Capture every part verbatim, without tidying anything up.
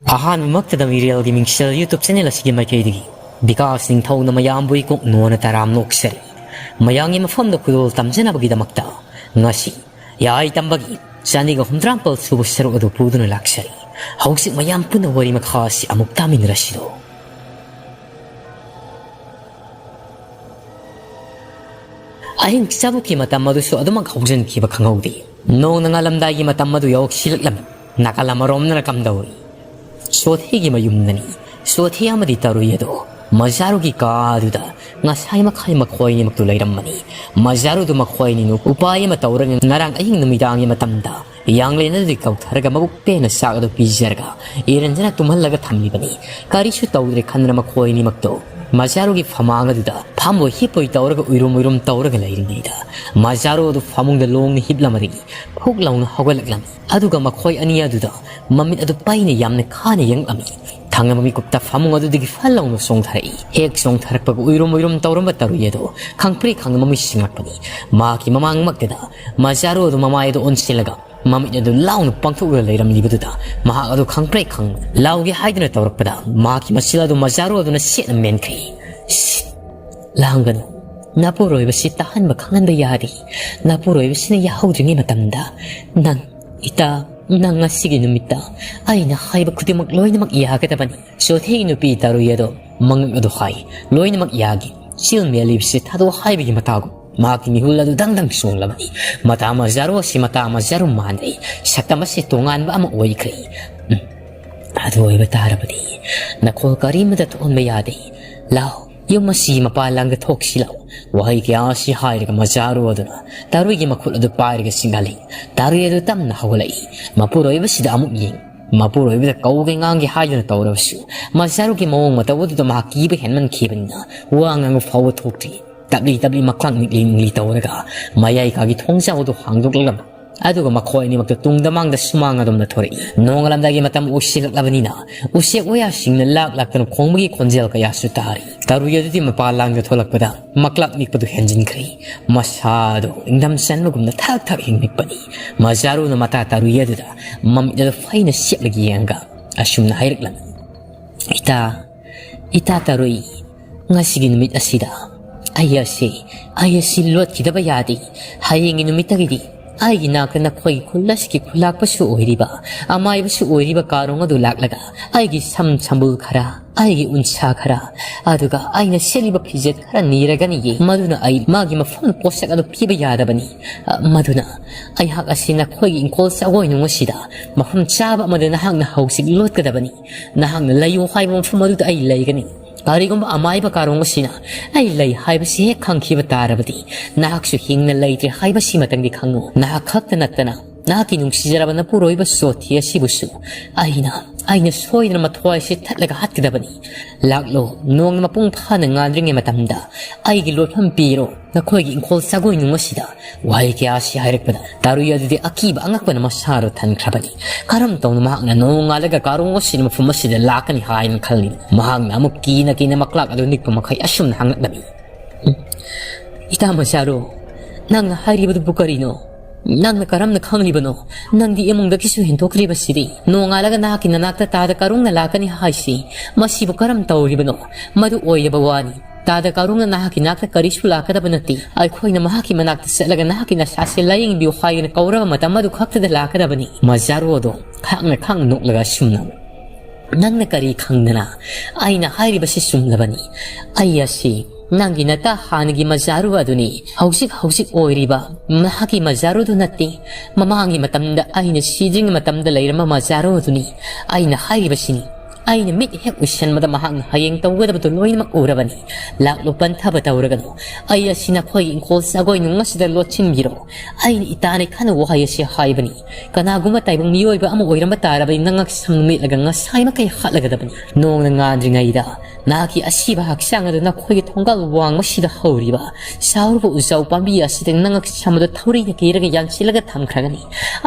ꯑꯍꯥꯟꯕꯃꯛꯇꯗ ꯃꯤꯔꯦꯜꯒꯤ ꯃꯤꯡꯁꯦꯜ YouTube channel ꯑꯁꯤꯒꯤ ꯃꯥꯏꯀꯩꯗꯒꯤ ꯕꯤꯀꯥꯁ ꯅꯤꯡꯊꯧꯅ ꯃꯌꯥꯝꯕꯨ ꯏꯀꯣꯛ ꯅꯣꯟꯅ ꯇꯔꯥꯝꯅ ꯑꯣꯛꯆꯔꯤ꯫ ꯃꯌꯥꯝꯒꯤ ꯃꯐꯝꯗ ꯈꯨꯗꯣꯜ ꯇꯝꯖꯅꯕꯒꯤꯗꯃꯛꯇ ꯉꯁꯤ ꯌꯥꯏ ꯇꯝꯕꯒꯤ ꯆꯅꯤꯒ ꯍꯨꯝꯗ꯭ꯔꯥ ꯃꯥꯄꯜ ꯁꯨꯕ ꯁꯔꯨꯛ ꯑꯗꯨ ꯄꯨꯗꯨꯅ ꯂꯥꯛꯆꯔꯤ꯫ ꯍꯧꯖꯤꯛ ꯃꯌꯥꯝ ꯄꯨꯟꯅ ꯋꯥꯔꯤ ꯃꯈꯥ ꯑꯁꯤ ꯑꯃꯨꯛ ꯇꯥꯃꯤꯟꯅꯔꯁꯤꯗꯣ꯫ ꯑꯍꯤꯡ ꯆꯥꯕꯨꯛꯀꯤ ꯃꯇꯝ ꯑꯗꯨꯁꯨ ꯑꯗꯨꯃꯛ ꯍꯧꯖꯤꯟꯈꯤꯕ ꯈꯪꯍꯧꯗꯦ꯫ ꯅꯣꯡꯅ ꯉꯥꯜꯂꯝꯗꯥꯏꯒꯤ ꯃꯇꯝ ꯑꯗꯨ ꯌꯧꯁꯤꯜꯂꯛꯂꯝꯃꯤ꯫ ꯅꯥꯀꯜ ꯑꯃꯔꯣꯝꯗꯅ ꯀꯝꯗꯧꯔꯤ? ꯁꯣꯊꯤꯒꯤ ꯃꯌꯨꯝꯗꯅꯤ꯫ ꯁꯣꯊꯤ ꯑꯃꯗꯤ ꯇꯔꯨꯏ ꯑꯗꯨ ꯃꯖꯥꯔꯨꯒꯤ ꯀꯥ ꯑꯗꯨꯗ ꯉꯁꯥꯏ ꯃꯈꯥꯏ ꯃꯈꯣꯏꯅꯤꯃꯛꯇꯨ ꯂꯩꯔꯝꯕꯅꯤ꯫ ꯃꯖꯥꯔꯨꯗꯨ ꯃꯈꯣꯏꯅꯤꯅ ꯎꯄꯥꯏ ꯑꯃ ꯇꯧꯔꯒ ꯉꯔꯥꯡ ꯑꯍꯤꯡ ꯅꯨꯃꯤꯗꯥꯡꯒꯤ ꯃꯇꯝꯗ ꯌꯥꯡꯂꯦꯟ ꯑꯗꯨꯗꯒꯤ ꯀꯧꯊꯔꯒ ꯃꯕꯨꯛ ꯄꯦꯟꯅ ꯆꯥꯛ ꯑꯗꯨ ꯄꯤꯖꯔꯒ ꯏꯔꯟꯖꯅ ꯇꯨꯝꯍꯜꯂꯒ ꯊꯝꯂꯤꯕꯅꯤ꯫ ꯀꯔꯤꯁꯨ ꯇꯧꯗ꯭ꯔꯦ ꯈꯟꯗꯅ ꯃꯈꯣꯏꯅꯤꯃꯛꯇꯨ ꯃꯖꯥꯔꯨꯒꯤ ꯐꯃꯥꯡ ꯑꯗꯨꯗ ꯐꯝꯕꯣꯏ ꯍꯤꯞꯄꯣꯏ ꯇꯧꯔꯒ ꯎꯏꯔꯨꯝ ꯎꯏꯔꯨꯝ ꯇꯧꯔꯒ ꯂꯩꯔꯤꯉꯩꯗ ꯃꯖꯥꯔꯨ ꯑꯗꯨ ꯐꯃꯨꯡꯗ ꯂꯣꯡꯅ ꯍꯤꯞꯂꯝꯃꯗꯒꯤ ꯐꯨꯛ ꯂꯥꯎꯅ ꯍꯧꯒꯠꯂꯛꯂꯝꯃꯤ꯫ ꯑꯗꯨꯒ ꯃꯈꯣꯏ ꯑꯅꯤ ꯑꯗꯨꯗ ꯃꯃꯤꯠ ꯑꯗꯨ ꯄꯩꯅ ꯌꯥꯝꯅ ꯈꯥꯅ ꯌꯦꯡꯂꯝꯃꯤ꯫ ꯊꯪꯅꯕ ꯃꯤꯀꯨꯞꯇ ꯐꯃꯨꯡ ꯑꯗꯨꯗꯒꯤ ꯐꯜ ꯂꯥꯎꯅ ꯆꯣꯡꯊꯔꯛꯏ꯫ ꯍꯦꯛ ꯆꯣꯡꯊꯔꯛꯄꯒ ꯎꯏꯔꯨꯝ ꯎꯏꯔꯨꯝ ꯇꯧꯔꯝꯕ ꯇꯔꯨꯏ ꯑꯗꯨ ꯈꯪꯄ꯭ꯔꯦꯛ ꯈꯪꯅ ꯃꯃꯤꯠ ꯁꯤꯡꯂꯛꯄꯅꯤ꯫ ꯃꯍꯥꯛꯀꯤ ꯃꯃꯥꯡꯃꯛꯇꯗ ꯃꯖꯥꯔꯨ ꯑꯗꯨ ꯃꯃꯥꯏ ꯑꯗꯨ ꯑꯣꯟꯁꯤꯜꯂꯒ ꯃꯃꯤꯠ ꯑꯗꯨ ꯂꯥꯎꯅ ꯄꯥꯡꯊꯣꯛꯂꯒ ꯂꯩꯔꯝꯂꯤꯕꯗꯨꯗ ꯃꯍꯥꯛ ꯑꯗꯨ ꯈꯪꯄ꯭ꯔꯦꯛ ꯈꯪꯅ ꯂꯥꯎꯒꯦ ꯍꯥꯏꯗꯨꯅ ꯇꯧꯔꯛꯄꯗ ꯃꯍꯥꯛꯀꯤ ꯃꯆꯤꯜ ꯑꯗꯨ ꯃꯖꯥꯔꯨ ꯑꯗꯨꯅ ꯁꯦꯠꯅ ꯃꯦꯟꯈ꯭ꯔꯦ꯫ "ꯁꯤꯠ! ꯂꯥꯡꯒꯅꯨ꯫ ꯅꯄꯨꯔꯣꯏꯕꯁꯤ ꯇꯥꯍꯟꯕ ꯈꯪꯍꯟꯕ ꯌꯥꯔꯤ꯫ ꯅꯄꯨꯔꯣꯏꯕꯁꯤꯅ ꯌꯥꯍꯧꯗ꯭ꯔꯤꯉꯩ ꯃꯇꯝꯗ ꯅꯪ, ꯏꯇꯥ, ꯅꯪ ꯉꯁꯤꯒꯤ ꯅꯨꯃꯤꯠꯇ ꯑꯩꯅ ꯍꯥꯏꯕ ꯈꯨꯗꯤꯡꯃꯛ ꯂꯣꯏꯅꯃꯛ ꯌꯥꯒꯗꯕꯅꯤ꯫" ꯆꯣꯊꯦꯒꯤ ꯅꯨꯄꯤ ꯇꯔꯨꯏ ꯑꯗꯣ ꯃꯉꯛ ꯑꯗꯨ ꯍꯥꯏ꯫ ꯂꯣꯏꯅꯃꯛ ꯌꯥꯒꯦ꯫ ꯆꯤꯜ ꯃꯦꯜꯂꯤꯕꯁꯤ ꯊꯥꯗꯣꯛ ꯍꯥꯏꯕꯒꯤ ꯃꯇꯥꯒꯨꯝ ꯃꯍꯥꯛꯀꯤ ꯃꯤꯍꯨꯜ ꯑꯗꯨ ꯗꯪ ꯗꯪ ꯆꯣꯡꯂꯕꯅꯤ꯫ ꯃꯇꯥ ꯃꯖꯥꯔꯨ ꯑꯁꯤ ꯃꯇꯥ ꯃꯖꯥꯔꯨ ꯃꯥꯟꯗ꯭ꯔꯦ꯫ ꯁꯛꯇꯝ ꯑꯁꯤ ꯇꯣꯉꯥꯟꯕ ꯑꯃ ꯑꯣꯏꯈ꯭ꯔꯦ꯫ ꯎꯝ, ꯑꯗꯨ ꯑꯣꯏꯕ ꯇꯥꯔꯕꯗꯤ ꯅꯈꯣꯜ ꯀꯔꯤꯃꯇ ꯊꯣꯛꯍꯟꯕ ꯌꯥꯗꯦ꯫ ꯂꯥꯎ, ꯌꯨꯝ ꯑꯁꯤꯒꯤ ꯃꯄꯥꯟ ꯂꯥꯡꯗ ꯊꯣꯛꯁꯤ ꯂꯥꯎ꯫ ꯋꯥꯍꯩ ꯀꯌꯥ ꯑꯁꯤ ꯍꯥꯏꯔꯒ ꯃꯖꯥꯔꯨ ꯑꯗꯨꯅ ꯇꯔꯨꯏꯒꯤ ꯃꯈꯨꯠ ꯑꯗꯨ ꯄꯥꯏꯔꯒ ꯆꯤꯡꯍꯜꯂꯤ꯫ ꯇꯔꯨꯏ ꯑꯗꯨ ꯇꯞꯅ ꯍꯧꯒꯠꯂꯛꯏ꯫ ꯃꯄꯨꯔꯣꯏꯕꯁꯤꯗ ꯑꯃꯨꯛ ꯌꯦꯡ꯫ ꯃꯄꯨꯔꯣꯏꯕꯗ ꯀꯧꯒꯦ ꯉꯥꯡꯒꯦ ꯍꯥꯏꯗꯨꯅ ꯇꯧꯔꯕꯁꯨ ꯃꯖꯥꯔꯨꯒꯤ ꯃꯑꯣꯡ ꯃꯇꯧ ꯑꯗꯨꯗ ꯃꯍꯥꯛ ꯀꯤꯕ ꯍꯦꯟꯃꯟꯈꯤꯕꯅꯤꯅ ꯋꯥ ꯉꯥꯡꯕ ꯐꯥꯎꯕ ꯊꯣꯛꯇ꯭ꯔꯤ꯫ ꯇꯞꯂꯤ ꯇꯞꯂꯤ ꯃꯈ꯭ꯋꯥꯡ ꯅꯤꯛꯂꯤ ꯅꯤꯛꯂꯤ ꯇꯧꯔꯒ ꯃꯌꯥꯏ ꯀꯥꯒꯤ ꯊꯣꯡꯖꯥꯎ ꯑꯗꯨ ꯍꯥꯡꯗꯣꯛꯂꯒ ꯑꯗꯨꯒ ꯃꯈꯣꯏ ꯑꯅꯤꯃꯛꯇ ꯇꯨꯡꯗ ꯃꯥꯡꯗ ꯁꯨꯃꯥꯡ ꯑꯗꯣꯝꯗ ꯊꯣꯔꯛꯏ꯫ ꯅꯣꯡꯉꯥꯜꯂꯝꯗꯥꯏꯒꯤ ꯃꯇꯝ ꯑꯣꯏꯁꯤꯜꯂꯛꯂꯕꯅꯤꯅ ꯎꯆꯦꯛ ꯋꯥꯌꯥꯁꯤꯡꯅ ꯂꯥꯛ ꯂꯥꯛꯇꯅ ꯈꯣꯡꯕꯒꯤ ꯈꯣꯟꯖꯦꯜ ꯀꯌꯥꯁꯨ ꯇꯥꯔꯤ꯫ ꯇꯔꯨꯏ ꯑꯗꯨꯗꯤ ꯃꯄꯥ ꯂꯥꯡꯗ ꯊꯣꯛꯂꯛꯄꯗ ꯃꯀ꯭ꯂꯥꯛ ꯅꯤꯛꯄꯗꯨ ꯍꯦꯟꯖꯤꯟꯈ꯭ꯔꯦ꯫ ꯃꯁꯥꯗꯨ ꯏꯪꯊꯝ ꯆꯟꯕꯒꯨꯝꯅ ꯊꯛ ꯊꯛ ꯍꯤꯡ ꯅꯤꯛꯄꯅꯤ꯫ ꯃꯖꯥꯔꯨꯅ ꯃꯇꯥ ꯇꯔꯨꯏ ꯑꯗꯨꯗ ꯃꯃꯤꯠ ꯑꯗꯨ ꯐꯩꯅ ꯁꯦꯞꯂꯒ ꯌꯦꯡꯉꯒ ꯑꯁꯨꯝꯅ ꯍꯥꯏꯔꯛꯂꯝꯃꯤ꯫ "ꯏꯇꯥ, ꯏꯇꯥ ꯇꯔꯨꯏ, ꯉꯁꯤꯒꯤ ꯅꯨꯃꯤꯠ ꯑꯁꯤꯗ ꯑꯩ ꯑꯁꯤ, ꯑꯩ ꯑꯁꯤ ꯂꯣꯠꯈꯤꯗꯕ ꯌꯥꯗꯦ꯫ ꯍꯌꯦꯡꯒꯤ ꯅꯨꯃꯤꯠꯇꯒꯤꯗꯤ ꯑꯩꯒꯤ ꯅꯥꯛꯇ ꯅꯈꯣꯏꯒꯤ ꯈꯨꯜ ꯑꯁꯤꯒꯤ ꯈꯨꯂꯥꯛꯄꯁꯨ ꯑꯣꯏꯔꯤꯕ, ꯑꯃꯥꯏꯕꯁꯨ ꯑꯣꯏꯔꯤꯕ ꯀꯥꯔꯣꯡ ꯑꯗꯨ ꯂꯥꯛꯂꯒ ꯑꯩꯒꯤ ꯁꯝ ꯁꯝꯕꯨꯜ ꯈꯔ, ꯑꯩꯒꯤ ꯎꯟꯁꯥ ꯈꯔ, ꯑꯗꯨꯒ ꯑꯩꯅ ꯁꯦꯠꯂꯤꯕ ꯐꯤꯖꯦꯠ ꯈꯔ ꯅꯤꯔꯒꯅꯤꯌꯦ꯫ ꯃꯗꯨꯅ ꯑꯩ ꯃꯥꯒꯤ ꯃꯐꯝ ꯄꯣꯠꯁꯛ ꯑꯗꯨ ꯄꯤꯕ ꯌꯥꯗꯕꯅꯤ꯫ ꯑ, ꯃꯗꯨꯅ ꯑꯩꯍꯥꯛ ꯑꯁꯤ ꯅꯈꯣꯏꯒꯤ ꯏꯪꯈꯣꯜ ꯆꯥꯒꯣꯏꯅꯨꯡ ꯑꯁꯤꯗ ꯃꯐꯝ ꯆꯥꯕ ꯑꯃꯗ ꯅꯍꯥꯛꯅ ꯍꯧꯖꯤꯛ ꯂꯣꯠꯀꯗꯕꯅꯤ꯫ ꯅꯍꯥꯛꯅ ꯂꯩꯌꯨ ꯍꯥꯏꯕ ꯃꯐꯝ ꯑꯗꯨꯗ ꯑꯩ ꯂꯩꯒꯅꯤ꯫ ꯀꯔꯤꯒꯨꯝꯕ ꯑꯃꯥꯏꯕ ꯀꯥꯔꯣꯡ ꯑꯁꯤꯅ ꯑꯩ ꯂꯩ ꯍꯥꯏꯕꯁꯤ ꯍꯦꯛ ꯈꯪꯈꯤꯕ ꯇꯥꯔꯕꯗꯤ, ꯅꯍꯥꯛꯁꯨ ꯍꯤꯡꯅ ꯂꯩꯇ꯭ꯔꯦ ꯍꯥꯏꯕꯁꯤꯃꯇꯪꯗꯤ ꯈꯪꯉꯨ꯫ ꯅꯍꯥꯛ ꯈꯛꯇ ꯅꯠꯇꯅ ꯅꯍꯥꯛꯀꯤ ꯅꯨꯡꯁꯤꯖꯔꯕ ꯅꯄꯨꯔꯣꯏꯕ ꯁꯣꯊꯤ ꯑꯁꯤꯕꯨꯁꯨ ꯑꯩꯅ, ꯑꯩꯅ ꯁꯣꯏꯗꯅ ꯃꯊ꯭ꯋꯥꯏꯁꯤ ꯊꯠꯂꯒ ꯍꯥꯠꯀꯗꯕꯅꯤ꯫ ꯂꯥꯛꯂꯣ, ꯅꯣꯡꯅ ꯃꯄꯨꯡ ꯐꯥꯅ ꯉꯥꯟꯗ꯭ꯔꯤꯉꯩ ꯃꯇꯝꯗ ꯑꯩꯒꯤ ꯂꯣꯠꯐꯝ ꯄꯤꯔꯣ, ꯅꯈꯣꯏꯒꯤ ꯏꯪꯈꯣꯜ ꯆꯥꯒꯣꯏꯅꯨꯡ ꯑꯁꯤꯗ꯫" ꯋꯥꯍꯩ ꯀꯌꯥ ꯑꯁꯤ ꯍꯥꯏꯔꯛꯄꯗ ꯇꯥꯔꯨꯏ ꯑꯗꯨꯗꯤ ꯑꯀꯤꯕ ꯑꯉꯛꯄꯅ ꯃꯁꯥꯗꯣ ꯊꯟꯈ꯭ꯔꯕꯅꯤ꯫ ꯀꯔꯝ ꯇꯧꯅ ꯃꯍꯥꯛꯅ ꯅꯣꯡꯉꯥꯜꯂꯒ ꯀꯥꯔꯣꯡ ꯑꯁꯤꯅ ꯃꯐꯝ ꯑꯁꯤꯗ ꯂꯥꯛꯀꯅꯤ ꯍꯥꯏꯅ ꯈꯜꯂꯤ? ꯃꯍꯥꯛꯅ ꯑꯃꯨꯛ ꯀꯤꯅ ꯀꯤꯅ ꯃꯀ꯭ꯂꯥꯛ ꯑꯗꯨ ꯅꯤꯛꯄ ꯃꯈꯩ ꯑꯁꯨꯝꯅ ꯍꯪꯂꯛꯂꯝꯃꯤ꯫ "ꯎꯝ, ꯏꯇꯥ ꯃꯖꯥꯔꯣ, ꯅꯪꯅ ꯍꯥꯏꯔꯤꯕꯗꯨꯕꯨ ꯀꯔꯤꯅꯣ? ꯅꯪꯅ ꯀꯔꯝꯅ ꯈꯪꯂꯤꯕꯅꯣ? ꯅꯪꯗꯤ ꯏꯃꯨꯡꯗꯒꯤꯁꯨ ꯍꯦꯟꯗꯣꯛꯈ꯭ꯔꯤꯕꯁꯤꯗꯤ꯫ ꯅꯣꯡꯉꯥꯜꯂꯒ ꯅꯍꯥꯛꯀꯤ ꯅꯅꯥꯛꯇ ꯇꯥꯗ ꯀꯥꯔꯣꯡꯅ ꯂꯥꯛꯀꯅꯤ ꯍꯥꯏꯁꯤ, ꯃꯁꯤꯕꯨ ꯀꯔꯝ ꯇꯧꯔꯤꯕꯅꯣ? ꯃꯗꯨ ꯑꯣꯏꯔꯕ ꯋꯥꯅꯤ꯫ ꯇꯥꯗ ꯀꯥꯔꯣꯡꯅ ꯅꯍꯥꯛꯀꯤ ꯅꯥꯛꯇ ꯀꯔꯤꯁꯨ ꯂꯥꯛꯀꯗꯕ ꯅꯠꯇꯦ꯫ ꯑꯩꯈꯣꯏꯅ ꯃꯍꯥꯛꯀꯤ ꯃꯅꯥꯛꯇ ꯆꯠꯂꯒ ꯅꯍꯥꯛꯀꯤ ꯅꯁꯥꯁꯦ ꯂꯥꯌꯦꯡꯕꯤꯌꯨ ꯍꯥꯏꯗꯨꯅ ꯀꯧꯔꯕ ꯃꯇꯝ ꯑꯗꯨ ꯈꯛꯇꯗ ꯂꯥꯛꯀꯗꯕꯅꯤ꯫" ꯃꯖꯥꯔꯣꯗꯣ ꯈꯥꯛꯅ ꯈꯥꯛ ꯅꯣꯛꯂꯒ ꯑꯁꯨꯝꯅ, "ꯅꯪꯅ ꯀꯔꯤ ꯈꯪꯗꯅ? ꯑꯩꯅ ꯍꯥꯏꯔꯤꯕꯁꯤ ꯆꯨꯝꯂꯕꯅꯤ꯫ ꯑꯩ ꯑꯁꯤ ꯅꯪꯒꯤ ꯅꯇꯥ ꯍꯥꯟꯅꯒꯤ ꯃꯖꯥꯔꯨ ꯑꯗꯨꯅꯤ꯫ ꯍꯧꯖꯤꯛ ꯍꯧꯖꯤꯛ ꯑꯣꯏꯔꯤꯕ ꯅꯍꯥꯛꯀꯤ ꯃꯖꯥꯔꯨꯗꯨ ꯅꯠꯇꯦ꯫ ꯃꯃꯥꯡꯒꯤ ꯃꯇꯝꯗ ꯑꯩꯅ ꯁꯤꯗ꯭ꯔꯤꯉꯩ ꯃꯇꯝꯗ ꯂꯩꯔꯝꯕ ꯃꯖꯥꯔꯨ ꯑꯗꯨꯅꯤ꯫ ꯑꯩꯅ ꯍꯥꯏꯔꯤꯕꯁꯤꯅꯤ꯫ ꯑꯩꯅ ꯃꯤꯠ ꯍꯦꯛ ꯎꯏꯁꯟꯕꯗ ꯃꯍꯥꯛꯅ ꯍꯌꯦꯡ ꯇꯧꯒꯗꯕꯗꯨ ꯂꯣꯏꯅꯃꯛ ꯎꯔꯕꯅꯤ꯫ ꯂꯥꯛꯂꯣ, ꯄꯟꯊꯕ ꯇꯧꯔꯒꯅꯨ꯫ ꯑꯩ ꯑꯁꯤ ꯅꯈꯣꯏꯒꯤ ꯏꯪꯈꯣꯜ ꯆꯥꯒꯣꯏ ꯅꯨꯡ ꯑꯁꯤꯗ ꯂꯣꯠꯁꯤꯟꯕꯤꯔꯣ꯫ ꯑꯩꯅ ꯏꯇꯥꯅ ꯈꯟꯅ ꯋꯥꯍꯩ ꯑꯁꯤ ꯍꯥꯏꯕꯅꯤ꯫ ꯀꯅꯥꯒꯨꯝꯕ ꯇꯥꯏꯕꯪ ꯃꯤꯑꯣꯏꯕ ꯑꯃ ꯑꯣꯏꯔꯝꯕ ꯇꯥꯔꯕꯗꯤ ꯅꯉꯛ ꯁꯝ ꯃꯦꯠꯂꯒ ꯉꯁꯥꯏꯃꯛꯀꯩ ꯍꯥꯠꯂꯒꯗꯕꯅꯤ꯫ ꯅꯣꯡꯅ ꯉꯥꯟꯗ꯭ꯔꯤꯉꯩꯗ ꯅꯍꯥꯛꯀꯤ ꯑꯁꯤꯕ ꯍꯛꯆꯥꯡ ꯑꯗꯨ ꯅꯈꯣꯏꯒꯤ ꯊꯣꯡꯒꯥꯜ ꯋꯥꯡꯃꯁꯤꯗ ꯍꯧꯔꯤꯕ ꯁꯥꯎꯔꯕ ꯎꯖꯥꯎ ꯄꯥꯝꯕꯤ ꯑꯁꯤꯗ ꯅꯉꯛ ꯁꯝ ꯑꯗꯨ ꯊꯧꯔꯤꯅ ꯀꯤꯔꯒ ꯌꯥꯟꯁꯤꯜꯂꯒ ꯊꯝꯈ꯭ꯔꯒꯅꯤ꯫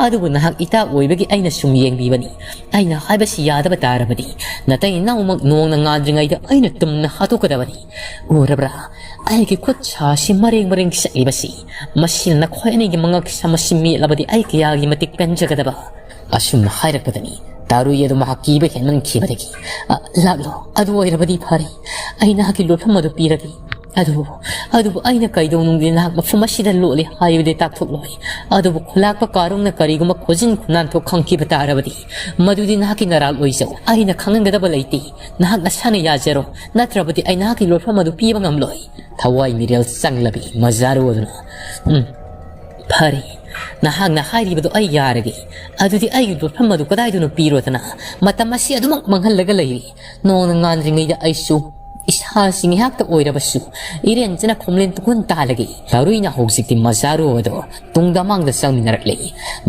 ꯑꯗꯨꯕꯨ ꯅꯍꯥꯛ ꯏꯇꯥ ꯑꯣꯏꯕꯒꯤ ꯑꯩꯅ ꯁꯨꯝ ꯌꯦꯡꯕꯤꯕꯅꯤ꯫ ꯑꯩꯅ ꯍꯥꯏꯕꯁꯤ ꯌꯥꯗꯕ ꯇꯥꯔꯕꯗꯤ ꯅꯇꯩ ꯅꯥꯎꯃꯛ ꯅꯣꯡꯅ ꯉꯥꯟꯗ꯭ꯔꯤꯉꯩꯗ ꯑꯩꯅ ꯇꯨꯝꯅ ꯍꯥꯠꯇꯣꯛꯀꯗꯕꯅꯤ꯫ ꯎꯔꯕ꯭ꯔꯥ? ꯑꯩꯒꯤ ꯈꯨꯠ ꯁꯥ ꯑꯁꯤ ꯃꯔꯦꯡ ꯃꯔꯦꯡ ꯆꯠꯂꯤꯕꯁꯤ꯫ ꯃꯁꯤꯅ ꯅꯈꯣꯏ ꯑꯅꯤꯒꯤ ꯃꯉꯛ ꯁꯝ ꯑꯁꯤ ꯃꯦꯠꯂꯕꯗꯤ ꯑꯩ ꯀꯌꯥꯒꯤ ꯃꯇꯤꯛ ꯄꯦꯟꯖꯒꯗꯕ!" ꯑꯁꯨꯝꯅ ꯍꯥꯏꯔꯛꯄꯗꯅꯤ ꯇꯥꯔꯨꯏ ꯑꯗꯨ ꯃꯍꯥꯛ ꯀꯤꯕ ꯍꯦꯟꯃꯟꯈꯤꯕꯗꯒꯤ, "ꯑ, ꯂꯥꯛꯂꯣ, ꯑꯗꯨ ꯑꯣꯏꯔꯕꯗꯤ ꯐꯔꯦ, ꯑꯩ ꯅꯍꯥꯛꯀꯤ ꯂꯣꯠꯐꯝ ꯑꯗꯨ ꯄꯤꯔꯒꯦ꯫ ꯑꯗꯨꯕꯨ, ꯑꯗꯨꯕꯨ ꯑꯩꯅ ꯀꯩꯗꯧꯅꯨꯡꯗꯤ ꯅꯍꯥꯛ ꯃꯐꯝ ꯑꯁꯤꯗ ꯂꯣꯠꯂꯦ ꯍꯥꯏꯕꯗꯤ ꯇꯥꯛꯊꯣꯛꯂꯣꯏ꯫ ꯑꯗꯨꯕꯨ ꯈꯨꯂꯥꯛꯄ ꯀꯥꯔꯣꯡꯅ ꯀꯔꯤꯒꯨꯝꯕ ꯈꯣꯖꯤꯟ ꯈꯨꯅꯥꯟꯊꯣꯛ ꯈꯪꯈꯤꯕ ꯇꯥꯔꯕꯗꯤ, ꯃꯗꯨꯗꯤ ꯅꯍꯥꯛꯀꯤ ꯅꯔꯥꯜ ꯑꯣꯏꯖꯧ꯫ ꯑꯩꯅ ꯈꯪꯍꯟꯒꯗꯕ ꯂꯩꯇꯦ꯫ ꯅꯍꯥꯛ ꯅꯁꯥꯅ ꯌꯥꯖꯔꯣ, ꯅꯠꯇ꯭ꯔꯕꯗꯤ ꯑꯩ ꯅꯍꯥꯛꯀꯤ ꯂꯣꯠꯐꯝ ꯑꯗꯨ ꯄꯤꯕ ꯉꯝꯂꯣꯏ"꯫ ꯊꯋꯥꯏ ꯃꯤꯔꯦꯜ ꯆꯪꯂꯕꯤ ꯃꯖꯥꯔꯨ ꯑꯗꯨꯅ, "ꯎꯝ, ꯐꯔꯦ, ꯅꯍꯥꯛꯅ ꯍꯥꯏꯔꯤꯕꯗꯣ ꯑꯩ ꯌꯥꯔꯒꯦ꯫ ꯑꯗꯨꯗꯤ ꯑꯩꯒꯤ ꯂꯣꯠꯐꯝ ꯑꯗꯨ ꯀꯗꯥꯏꯗꯅꯣ ꯄꯤꯔꯣꯗꯅ? ꯃꯇꯝ ꯑꯁꯤ ꯑꯗꯨꯃꯛ ꯃꯥꯡꯍꯜꯂꯒ ꯂꯩꯔꯤ꯫ ꯅꯣꯡꯅ ꯉꯥꯟꯗ꯭ꯔꯤꯉꯩꯗ ꯑꯩꯁꯨ ꯏꯁꯥꯁꯤ ꯉꯥꯏꯍꯥꯛꯇ ꯑꯣꯏꯔꯕꯁꯨ ꯏꯔꯦꯟꯖꯅ ꯈꯣꯝꯂꯦꯟ ꯇꯨꯈꯣꯟ ꯇꯥꯜꯂꯒꯦ"꯫ ꯇꯥꯔꯨꯏꯅ ꯍꯧꯖꯤꯛꯇꯤ ꯃꯖꯥꯔꯨ ꯑꯗꯣ ꯇꯨꯡꯗ ꯃꯥꯡꯗ ꯆꯪꯃꯤꯟꯅꯔꯛꯂꯦ꯫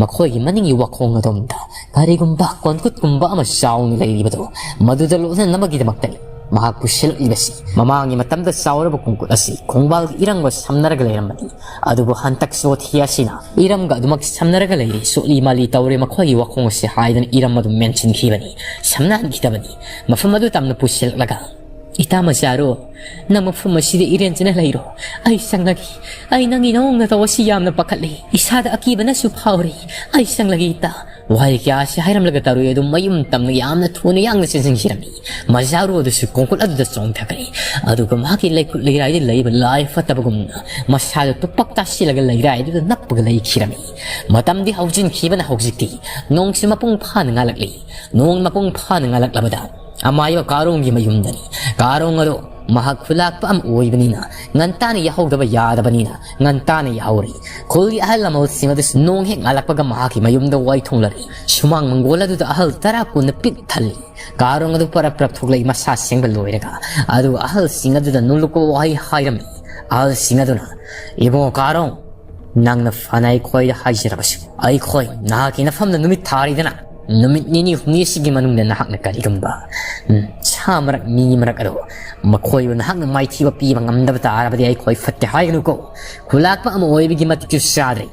ꯃꯈꯣꯏꯒꯤ ꯃꯅꯤꯡꯒꯤ ꯋꯥꯈꯣꯡ ꯑꯗꯣꯝꯗ ꯀꯔꯤꯒꯨꯝꯕ ꯀꯣꯟꯈꯨꯠꯀꯨꯝꯕ ꯑꯃ ꯆꯥꯎꯅ ꯂꯩꯔꯤꯕꯗꯣ, ꯃꯗꯨꯗ ꯂꯣꯠꯅꯅꯕꯒꯤꯗꯃꯛꯇꯅꯤ ꯃꯍꯥꯛ ꯄꯨꯁꯤꯜꯂꯛꯂꯤꯕꯁꯤ꯫ ꯃꯃꯥꯡꯒꯤ ꯃꯇꯝꯗ ꯆꯥꯎꯔꯕ ꯀꯣꯟꯈꯨꯠ ꯑꯁꯤ ꯈꯣꯡꯕꯥꯜꯒꯤ ꯏꯔꯝꯒ ꯁꯝꯅꯔꯒ ꯂꯩꯔꯝꯕꯅꯤ꯫ ꯑꯗꯨꯕꯨ ꯍꯟꯗꯛ ꯆꯣꯊꯤ ꯑꯁꯤꯅ ꯏꯔꯝꯒ ꯑꯗꯨꯃꯛ ꯁꯝꯅꯔꯒ ꯂꯩꯔꯦ, ꯁꯣꯠꯂꯤ ꯃꯥꯜꯂꯤ ꯇꯧꯔꯦ ꯃꯈꯣꯏꯒꯤ ꯋꯥꯈꯣꯡ ꯑꯁꯤ ꯍꯥꯏꯗꯅ ꯏꯔꯝ ꯑꯗꯨ ꯃꯦꯟꯁꯤꯟꯈꯤꯕꯅꯤ, ꯁꯝꯅꯍꯟꯈꯤꯗꯕꯅꯤ꯫ ꯃꯐꯝ ꯑꯗꯨ ꯇꯝꯅ ꯄꯨꯁꯤꯜꯂꯛꯂꯒ, "ꯏꯇꯥ ꯃꯖꯥꯔꯨ, ꯅꯪ ꯃꯐꯝ ꯑꯁꯤꯗ ꯏꯔꯦꯟꯖꯅ ꯂꯩꯔꯣ꯫ ꯑꯩ ꯆꯪꯂꯒꯦ꯫ ꯑꯩ ꯅꯪꯒꯤ ꯅꯑꯣꯡ ꯅꯇꯧ ꯑꯁꯤ ꯌꯥꯝꯅ ꯄꯥꯈꯠꯂꯦ꯫ ꯏꯁꯥꯗ ꯑꯀꯤꯕꯅꯁꯨ ꯐꯥꯎꯔꯤ꯫ ꯑꯩ ꯆꯪꯂꯒꯦ ꯏꯇꯥ"꯫ ꯋꯥꯍꯩ ꯀꯌꯥ ꯑꯁꯤ ꯍꯥꯏꯔꯝꯂꯒ ꯇꯥꯔꯨꯏ ꯑꯗꯨ ꯃꯌꯨꯝ ꯇꯝꯅ ꯌꯥꯝꯅ ꯊꯨꯅ ꯌꯥꯡꯅ ꯆꯦꯟꯁꯤꯟꯈꯤꯔꯝꯃꯤ꯫ ꯃꯖꯥꯔꯨ ꯑꯗꯨꯁꯨ ꯀꯣꯡꯀꯨꯠ ꯑꯗꯨꯗ ꯆꯣꯡꯊꯈ꯭ꯔꯦ꯫ ꯑꯗꯨꯒ ꯃꯍꯥꯛꯀꯤ ꯂꯩꯈꯨꯠ ꯂꯩꯔꯥꯏꯗ ꯂꯩꯕ ꯂꯥꯏ ꯐꯠꯇꯕꯒꯨꯝꯅ ꯃꯁꯥꯗ ꯇꯨꯞꯄꯛ ꯇꯥꯁꯤꯜꯂꯒ ꯂꯩꯔꯥꯏꯗꯨꯗ ꯅꯞꯄꯒ ꯂꯩꯈꯤꯔꯝꯃꯤ꯫ ꯃꯇꯝꯗꯤ ꯍꯧꯖꯤꯟꯈꯤꯕꯅ ꯍꯧꯖꯤꯛꯇꯤ ꯅꯣꯡꯁꯤ ꯃꯄꯨꯡ ꯐꯥꯅ ꯉꯥꯜꯂꯛꯂꯤ꯫ ꯅꯣꯡ ꯃꯄꯨꯡ ꯐꯥꯅ ꯉꯥꯜꯂꯛꯂꯕꯗ ꯑꯃꯥꯏꯕ ꯀꯥꯔꯣꯡꯒꯤ ꯃꯌꯨꯝꯗꯅꯤ꯫ ꯀꯥꯔꯣꯡ ꯑꯗꯣ ꯃꯍꯥꯛ ꯈꯨꯂꯥꯛꯄ ꯑꯃ ꯑꯣꯏꯕꯅꯤꯅ ꯉꯟꯇꯥꯅ ꯌꯥꯍꯧꯗꯕ ꯌꯥꯗꯕꯅꯤꯅ ꯉꯟꯇꯥꯅ ꯌꯥꯍꯧꯔꯤ꯫ ꯈꯨꯜꯒꯤ ꯑꯍꯜ ꯂꯃꯟꯁꯤꯡ ꯑꯗꯨꯁꯨ ꯅꯣꯡ ꯍꯦꯛ ꯉꯥꯜꯂꯛꯄꯒ ꯃꯍꯥꯛꯀꯤ ꯃꯌꯨꯝꯗ ꯋꯥꯏ ꯊꯨꯡꯂꯔꯤ꯫ ꯁꯨꯃꯥꯡ ꯃꯪꯒꯣꯜ ꯑꯗꯨꯗ ꯑꯍꯜ ꯇꯔꯥ ꯀꯨꯟꯅ ꯄꯤꯛ ꯊꯜꯂꯤ꯫ ꯀꯥꯔꯣꯡ ꯑꯗꯨ ꯄꯔꯞ ꯄꯔꯞ ꯊꯣꯛꯂꯛꯏ ꯃꯁꯥ ꯁꯦꯡꯕ ꯂꯣꯏꯔꯒ꯫ ꯑꯗꯨꯒ ꯑꯍꯜꯁꯤꯡ ꯑꯗꯨꯗ ꯅꯣꯡꯂꯨꯛꯄ ꯋꯥꯍꯩ ꯍꯥꯏꯔꯝꯃꯤ꯫ ꯑꯍꯜꯁꯤꯡ ꯑꯗꯨꯅ, "ꯏꯕꯨꯡꯉꯣ ꯀꯥꯔꯣꯡ, ꯅꯪꯅ ꯐꯅ ꯑꯩꯈꯣꯏꯗ ꯍꯥꯏꯖꯔꯕꯁꯨ, ꯑꯩꯈꯣꯏ ꯅꯍꯥꯛꯀꯤ ꯅꯐꯝꯗ ꯅꯨꯃꯤꯠ ꯊꯥꯔꯤꯗꯅ, ꯅꯨꯃꯤꯠ ꯅꯤꯅꯤ ꯍꯨꯝꯅꯤ ꯑꯁꯤꯒꯤ ꯃꯅꯨꯡꯗ ꯅꯍꯥꯛꯅ ꯀꯔꯤꯒꯨꯝꯕ, ꯎꯝ, ꯁꯥ ꯃꯔꯛ, ꯃꯤ ꯃꯔꯛ ꯑꯗꯣ ꯃꯈꯣꯏꯕꯨ ꯅꯍꯥꯛꯅ ꯃꯥꯏꯊꯤꯕ ꯄꯤꯕ ꯉꯝꯗꯕ ꯇꯥꯔꯕꯗꯤ ꯑꯩꯈꯣꯏ ꯐꯠꯇꯦ ꯍꯥꯏꯒꯅꯨꯀꯣ꯫ ꯈꯨꯂꯥꯛꯄ ꯑꯃ ꯑꯣꯏꯕꯒꯤ ꯃꯇꯤꯛꯁꯨ ꯆꯥꯗ꯭ꯔꯦ꯫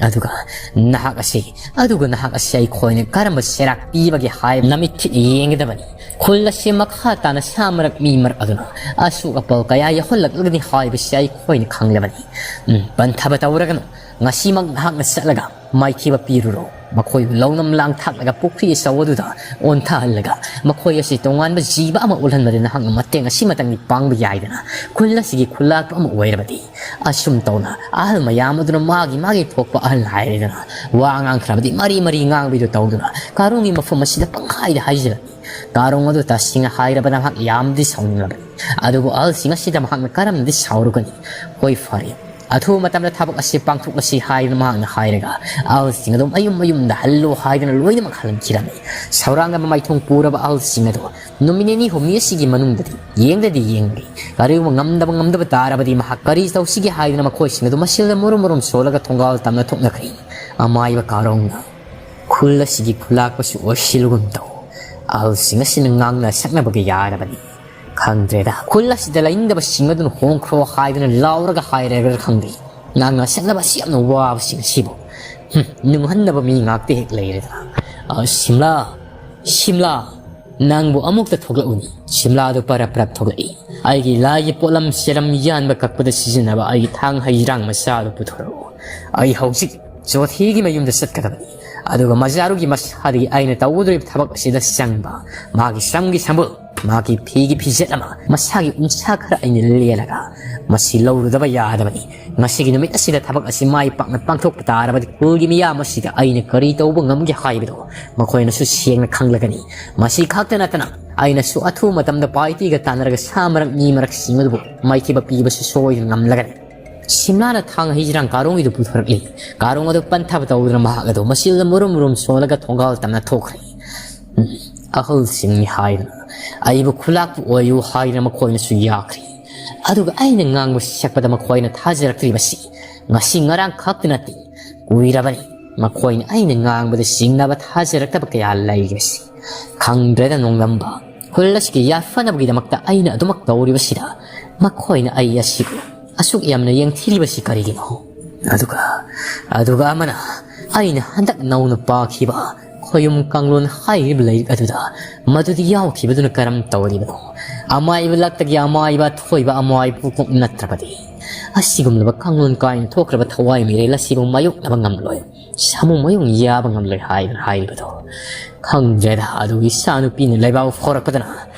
ꯑꯗꯨꯒ ꯅꯍꯥꯛ ꯑꯁꯤ, ꯑꯗꯨꯒ ꯅꯍꯥꯛ ꯑꯁꯤ ꯑꯩꯈꯣꯏꯅ ꯀꯔꯝꯕ ꯁꯦꯔꯥꯛ ꯄꯤꯕꯒꯦ ꯍꯥꯏꯕ ꯅꯃꯤꯠ ꯊꯤꯠ ꯌꯦꯡꯒꯗꯕꯅꯤ꯫ ꯈꯨꯜ ꯑꯁꯤ ꯃꯈꯥ ꯇꯥꯅ ꯁꯥ ꯃꯔꯛ, ꯃꯤ ꯃꯔꯛ ꯑꯗꯨꯅ ꯑꯁꯣꯛ ꯑꯄꯜ ꯀꯌꯥ ꯌꯥꯎꯍꯜꯂꯛꯂꯒꯅꯤ ꯍꯥꯏꯕꯁꯤ ꯑꯩꯈꯣꯏꯅ ꯈꯪꯂꯕꯅꯤ꯫ ꯎꯝ, ꯄꯟꯊꯕ ꯇꯧꯔꯒꯅꯨ꯫ ꯉꯁꯤꯃꯛ ꯅꯍꯥꯛꯅ ꯆꯠꯂꯒ ꯃꯥꯏꯊꯤꯕ ꯄꯤꯔꯨꯔꯣ"꯫ ꯃꯈꯣꯏꯕꯨ ꯂꯧꯅꯝ ꯂꯥꯡꯊꯥꯛꯂꯒ ꯄꯨꯈ꯭ꯔꯤ ꯑꯆꯧꯕꯗꯨꯗ ꯑꯣꯟꯊꯍꯜꯂꯒ ꯃꯈꯣꯏ ꯑꯁꯤ ꯇꯣꯉꯥꯟꯕ ꯖꯤꯕ ꯑꯃ ꯑꯣꯜꯍꯟꯕꯗ ꯅꯍꯥꯛꯅ ꯃꯇꯦꯡ ꯑꯁꯤꯃꯇꯪꯗꯤ ꯄꯥꯡꯕ ꯌꯥꯏꯗꯅ꯫ ꯈꯨꯜ ꯑꯁꯤꯒꯤ ꯈꯨꯜꯂꯥꯛꯄ ꯑꯃ ꯑꯣꯏꯔꯕꯗꯤ꯫ ꯑꯁꯨꯝ ꯇꯧꯅ ꯑꯍꯜ ꯃꯌꯥꯝ ꯑꯗꯨꯅ ꯃꯥꯒꯤ ꯃꯥꯒꯤ ꯊꯣꯛꯄ ꯑꯍꯜ ꯍꯥꯏꯔꯦꯗꯅ ꯋꯥ ꯉꯥꯡꯈ꯭ꯔꯕꯗꯤ ꯃꯔꯤ ꯃꯔꯤ ꯉꯥꯡꯕꯤꯗꯨ ꯇꯧꯗꯨꯅ ꯀꯥꯔꯣꯡꯒꯤ ꯃꯐꯝ ꯑꯁꯤꯗ ꯄꯪꯍꯥꯏꯗ ꯍꯥꯏꯖꯤꯜꯂꯝꯃꯤ꯫ ꯀꯥꯔꯣꯡ ꯑꯗꯨ ꯇꯁꯦꯡꯅ ꯍꯥꯏꯔꯕꯗ ꯃꯍꯥꯛ ꯌꯥꯝꯅꯗꯤ ꯁꯥꯎꯅꯤꯡꯂꯕꯅꯤ꯫ ꯑꯗꯨꯕꯨ ꯑꯍꯜꯁꯤꯡ ꯑꯁꯤꯗ ꯃꯍꯥꯛꯅ ꯀꯔꯝꯅꯗꯤ ꯁꯥꯎꯔꯨꯒꯅꯤ? ꯍꯣꯏ, ꯐꯔꯦ, ꯑꯊꯨꯕ ꯃꯇꯝꯗ ꯊꯕꯛ ꯑꯁꯤ ꯄꯥꯡꯊꯣꯛꯂꯁꯤ ꯍꯥꯏꯗꯨꯅ ꯃꯍꯥꯛꯅ ꯍꯥꯏꯔꯒ ꯑꯍꯜꯁꯤꯡ ꯑꯗꯨ ꯃꯌꯨꯝ ꯃꯌꯨꯝꯗ ꯍꯜꯂꯣ ꯍꯥꯏꯗꯨꯅ ꯂꯣꯏꯅꯃꯛ ꯍꯜꯍꯟꯈꯤꯔꯝꯃꯤ꯫ ꯁꯧꯔꯥꯡꯗꯕ ꯃꯥꯏꯊꯣꯡ ꯄꯨꯔꯕ ꯑꯍꯜꯁꯤꯡ ꯑꯗꯨ ꯅꯨꯃꯤꯠ ꯅꯤꯅꯤ ꯍꯨꯝꯅꯤ ꯑꯁꯤꯒꯤ ꯃꯅꯨꯡꯗꯗꯤ ꯌꯦꯡꯗꯗꯤ ꯌꯦꯡꯂꯤ꯫ ꯀꯔꯤꯒꯨꯝꯕ ꯉꯝꯗꯕ ꯉꯝꯗꯕ ꯇꯥꯔꯕꯗꯤ ꯃꯍꯥꯛ ꯀꯔꯤ ꯇꯧꯁꯤꯒꯦ ꯍꯥꯏꯗꯨꯅ ꯃꯈꯣꯏꯁꯤꯡ ꯑꯗꯨ ꯃꯁꯤꯜꯗ ꯃꯨꯔꯨꯝ ꯃꯨꯔꯨꯝ ꯁꯣꯜꯂꯒ ꯊꯣꯡꯒꯥꯜ ꯇꯝꯅ ꯊꯣꯛꯅꯈ꯭ꯔꯦ꯫ ꯑꯃꯥꯏꯕ ꯀꯥꯔꯣꯡꯅ ꯈꯨꯜ ꯑꯁꯤꯒꯤ ꯈꯨꯂꯥꯛꯄꯁꯨ ꯑꯣꯏꯁꯤꯜꯂꯨꯒꯨꯝ ꯇꯧ꯫ ꯑꯍꯜꯁꯤꯡ ꯑꯁꯤꯅ ꯉꯥꯡꯅ ꯁꯛꯅꯕꯒ ꯌꯥꯔꯕꯅꯤ꯫ ꯈꯪꯗ꯭ꯔꯦꯗ, ꯈꯨꯜ ꯑꯁꯤꯗ ꯂꯩꯅꯤꯡꯗꯕꯁꯤꯡ ꯑꯗꯨꯅ ꯍꯣꯡꯈ꯭ꯔꯣ ꯍꯥꯏꯗꯨꯅ ꯂꯥꯎꯔꯒ ꯍꯥꯏꯔꯒ꯭ꯔꯥ ꯈꯪꯗꯦ꯫ ꯉꯥꯡꯅ ꯁꯛꯅꯕ ꯑꯁꯤ ꯌꯥꯝꯅ ꯋꯥꯕꯁꯤꯡ ꯑꯁꯤꯕꯨ꯫ ꯍꯨꯝ, ꯅꯨꯡꯍꯟꯅꯕ ꯃꯤ ꯉꯥꯛꯇ ꯍꯦꯛ ꯂꯩꯔꯦꯗ꯫ ꯑ, ꯁꯤꯝꯂꯥ, ꯁꯤꯝꯂꯥ, ꯅꯪꯕꯨ ꯑꯃꯨꯛꯇ ꯊꯣꯛꯂꯛꯎꯅꯤ꯫ ꯁꯤꯝꯂꯥꯗꯨ ꯄꯔꯞ ꯄꯔꯞ ꯊꯣꯛꯂꯛꯏ꯫ ꯑꯩꯒꯤ ꯂꯥꯏꯒꯤ ꯄꯣꯠꯂꯝ ꯁꯦꯔꯝ ꯌꯥꯟꯕ ꯀꯛꯄꯗ ꯁꯤꯖꯤꯟꯅꯕ ꯑꯩꯒꯤ ꯊꯥꯡ ꯍꯩꯔꯥꯡ ꯃꯆꯥꯗꯨ ꯄꯨꯊꯣꯔꯛꯎ꯫ ꯑꯩ ꯍꯧꯖꯤꯛ ꯆꯣꯊꯤꯒꯤ ꯃꯌꯨꯝꯗ ꯆꯠꯀꯗꯕꯅꯤ꯫ ꯑꯗꯨꯒ ꯃꯖꯥꯔꯨꯒꯤ ꯃꯁꯥꯗꯒꯤ ꯑꯩꯅ ꯇꯧꯒꯗꯧꯔꯤꯕ ꯊꯕꯛ ꯑꯁꯤꯗ ꯆꯪꯕ ꯃꯥꯒꯤ ꯁꯝꯒꯤ ꯁꯝꯕꯨꯜ, ꯃꯥꯒꯤ ꯐꯤꯒꯤ ꯐꯤꯖꯦꯠ ꯑꯃ, ꯃꯁꯥꯒꯤ ꯎꯟꯁꯥ ꯈꯔ ꯑꯩꯅ ꯂꯦꯜꯂꯒ ꯃꯁꯤ ꯂꯧꯔꯨꯗꯕ ꯌꯥꯗꯕꯅꯤ꯫ ꯉꯁꯤꯒꯤ ꯅꯨꯃꯤꯠ ꯑꯁꯤꯗ ꯊꯕꯛ ꯑꯁꯤ ꯃꯥꯏ ꯄꯥꯛꯅ ꯄꯥꯡꯊꯣꯛꯄ ꯇꯥꯔꯕꯗꯤ ꯈꯨꯜꯒꯤ ꯃꯤꯌꯥꯝ ꯑꯁꯤꯗ ꯑꯩꯅ ꯀꯔꯤ ꯇꯧꯕ ꯉꯝꯒꯦ ꯍꯥꯏꯕꯗꯨ ꯃꯈꯣꯏꯅꯁꯨ ꯁꯦꯡꯅ ꯈꯪꯂꯒꯅꯤ꯫ ꯃꯁꯤ ꯈꯛꯇ ꯅꯠꯇꯅ ꯑꯩꯅꯁꯨ ꯑꯊꯨꯕ ꯃꯇꯝꯗ ꯄꯥꯔꯇꯤꯒ ꯇꯥꯟꯅꯔꯒ ꯁꯥ ꯃꯔꯛ ꯃꯤ ꯃꯔꯛꯁꯤꯡ ꯑꯗꯨꯕꯨ ꯃꯥꯏꯊꯤꯕ ꯄꯤꯕꯁꯨ ꯁꯣꯏꯗꯅ ꯉꯝꯂꯒꯅꯤ꯫ ꯁꯤꯝꯂꯥꯅ ꯊꯥꯡ ꯍꯩꯖꯤꯔꯥꯡ ꯀꯥꯔꯣꯡꯒꯤꯗꯨ ꯄꯨꯊꯣꯔꯛꯂꯤ꯫ ꯀꯥꯔꯣꯡ ꯑꯗꯨ ꯄꯟꯊꯕ ꯇꯧꯗꯨꯅ ꯃꯍꯥꯛ ꯑꯗꯨ ꯃꯁꯤꯜꯗ ꯃꯨꯔꯨꯝ ꯃꯨꯔꯨꯝ ꯁꯣꯜꯂꯒ ꯊꯣꯡꯒꯥꯜ ꯇꯝꯅ ꯊꯣꯛꯈ꯭ꯔꯦ꯫ ꯎꯝ, ꯑꯍꯜꯁꯤꯡꯅꯤ ꯍꯥꯏꯗꯨꯅ ꯑꯩꯕꯨ ꯈꯨꯂꯥꯛꯄ ꯑꯣꯏꯌꯨ ꯍꯥꯏꯗꯨꯅ ꯃꯈꯣꯏꯅꯁꯨ ꯌꯥꯈ꯭ꯔꯦ꯫ ꯑꯗꯨꯒ ꯑꯩꯅ ꯉꯥꯡꯕ ꯁꯛꯄꯗ ꯃꯈꯣꯏꯅ ꯊꯥꯖꯔꯛꯇ꯭ꯔꯤꯕꯁꯤ ꯉꯁꯤ ꯉꯔꯥꯡ ꯈꯛꯇ ꯅꯠꯇꯦ, ꯀꯨꯏꯔꯕꯅꯤ꯫ ꯃꯈꯣꯏꯅ ꯑꯩꯅ ꯉꯥꯡꯕꯗ ꯆꯤꯡꯅꯕ ꯊꯥꯖꯔꯛꯇꯕ ꯀꯌꯥ ꯂꯩꯔꯤꯕꯁꯤ꯫ ꯈꯪꯗ꯭ꯔꯦꯗ ꯅꯣꯡꯗꯝꯕ, ꯈꯨꯜ ꯑꯁꯤꯒꯤ ꯌꯥꯏꯐꯅꯕꯒꯤꯗꯃꯛꯇ ꯑꯩꯅ ꯑꯗꯨꯃꯛ ꯇꯧꯔꯤꯕꯁꯤꯗ ꯃꯈꯣꯏꯅ ꯑꯩ ꯑꯁꯤꯕꯨ ꯑꯁꯨꯛ ꯌꯥꯝꯅ ꯌꯦꯡꯊꯤꯔꯤꯕꯁꯤ ꯀꯔꯤꯒꯤꯅꯣ? ꯑꯗꯨꯒ, ꯑꯗꯨꯒ ꯑꯃꯅ ꯑꯩꯅ ꯍꯟꯗꯛ ꯅꯧꯅ ꯄꯥꯈꯤꯕ ꯈꯣꯌꯨꯝ ꯀꯥꯡꯂꯣꯟ ꯍꯥꯏꯔꯤꯕ ꯂꯥꯏꯔꯤꯛ ꯑꯗꯨꯗ ꯃꯗꯨꯗꯤ ꯌꯥꯎꯈꯤꯕꯗꯨꯅ ꯀꯔꯝ ꯇꯧꯔꯤꯕꯅꯣ? ꯑꯃꯥꯏꯕ ꯂꯛꯇꯒꯤ ꯑꯃꯥꯏꯕ ꯑꯊꯣꯏꯕ ꯑꯃꯥꯏꯕ ꯄꯨꯀꯣꯛ ꯅꯠꯇ꯭ꯔꯕꯗꯤ ꯑꯁꯤꯒꯨꯝꯂꯕ ꯀꯥꯡꯂꯣꯟ ꯀꯥꯏꯅ ꯊꯣꯛꯈ꯭ꯔꯕ ꯊꯋꯥꯏ ꯃꯤꯔꯦꯜ ꯑꯁꯤꯕꯨ ꯃꯥꯌꯣꯛꯅꯕ ꯉꯝꯂꯣꯏ, ꯁꯥꯃꯨ ꯃꯌꯨꯡ ꯌꯥꯕ ꯉꯝꯂꯣꯏ ꯍꯥꯏꯗꯨꯅ ꯍꯥꯏꯔꯤꯕꯗꯣ꯫ ꯈꯪꯗ꯭ꯔꯦꯗ, ꯑꯗꯨꯒꯤ ꯏꯆꯥꯅꯨꯄꯤꯅ ꯂꯩꯕꯥꯛ ꯐꯥꯎꯔꯛꯄꯗꯅ,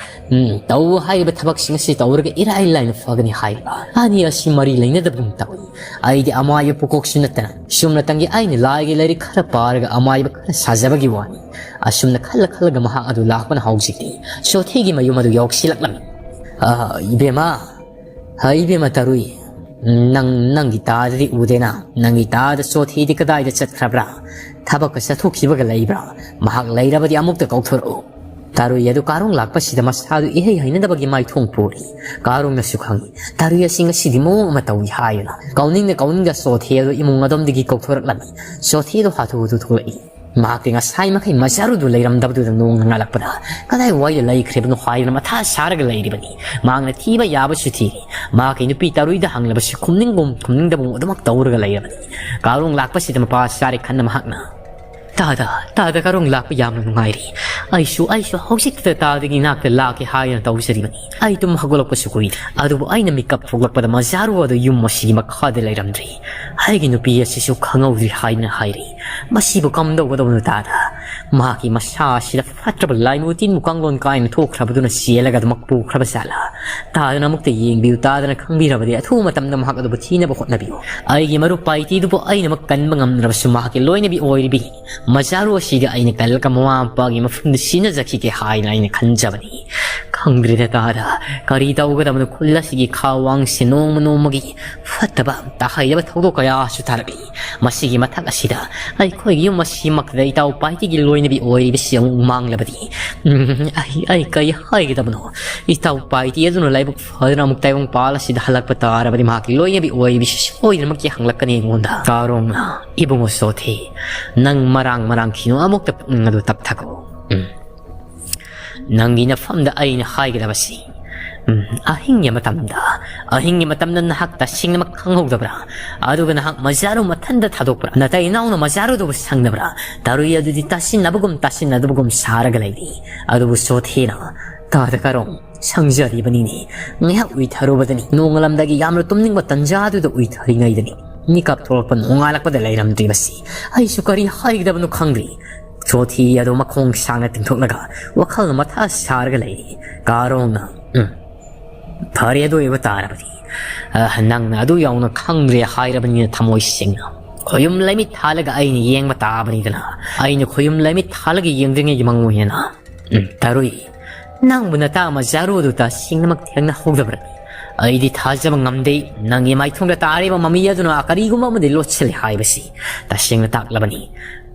"ꯎꯝ, ꯇꯧ ꯍꯥꯏꯔꯤꯕ ꯊꯕꯛꯁꯤꯡ ꯑꯁꯤ ꯇꯧꯔꯒ ꯏꯔꯥꯏ ꯂꯥꯏꯅ ꯐꯒꯅꯤ" ꯍꯥꯏꯔꯤꯕ꯫ ꯑꯅꯤ ꯑꯁꯤ ꯃꯔꯤ ꯂꯩꯅꯗꯕꯒꯨꯝ ꯇꯧꯏ꯫ ꯑꯩꯗꯤ ꯑꯃꯥꯏꯕ ꯄꯨꯀꯣꯛꯁꯨ ꯅꯠꯇꯅ, ꯆꯨꯝꯅꯇꯪꯒꯤ ꯑꯩꯅ ꯂꯥꯏꯒꯤ ꯂꯥꯏꯔꯤꯛ ꯈꯔ ꯄꯥꯔꯒ ꯑꯃꯥꯏꯕ ꯈꯔ ꯁꯥꯖꯕꯒꯤ ꯋꯥꯅꯤ꯫ ꯑꯁꯨꯝꯅ ꯈꯜꯂ ꯈꯜꯂꯒ ꯃꯍꯥꯛ ꯑꯗꯨ ꯂꯥꯛꯄꯅ ꯍꯧꯖꯤꯛꯇꯤ ꯁꯣꯊꯤꯒꯤ ꯃꯌꯨꯝ ꯑꯗꯨ ꯌꯧꯁꯤꯜꯂꯛꯂꯝꯃꯤ꯫ "ꯑꯥ, ꯏꯕꯦꯝꯃ, ꯍꯥ, ꯏꯕꯦꯝꯃ ꯇꯔꯨꯏ, ꯅꯪ, ꯅꯪꯒꯤ ꯇꯥꯗꯗꯤ ꯎꯗꯦꯅ꯫ ꯅꯪꯒꯤ ꯇꯥꯗ ꯁꯣꯊꯤꯗꯤ ꯀꯗꯥꯏꯗ ꯆꯠꯈ꯭ꯔꯕ꯭ꯔꯥ? ꯊꯕꯛꯀ ꯆꯠꯊꯣꯛꯈꯤꯕꯒ ꯂꯩꯕ꯭ꯔꯥ? ꯃꯍꯥꯛ ꯂꯩꯔꯕꯗꯤ ꯑꯃꯨꯛꯇ ꯀꯧꯊꯣꯔꯛꯎ꯫" ꯇꯔꯨꯏ ꯑꯗꯨ ꯀꯥꯔꯣꯡ ꯂꯥꯛꯄꯁꯤꯗ ꯃꯁꯥꯗꯨ ꯏꯍꯩ ꯍꯩꯅꯗꯕꯒꯤ ꯃꯥꯏꯊꯣꯡ ꯄꯣꯔꯤ꯫ ꯀꯥꯔꯣꯡꯅꯁꯨ ꯈꯪꯏ, ꯇꯔꯨꯏ ꯑꯁꯤ ꯉꯁꯤꯗꯤ ꯃꯑꯣꯡ ꯑꯃ ꯇꯧꯏ ꯍꯥꯏꯗꯨꯅ꯫ ꯀꯧꯅꯤꯡꯅ ꯀꯧꯅꯤꯡꯗ ꯁꯣꯊꯤ ꯑꯗꯨ ꯏꯃꯨꯡ ꯑꯗꯣꯝꯗꯒꯤ ꯀꯧꯊꯣꯔꯛꯂꯝꯃꯤ꯫ ꯁꯣꯊꯤ ꯑꯗꯨ ꯍꯥꯊꯨ ꯍꯥꯊꯨ ꯊꯣꯛꯂꯛꯏ꯫ ꯃꯍꯥꯛꯇꯤ ꯉꯁꯥꯏ ꯃꯈꯩ ꯃꯖꯥꯔꯨꯗꯨ ꯂꯩꯔꯝꯗꯕꯗꯨꯗ ꯅꯣꯡꯅ ꯉꯥꯜꯂꯛꯄꯗ ꯀꯗꯥꯏ ꯋꯥꯏꯗ ꯂꯩꯈ꯭ꯔꯤꯕꯅꯣ ꯍꯥꯏꯗꯨꯅ ꯃꯊꯥ ꯁꯥꯔꯒ ꯂꯩꯔꯤꯕꯅꯤ꯫ ꯃꯍꯥꯛꯅ ꯊꯤꯕ ꯌꯥꯕꯁꯨ ꯊꯤꯔꯤ꯫ ꯃꯍꯥꯛꯀꯤ ꯅꯨꯄꯤ ꯇꯔꯨꯏꯗ ꯍꯪꯂꯕꯁꯨ ꯈꯨꯝꯅꯤꯡꯒꯨꯝ ꯈꯨꯝꯅꯤꯡꯗꯕꯒꯨꯝ ꯑꯗꯨꯃꯛ ꯇꯧꯔꯒ ꯂꯩꯔꯕꯅꯤ꯫ ꯀꯥꯔꯣꯡ ꯂꯥꯛꯄꯁꯤꯗ ꯃꯄꯥ ꯆꯥꯔꯦ ꯈꯟꯅ ꯃꯍꯥꯛꯅ, "ꯇꯥꯗ, ꯇꯥꯗ, ꯀꯥꯔꯣꯡ ꯂꯥꯛꯄ ꯌꯥꯝꯅ ꯅꯨꯡꯉꯥꯏꯔꯤ꯫ ꯑꯩꯁꯨ, ꯑꯩꯁꯨ ꯍꯧꯖꯤꯛꯇ ꯇꯥꯗꯒꯤ ꯏꯅꯥꯛꯇ ꯂꯥꯛꯀꯦ ꯍꯥꯏꯗꯨꯅ ꯇꯧꯖꯔꯤꯕꯅꯤ꯫ ꯑꯩ ꯇꯨꯝ ꯍꯧꯒꯠꯂꯛꯄꯁꯨ ꯀꯨꯏꯔꯦ, ꯑꯗꯨꯕꯨ ꯑꯩꯅ ꯃꯤꯀꯞ ꯊꯣꯛꯂꯛꯄꯗ ꯃꯖꯥꯔꯨ ꯑꯗꯨ ꯌꯨꯝ ꯑꯁꯤꯒꯤ ꯃꯈꯥꯗ ꯂꯩꯔꯝꯗ꯭ꯔꯤ꯫ ꯑꯩꯒꯤ ꯅꯨꯄꯤ ꯑꯁꯤꯁꯨ ꯈꯪꯍꯧꯗ꯭ꯔꯤ" ꯍꯥꯏꯗꯨꯅ ꯍꯥꯏꯔꯤ꯫ "ꯃꯁꯤꯕꯨ ꯀꯝꯗꯧꯒꯗꯕꯅꯣ ꯇꯥꯗ? ꯃꯍꯥꯛꯀꯤ ꯃꯁꯥ ꯑꯁꯤꯗ ꯐꯠꯇ꯭ꯔꯕ ꯂꯥꯏꯃꯨ ꯇꯤꯟꯃꯨ ꯀꯥꯡꯂꯣꯟ ꯀꯥꯏꯅ ꯊꯣꯛꯈ꯭ꯔꯕꯗꯨꯅ ꯆꯦꯜꯂꯒ ꯑꯗꯨꯃꯛ ꯄꯨꯈ꯭ꯔꯕ ꯖꯥꯠꯂꯥ? ꯇꯥꯗꯅ ꯑꯃꯨꯛꯇ ꯌꯦꯡꯕꯤꯌꯨ, ꯇꯥꯗꯅ ꯈꯪꯕꯤꯔꯕꯗꯤ ꯑꯊꯨꯕ ꯃꯇꯝꯗ ꯃꯍꯥꯛ ꯑꯗꯨꯕꯨ ꯊꯤꯅꯕ ꯍꯣꯠꯅꯕꯤꯌꯨ꯫ ꯑꯩꯒꯤ ꯃꯔꯨꯞ ꯄꯥꯏꯇꯤꯗꯨꯕꯨ ꯑꯩꯅꯃꯛ ꯀꯟꯕ ꯉꯝꯗ꯭ꯔꯕꯁꯨ ꯃꯍꯥꯛꯀꯤ ꯂꯣꯏꯅꯕꯤ ꯑꯣꯏꯔꯤꯕꯤ ꯃꯖꯥꯔꯨ ꯑꯁꯤꯗꯤ ꯑꯩꯅ ꯀꯜꯂꯒ ꯃꯃꯥ ꯃꯄꯥꯒꯤ ꯃꯐꯝꯗ ꯁꯤꯟꯅꯖꯈꯤꯒꯦ ꯍꯥꯏꯅ ꯑꯩꯅ ꯈꯟꯖꯕꯅꯤ꯫ ꯈꯪꯗ꯭ꯔꯦꯗ ꯇꯥꯗ, ꯀꯔꯤ ꯇꯧꯒꯗꯕꯅꯣ? ꯈꯨꯜ ꯑꯁꯤꯒꯤ ꯈꯥ ꯋꯥꯡꯁꯦ ꯅꯣꯡꯃ ꯅꯣꯡꯃꯒꯤ ꯐꯠꯇꯕ ꯇꯥꯍꯩꯗꯕ ꯊꯧꯗꯣꯛ ꯀꯌꯥꯁꯨ ꯇꯥꯔꯛꯂꯤ꯫ ꯃꯁꯤꯒꯤ ꯃꯊꯛ ꯑꯁꯤꯗ ꯑꯩꯈꯣꯏꯒꯤ ꯌꯨꯝ ꯑꯁꯤꯃꯛꯇꯗ ꯏꯇꯥꯎ ꯄꯥꯏꯇꯤꯒꯤ ꯂꯣꯏꯅꯕꯤ ꯑꯣꯏꯔꯤꯕꯁꯤ ꯑꯃꯨꯛ ꯃꯥꯡꯂꯕꯗꯤ, ꯎꯝ, ꯑꯩ, ꯑꯩ ꯀꯔꯤ ꯍꯥꯏꯒꯗꯕꯅꯣ? ꯏꯇꯥꯎ ꯄꯥꯏꯇꯤ ꯑꯗꯨꯅ ꯂꯥꯏꯕꯛ ꯐꯗꯨꯅ ꯑꯃꯨꯛ ꯇꯥꯏꯕꯪꯄꯥꯜ ꯑꯁꯤꯗ ꯍꯜꯂꯛꯄ ꯇꯥꯔꯕꯗꯤ ꯃꯍꯥꯛꯀꯤ ꯂꯣꯏꯅꯕꯤ ꯑꯣꯏꯔꯤꯕꯁꯤ ꯁꯣꯏꯗꯅꯃꯛꯀꯤ ꯍꯪꯂꯛꯀꯅꯤ ꯑꯩꯉꯣꯟꯗ꯫" ꯀꯥꯔꯣꯡꯅ, "ꯏꯕꯨꯡꯉꯣ ꯁꯣꯊꯤ, ꯅꯪ ꯃꯔꯥꯡ ꯃꯔꯥꯡ ꯈꯤꯅꯨ, ꯑꯃꯨꯛꯇ ꯄꯨꯛꯅꯤꯡ ꯑꯗꯨ ꯇꯞꯊꯈꯣ꯫ ꯎꯝ꯫ ꯅꯪꯒꯤ ꯅꯐꯝꯗ ꯑꯩꯅ ꯍꯥꯏꯒꯗꯕꯁꯤ, ꯎꯝ, ꯑꯍꯤꯡꯒꯤ ꯃꯇꯝꯗ, ꯑꯍꯤꯡꯒꯤ ꯃꯇꯝꯗ ꯅꯍꯥꯛ ꯇꯁꯦꯡꯅꯃꯛ ꯈꯪꯍꯧꯗꯕ꯭ꯔꯥ? ꯑꯗꯨꯒ ꯅꯍꯥꯛ ꯃꯖꯥꯔꯨ ꯃꯊꯟꯗ ꯊꯥꯗꯣꯛꯄ꯭ꯔꯥ? ꯅꯇꯩ ꯏꯅꯥꯎꯅ ꯃꯖꯥꯔꯨꯗꯨꯕꯨ ꯁꯪꯗꯕ꯭ꯔꯥ?" ꯇꯔꯨꯏ ꯑꯗꯨꯗꯤ ꯇꯥꯁꯤꯟꯅꯕꯒꯨꯝ ꯇꯥꯁꯤꯟꯅꯗꯕꯒꯨꯝ ꯁꯥꯔꯒ ꯂꯩꯔꯤ꯫ ꯑꯗꯨꯕꯨ ꯁꯣꯊꯤꯅ, ꯇꯥꯗ ꯀꯥꯔꯣꯡ, ꯁꯪꯖꯔꯤꯕꯅꯤꯅꯦ꯫ ꯉꯥꯏꯍꯥꯛ ꯎꯏꯊꯔꯨꯕꯗꯅꯤ, ꯅꯣꯡꯉꯥꯜꯂꯝꯗꯥꯏꯒꯤ ꯌꯥꯝꯅ ꯇꯨꯝꯅꯤꯡꯕ ꯇꯟꯖꯥꯗꯨꯗ ꯎꯏꯊꯔꯤꯉꯩꯗꯅꯤ ꯃꯤꯀꯞ ꯊꯣꯛꯂꯛꯄ ꯅꯣꯡꯉꯥꯜꯂꯛꯄꯗ ꯂꯩꯔꯝꯗ꯭ꯔꯤꯕꯁꯤ꯫ ꯑꯩꯁꯨ ꯀꯔꯤ ꯍꯥꯏꯒꯗꯕꯅꯣ ꯈꯪꯗ꯭ꯔꯤ꯫ ꯆꯣꯊꯤ ꯑꯗꯨ ꯃꯈꯣꯡ ꯁꯥꯡꯅ ꯇꯤꯡꯊꯣꯛꯂꯒ ꯋꯥꯈꯜꯅ ꯃꯊꯥ ꯁꯥꯔꯒ ꯂꯩꯔꯤ꯫ ꯀꯥꯔꯣꯡꯅ, "ꯎꯝ, ꯐꯔꯦ, ꯑꯗꯨ ꯑꯣꯏꯕ ꯇꯥꯔꯕꯗꯤ, ꯑ, ꯅꯪꯅ ꯑꯗꯨ ꯌꯧꯅ ꯈꯪꯗ꯭ꯔꯦ ꯍꯥꯏꯔꯕꯅꯤꯅ ꯊꯃꯣꯏ ꯁꯦꯡꯅ ꯈꯣꯌꯨꯝ ꯂꯩꯃꯤꯠ ꯊꯥꯜꯂꯒ ꯑꯩꯅ ꯌꯦꯡꯕ ꯇꯥꯕꯅꯤꯗꯅ꯫ ꯑꯩꯅ ꯈꯣꯌꯨꯝ ꯂꯩꯃꯤꯠ ꯊꯥꯜꯂꯒ ꯌꯦꯡꯗ꯭ꯔꯤꯉꯩꯒꯤ ꯃꯥꯡꯑꯣꯏꯅꯅ, ꯎꯝ, ꯇꯔꯨꯏ, ꯅꯪꯕꯨ ꯅꯇꯥ ꯃꯖꯥꯔꯨ ꯑꯗꯨ ꯇꯁꯦꯡꯅꯃꯛ ꯊꯦꯡꯅꯍꯧꯗꯕ꯭ꯔꯅꯤ? ꯑꯩꯗꯤ ꯊꯥꯖꯕ ꯉꯝꯗꯦ꯫ ꯅꯪꯒꯤ ꯃꯥꯏꯊꯣꯡꯗ ꯇꯥꯔꯤꯕ ꯃꯃꯤ ꯑꯗꯨꯅ ꯀꯔꯤꯒꯨꯝꯕ ꯑꯃꯗꯤ ꯂꯣꯠꯁꯤꯜꯂꯤ ꯍꯥꯏꯕꯁꯤ ꯇꯁꯦꯡꯅ ꯇꯥꯛꯂꯕꯅꯤ꯫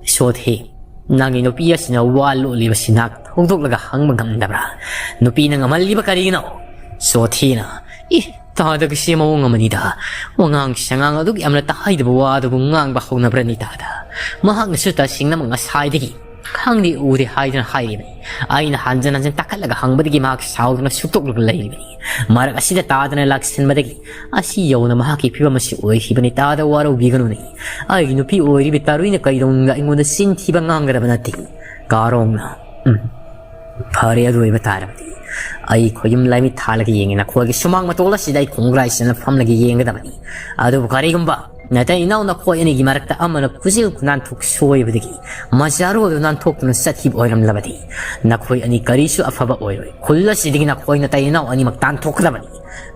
ꯁꯣꯊꯤ, ꯅꯪꯒꯤ ꯅꯨꯄꯤ ꯑꯁꯤꯅ ꯋꯥ ꯂꯣꯠꯂꯤꯕꯁꯤ ꯅꯍꯥꯛ ꯐꯣꯡꯗꯣꯛꯂꯒ ꯍꯪꯕ ꯉꯝꯗꯕ꯭ꯔꯥ? ꯅꯨꯄꯤꯅ ꯉꯝꯍꯜꯂꯤꯕ ꯀꯔꯤꯒꯤꯅꯣ?" ꯁꯣꯊꯤꯅ, "ꯏ, ꯇꯥꯗꯒꯤꯁꯦ ꯃꯑꯣꯡ ꯑꯃꯅꯤꯗ꯫ ꯋꯥꯉꯥꯡ ꯁꯉꯥꯡ ꯑꯗꯨꯛ ꯌꯥꯝꯅ ꯇꯥꯍꯩꯗꯕ ꯋꯥ ꯑꯗꯨꯕꯨ ꯉꯥꯡꯕ ꯍꯧꯅꯕ꯭ꯔꯅꯤ ꯇꯥꯗ? ꯃꯍꯥꯛꯅꯁꯨ ꯇꯁꯦꯡꯅꯃꯛ ꯉꯁꯥꯏꯗꯒꯤ ꯈꯪꯗꯦ ꯎꯗꯦ ꯍꯥꯏꯗꯨꯅ ꯍꯥꯏꯔꯤꯕꯅꯤ꯫ ꯑꯩꯅ ꯍꯟꯖꯤꯟ ꯍꯟꯖꯤꯟ ꯇꯥꯈꯠꯂꯒ ꯍꯪꯕꯗꯒꯤ ꯃꯍꯥꯛ ꯁꯥꯎꯗꯨꯅ ꯁꯨꯛꯇꯣꯛꯂꯒ ꯂꯩꯔꯤꯕꯅꯤ꯫ ꯃꯔꯛ ꯑꯁꯤꯗ ꯇꯥꯗꯅ ꯂꯥꯛꯁꯤꯟꯕꯗꯒꯤ ꯑꯁꯤ ꯌꯧꯅ ꯃꯍꯥꯛꯀꯤ ꯐꯤꯕꯝ ꯑꯁꯤ ꯑꯣꯏꯈꯤꯕꯅꯤ꯫ ꯇꯥꯗ ꯋꯥꯔꯧꯕꯤꯒꯅꯨꯅꯦ꯫ ꯑꯩꯒꯤ ꯅꯨꯄꯤ ꯑꯣꯏꯔꯤꯕꯤ ꯇꯥꯔꯨꯏꯅ ꯀꯩꯗꯧꯅꯨꯡꯗ ꯑꯩꯉꯣꯟꯗ ꯆꯤꯟ ꯊꯤꯕ ꯉꯥꯡꯒꯗꯕ ꯅꯠꯇꯦ꯫ ꯀꯥꯔꯣꯡꯅ, ꯎꯝ, ꯐꯔꯦ, ꯑꯗꯨ ꯑꯣꯏꯕ ꯇꯥꯔꯕꯗꯤ ꯑꯩ ꯈꯣꯌꯨꯝ ꯂꯥꯏꯃꯤꯠ ꯊꯥꯜꯂꯒ ꯌꯦꯡꯉꯤ꯫ ꯅꯈꯣꯏꯒꯤ ꯁꯨꯃꯥꯡ ꯃꯇꯣꯜ ꯑꯁꯤꯗ ꯑꯩ ꯈꯣꯡꯒ꯭ꯔꯥꯏ ꯆꯟꯅ ꯐꯝꯂꯒ ꯌꯦꯡꯒꯗꯕꯅꯤ꯫ ꯑꯗꯨꯕꯨ ꯀꯔꯤꯒꯨꯝꯕ ꯅꯇꯩ ꯏꯅꯥꯎ ꯅꯈꯣꯏ ꯑꯅꯤꯒꯤ ꯃꯔꯛꯇ ꯑꯃꯅ ꯈꯨꯖꯤꯜ ꯈꯨꯅꯥꯟꯊꯣꯛ ꯁꯣꯏꯕꯗꯒꯤ ꯃꯖꯥꯔꯨ ꯑꯗꯨ ꯅꯥꯟꯊꯣꯛꯇꯨꯅ ꯆꯠꯈꯤꯕ ꯑꯣꯏꯔꯝꯂꯕꯗꯤ ꯅꯈꯣꯏ ꯑꯅꯤ ꯀꯔꯤꯁꯨ ꯑꯐꯕ ꯑꯣꯏꯔꯣꯏ꯫ ꯈꯨꯜ ꯑꯁꯤꯗꯒꯤ ꯅꯈꯣꯏ ꯅꯇꯩ ꯏꯅꯥꯎ ꯑꯅꯤꯃꯛ ꯇꯥꯟꯊꯣꯛꯀꯗꯕꯅꯤ꯫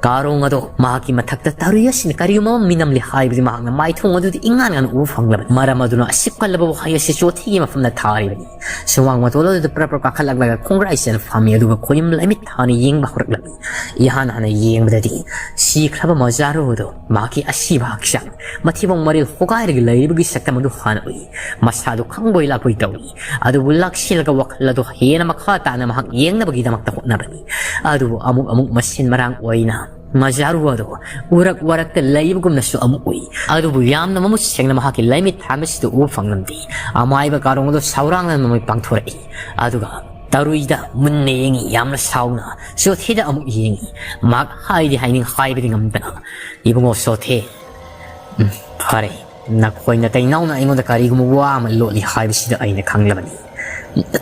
ꯀꯥꯔꯣꯡ ꯑꯗꯣ ꯃꯍꯥꯛꯀꯤ ꯃꯊꯛꯇ ꯇꯥꯔꯨꯏ ꯑꯁꯤꯅ ꯀꯔꯤꯒꯨꯝꯕ ꯑꯃ ꯃꯤꯅꯝꯂꯦ ꯍꯥꯏꯕꯗꯤ ꯃꯍꯥꯛꯅ ꯃꯥꯏꯊꯣꯡ ꯑꯗꯨꯗ ꯏꯉꯥꯟ ꯉꯥꯟꯅ ꯎꯕ ꯐꯪꯂꯕꯅꯤ꯫ ꯃꯔꯝ ꯑꯗꯨꯅ ꯑꯁꯤꯛ ꯀꯜꯂꯕ ꯋꯥꯍꯩ ꯑꯁꯤ ꯆꯣꯊꯤꯒꯤ ꯃꯐꯝꯗ ꯊꯥꯔꯤꯕꯅꯤ꯫ ꯁꯨꯃꯥꯡ ꯃꯇꯣꯜ ꯑꯗꯨꯗ ꯄ꯭ꯔꯞ ꯄ꯭ꯔꯞ ꯀꯥꯈꯠꯂꯛꯂꯒ ꯈꯣꯡꯒ꯭ꯔꯥꯏ ꯆꯦꯟ ꯐꯝꯃꯤ, ꯑꯗꯨꯒ ꯈꯣꯌꯨꯝ ꯂꯩꯃꯤꯠ ꯊꯥꯅ ꯌꯦꯡꯕ ꯍꯧꯔꯛꯂꯝꯃꯤ꯫ ꯏꯍꯥꯟ ꯍꯥꯟꯅ ꯌꯦꯡꯕꯗꯗꯤ ꯁꯤꯈ꯭ꯔꯕ ꯃꯖꯥꯔꯨ ꯑꯗꯨ ꯃꯍꯥꯛꯀꯤ ꯑꯁꯤꯕ ꯍꯛꯆꯥꯡ, ꯃꯊꯤꯕꯣꯡ ꯃꯔꯤꯜ ꯍꯣꯒꯥꯏꯔꯒ ꯂꯩꯔꯤꯕꯒꯤ ꯁꯛꯇꯝ ꯑꯗꯨ ꯍꯥꯟꯅ ꯎꯏ꯫ ꯃꯁꯥꯗꯨ ꯈꯪꯕꯣꯏ ꯂꯥꯛꯄꯣꯏ ꯇꯧꯏ꯫ ꯑꯗꯨꯕꯨ ꯂꯥꯛꯁꯤꯜꯂꯒ ꯋꯥꯈꯜ ꯑꯗꯨ ꯍꯦꯟꯅ ꯃꯈꯥ ꯇꯥꯅ ꯃꯍꯥꯛ ꯌꯦꯡꯅꯕꯒꯤꯗꯃꯛꯇ ꯍꯣꯠꯅꯕꯅꯤ꯫ ꯑꯗꯨꯕꯨ ꯑꯃꯨꯛ ꯑꯃꯨꯛ ꯃꯁꯤꯟ ꯃꯔꯥꯡ ꯑꯣꯏꯅ ꯃꯖꯥꯔꯨ ꯑꯗꯨ ꯎꯔꯛ ꯋꯥꯔꯛꯇ ꯂꯩꯕꯒꯨꯝꯅꯁꯨ ꯑꯃꯨꯛ ꯎꯏ꯫ ꯑꯗꯨꯕꯨ ꯌꯥꯝꯅ ꯃꯃꯨꯠ ꯁꯦꯡꯅ ꯃꯍꯥꯛꯀꯤ ꯂꯩꯃꯤꯠ ꯊꯥꯟꯕꯁꯤꯗ ꯎꯕ ꯐꯪꯂꯝꯗꯦ꯫ ꯑꯃꯥꯏꯕ ꯀꯥꯔꯣꯡ ꯑꯗꯨ ꯁꯥꯎꯔꯥꯡꯅ ꯃꯃꯩ ꯄꯥꯡꯊꯣꯔꯛꯏ꯫ ꯑꯗꯨꯒ ꯇꯔꯨꯏꯗ ꯃꯨꯟꯅ ꯌꯦꯡꯉꯤ, ꯌꯥꯝꯅ ꯁꯥꯎꯅ꯫ ꯁꯣꯊꯤꯗ ꯑꯃꯨꯛ ꯌꯦꯡꯉꯤ꯫ ꯃꯍꯥꯛ ꯍꯥꯏꯗꯤ ꯍꯥꯏꯅꯤꯡ ꯍꯥꯏꯕꯗꯤ ꯉꯝꯗꯅ, "ꯏꯕꯨꯡꯉꯣ ꯁꯣꯊꯦ, ꯎꯝ, ꯐꯔꯦ, ꯅꯈꯣꯏ ꯅꯇꯩ ꯅꯥꯎꯅ ꯑꯩꯉꯣꯟꯗ ꯀꯔꯤꯒꯨꯝꯕ ꯋꯥ ꯑꯃ ꯂꯣꯠꯂꯤ ꯍꯥꯏꯕꯁꯤꯗ ꯑꯩꯅ ꯈꯪꯂꯕꯅꯤ꯫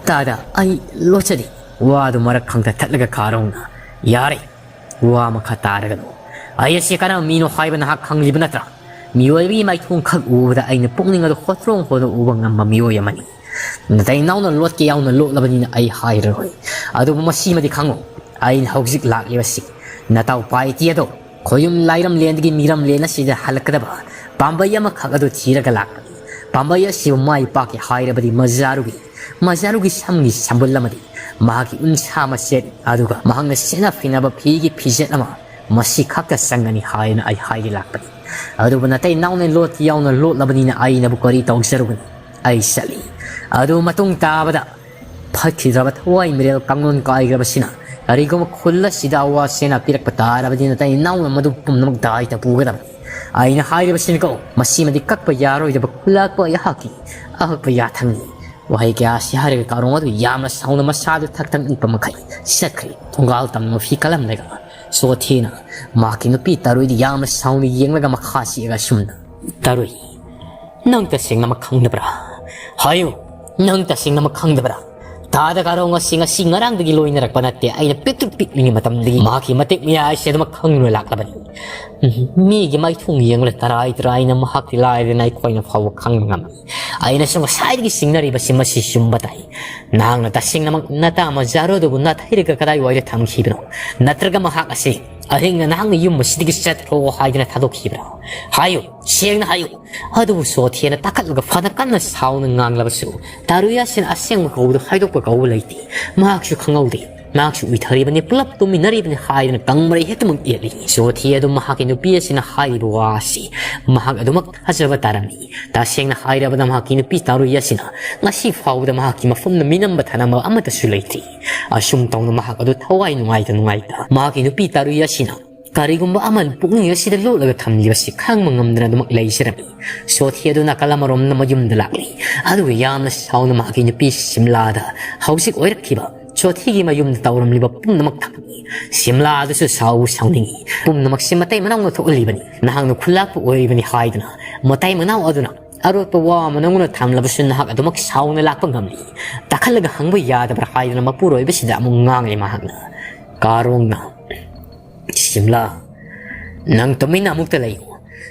ꯇꯥꯗ, ꯑꯩ ꯂꯣꯠꯆꯗꯦ꯫ ꯋꯥꯗꯨ ꯃꯔꯛ ꯈꯪꯇ ꯊꯠꯂꯒ ꯀꯥꯔꯣꯡꯅ, "ꯌꯥꯔꯦ, ꯋꯥ ꯃꯈꯥ ꯇꯥꯔꯒꯅꯨ꯫ ꯑꯩ ꯑꯁꯤ ꯀꯔꯝꯕ ꯃꯤꯅꯣ ꯍꯥꯏꯕ ꯅꯍꯥꯛ ꯈꯪꯂꯤꯕ ꯅꯠꯇ꯭ꯔꯥ? ꯃꯤꯑꯣꯏꯕꯒꯤ ꯃꯥꯏꯊꯣꯡ ꯈꯛ ꯎꯕꯗ ꯑꯩꯅ ꯄꯨꯛꯅꯤꯡ ꯑꯗꯨ ꯍꯣꯇ꯭ꯔꯣꯡ ꯍꯣꯗꯣꯛ ꯎꯕ ꯉꯝꯕ ꯃꯤꯑꯣꯏ ꯑꯃꯅꯤ꯫ ꯅꯇꯩ ꯅꯥꯎꯅ ꯂꯣꯠꯀꯦ ꯌꯥꯎꯅ ꯂꯣꯠꯂꯕꯅꯤꯅ ꯑꯩ ꯍꯥꯏꯔꯔꯣꯏ꯫ ꯑꯗꯨꯕꯨ ꯃꯁꯤꯃꯗꯤ ꯈꯪꯉꯨ, ꯑꯩꯅ ꯍꯧꯖꯤꯛ ꯂꯥꯛꯂꯤꯕꯁꯤ ꯅꯇꯥꯎ ꯄꯥꯏꯇꯤ ꯑꯗꯣ ꯈꯣꯌꯨꯝ ꯂꯥꯏꯔꯝꯂꯦꯟꯗꯒꯤ ꯃꯤꯔꯝꯂꯦꯟ ꯑꯁꯤꯗ ꯍꯜꯂꯛꯀꯗꯕ ꯄꯥꯝꯕꯩ ꯑꯃꯈꯛ ꯑꯗꯨ ꯊꯤꯔꯒ ꯂꯥꯛꯄꯅꯤ꯫ ꯄꯥꯝꯕꯩ ꯑꯁꯤꯕꯨ ꯃꯥꯏ ꯄꯥꯛꯀꯦ ꯍꯥꯏꯔꯕꯗꯤ ꯃꯖꯥꯔꯨꯒꯤ, ꯃꯖꯥꯔꯨꯒꯤ ꯁꯝꯒꯤ ꯁꯝꯕꯨꯜ ꯑꯃꯗꯤ ꯃꯍꯥꯛꯀꯤ ꯎꯟꯁꯥ ꯃꯆꯦꯠ, ꯑꯗꯨꯒ ꯃꯍꯥꯛꯅ ꯁꯦꯠꯅ ꯐꯤꯅꯕ ꯐꯤꯒꯤ ꯐꯤꯖꯦꯠ ꯑꯃ, ꯃꯁꯤ ꯈꯛꯇ ꯆꯪꯒꯅꯤ ꯍꯥꯏꯅ ꯑꯩ ꯍꯥꯏꯒꯦ ꯂꯥꯛꯄꯅꯤ꯫ ꯑꯗꯨꯕꯨ ꯅꯇꯩ ꯅꯥꯎꯅ ꯂꯣꯠꯇꯤ ꯌꯥꯎꯅ ꯂꯣꯠꯂꯕꯅꯤꯅ ꯑꯩꯅꯕꯨ ꯀꯔꯤ ꯇꯧꯖꯔꯨꯒꯅꯤ? ꯑꯩ ꯆꯠꯂꯤ꯫ ꯑꯗꯨ ꯃꯇꯨꯡ ꯇꯥꯕꯗ ꯐꯠꯈꯤꯗ꯭ꯔꯕ ꯊꯋꯥꯏ ꯃꯤꯔꯦꯜ ꯀꯥꯡꯂꯣꯟ ꯀꯥꯏꯈ꯭ꯔꯕꯁꯤꯅ ꯀꯔꯤꯒꯨꯝꯕ ꯈꯨꯜ ꯑꯁꯤꯗ ꯑꯋꯥ ꯁꯦꯅꯥ ꯄꯤꯔꯛꯄ ꯇꯥꯔꯕꯗꯤ ꯅꯇꯩ ꯅꯥꯎꯅ ꯃꯗꯨ ꯄꯨꯝꯅꯃꯛ ꯗꯥꯏꯇ ꯄꯨꯒꯗꯕꯅꯤ꯫ ꯑꯩꯅ ꯍꯥꯏꯔꯤꯕꯁꯤꯅꯤꯀꯣ, ꯃꯁꯤꯃꯗꯤ ꯀꯛꯄ ꯌꯥꯔꯣꯏꯗꯕ ꯈꯨꯜꯂꯥꯛꯄ ꯑꯩꯍꯥꯛꯀꯤ ꯑꯍꯛꯄ ꯌꯥꯊꯪꯅꯤ꯫ ꯋꯥꯍꯩ ꯀꯌꯥ ꯑꯁꯤ ꯍꯥꯏꯔꯒ ꯀꯥꯔꯣꯡ ꯑꯗꯨ ꯌꯥꯝꯅ ꯁꯥꯎꯅ ꯃꯁꯥꯗꯨ ꯊꯛ ꯊꯛ ꯅꯤꯛꯄ ꯃꯈꯩ ꯆꯠꯈ꯭ꯔꯦ꯫ ꯊꯣꯡꯒꯥꯜ ꯇꯝꯅ ꯃꯐꯤ ꯀꯜꯂꯝꯂꯒ ꯆꯣꯊꯦꯅ ꯃꯍꯥꯛꯀꯤ ꯅꯨꯄꯤ ꯇꯔꯨꯏꯗꯤ ꯌꯥꯝꯅ ꯁꯥꯎꯅ ꯌꯦꯡꯂꯒ ꯃꯈꯥ ꯆꯦꯛꯑꯒ ꯑꯁꯨꯝꯅ, "ꯇꯔꯨꯏ, ꯅꯪ ꯇꯁꯦꯡꯅꯃꯛ ꯈꯪꯗꯕ꯭ꯔꯥ? ꯍꯥꯏꯌꯨ, ꯅꯪ ꯇꯁꯦꯡꯅꯃꯛ ꯈꯪꯗꯕ꯭ꯔꯥ? ꯇꯥꯗ ꯀꯥꯔꯣꯡ ꯑꯁꯤ ꯉꯁꯤ ꯉꯔꯥꯡꯗꯒꯤ ꯂꯣꯏꯅꯔꯛꯄ ꯅꯠꯇꯦ꯫ ꯑꯩꯅ ꯄꯤꯛꯇ꯭ꯔꯨ ꯄꯤꯛꯂꯤꯉꯩ ꯃꯇꯝꯗꯒꯤ ꯃꯍꯥꯛꯀꯤ ꯃꯇꯦꯛ ꯃꯌꯥꯏ ꯑꯁꯤ ꯑꯗꯨꯃꯛ ꯈꯪꯗꯨꯅ ꯂꯥꯛꯂꯕꯅꯤ꯫ ꯃꯤꯒꯤ ꯃꯥꯏꯊꯣꯡ ꯌꯦꯡꯂꯒ ꯇꯔꯥꯏ ꯇꯔꯥꯏꯅ ꯃꯍꯥꯛꯇꯤ ꯂꯥꯏꯔꯗꯅ ꯑꯩꯈꯣꯏꯅ ꯐꯥꯎꯕ ꯈꯪꯕ ꯉꯝꯃꯤ꯫ ꯑꯩꯅꯁꯨ ꯉꯁꯥꯏꯗꯒꯤ ꯆꯤꯡꯅꯔꯤꯕꯁꯤ ꯃꯁꯤ ꯆꯨꯝꯕ ꯇꯥꯏ꯫ ꯅꯍꯥꯛꯅ ꯇꯁꯦꯡꯅꯃꯛ ꯅꯇꯥ ꯃꯖꯥꯔꯨꯗꯨꯕꯨ ꯅꯥꯊꯩꯔꯒ ꯀꯗꯥꯏꯋꯥꯏꯗ ꯊꯝꯈꯤꯕꯅꯣ? ꯅꯠꯇ꯭ꯔꯒ ꯃꯍꯥꯛ ꯑꯁꯤ ꯑꯍꯤꯡꯅ ꯅꯍꯥꯛꯅ ꯌꯨꯝ ꯑꯁꯤꯗꯒꯤ ꯆꯠꯈ꯭ꯔꯣ ꯍꯥꯏꯗꯨꯅ ꯊꯥꯗꯣꯛꯈꯤꯕ꯭ꯔꯥ? ꯍꯥꯏꯌꯨ, ꯁꯦꯡꯅ ꯍꯥꯏꯌꯨ꯫" ꯑꯗꯨꯕꯨ ꯆꯣꯊꯦꯅ ꯇꯥꯈꯠꯂꯒ ꯐꯅ ꯀꯟꯅ ꯁꯥꯎꯅ ꯉꯥꯡꯂꯕꯁꯨ, ꯇꯥꯔꯨꯌꯥꯁꯤꯅ ꯑꯁꯦꯡꯕ ꯀꯧꯕꯗꯨ ꯍꯥꯏꯗꯣꯛꯄ ꯀꯧꯕ ꯂꯩꯇꯦ꯫ ꯃꯍꯥꯛꯁꯨ ꯈꯪꯍꯧꯗꯦ꯫ ꯃꯍꯥꯛꯁꯨ ꯎꯏꯊꯔꯤꯕꯅꯤ, ꯄꯨꯂꯞ ꯇꯨꯝꯃꯤꯟꯅꯔꯤꯕꯅꯤ ꯍꯥꯏꯗꯨꯅ ꯀꯪꯃꯔꯩ ꯍꯦꯛꯇꯃꯛ ꯌꯦꯠꯂꯤ꯫ ꯆꯣꯊꯦ ꯑꯗꯨ ꯃꯍꯥꯛꯀꯤ ꯅꯨꯄꯤ ꯑꯁꯤꯅ ꯍꯥꯏꯔꯤꯕ ꯋꯥ ꯑꯁꯤ ꯃꯍꯥꯛ ꯑꯗꯨꯃꯛ ꯊꯥꯖꯕ ꯇꯥꯔꯝꯃꯤ꯫ ꯇꯁꯦꯡꯅ ꯍꯥꯏꯔꯕꯗ ꯃꯍꯥꯛꯀꯤ ꯅꯨꯄꯤ ꯇꯥꯔꯨꯏ ꯑꯁꯤꯅ ꯉꯁꯤ ꯐꯥꯎꯕꯗ ꯃꯍꯥꯛꯀꯤ ꯃꯐꯝꯗ ꯃꯤꯅꯝꯕ ꯊꯅꯝꯕ ꯑꯃꯠꯇꯁꯨ ꯂꯩꯇ꯭ꯔꯤ꯫ ꯑꯁꯨꯝ ꯇꯧꯅ ꯃꯍꯥꯛ ꯑꯗꯨ ꯊꯋꯥꯏ ꯅꯨꯡꯉꯥꯏꯇ ꯅꯨꯡꯉꯥꯏꯇ ꯃꯍꯥꯛꯀꯤ ꯅꯨꯄꯤ ꯇꯥꯔꯨꯏ ꯑꯁꯤꯅ ꯀꯔꯤꯒꯨꯝꯕ ꯑꯃꯅ ꯄꯨꯛꯅꯤꯡ ꯑꯁꯤꯗ ꯂꯣꯠꯂꯒ ꯊꯝꯂꯤꯕꯁꯤ ꯈꯪꯕ ꯉꯝꯗꯅ ꯑꯗꯨꯃꯛ ꯂꯩꯖꯔꯝꯃꯤ꯫ ꯆꯣꯊꯦ ꯑꯗꯨ ꯅꯥꯀꯜ ꯑꯃꯔꯣꯝꯗ ꯃꯌꯨꯝꯗ ꯂꯥꯛꯂꯤ꯫ ꯑꯗꯨꯒ ꯌꯥꯝꯅ ꯁꯥꯎꯅ ꯃꯍꯥꯛꯀꯤ ꯅꯨꯄꯤ ꯁꯤꯝꯂꯥꯗ ꯍꯧꯖꯤꯛ ꯑꯣꯏꯔꯛꯈꯤꯕ ꯆꯣꯊꯦꯒꯤ ꯃꯌꯨꯝꯗ ꯇꯧꯔꯝꯂꯤꯕ ꯄꯨꯝꯅꯃꯛ ꯊꯝꯂꯤ꯫ ꯁꯤꯝꯂꯥ ꯑꯗꯨꯁꯨ ꯁꯥꯎ ꯁꯥꯎꯅꯤꯡꯉꯤ꯫ ꯄꯨꯝꯅꯃꯛꯁꯤ ꯃꯇꯩ ꯃꯅꯥꯎꯅ ꯊꯣꯛꯍꯜꯂꯤꯕꯅꯤ꯫ ꯅꯍꯥꯛꯅ ꯈꯨꯜꯂꯥꯛꯄ ꯑꯣꯏꯔꯤꯕꯅꯤ ꯍꯥꯏꯗꯨꯅ ꯃꯇꯩ ꯃꯅꯥꯎ ꯑꯗꯨꯅ ꯑꯔꯣꯠꯄ ꯋꯥ ꯑꯃ ꯅꯪꯉꯣꯟꯗ ꯊꯝꯂꯕꯁꯨ ꯅꯍꯥꯛ ꯑꯗꯨꯃꯛ ꯁꯥꯎꯅ ꯂꯥꯛꯄ ꯉꯝꯂꯤ꯫ ꯇꯥꯈꯠꯂꯒ ꯍꯪꯕ ꯌꯥꯗꯕ꯭ꯔꯥ ꯍꯥꯏꯗꯨꯅ ꯃꯄꯨꯔꯣꯏꯕꯁꯤꯗ ꯑꯃꯨꯛ ꯉꯥꯡꯂꯤ ꯃꯍꯥꯛꯅ꯫ ꯀꯥꯔꯣꯡꯅ, "ꯁꯤꯝꯂꯥ, ꯅꯪ ꯇꯨꯃꯤꯟꯅ ꯑꯃꯨꯛꯇ ꯂꯩꯌꯨ꯫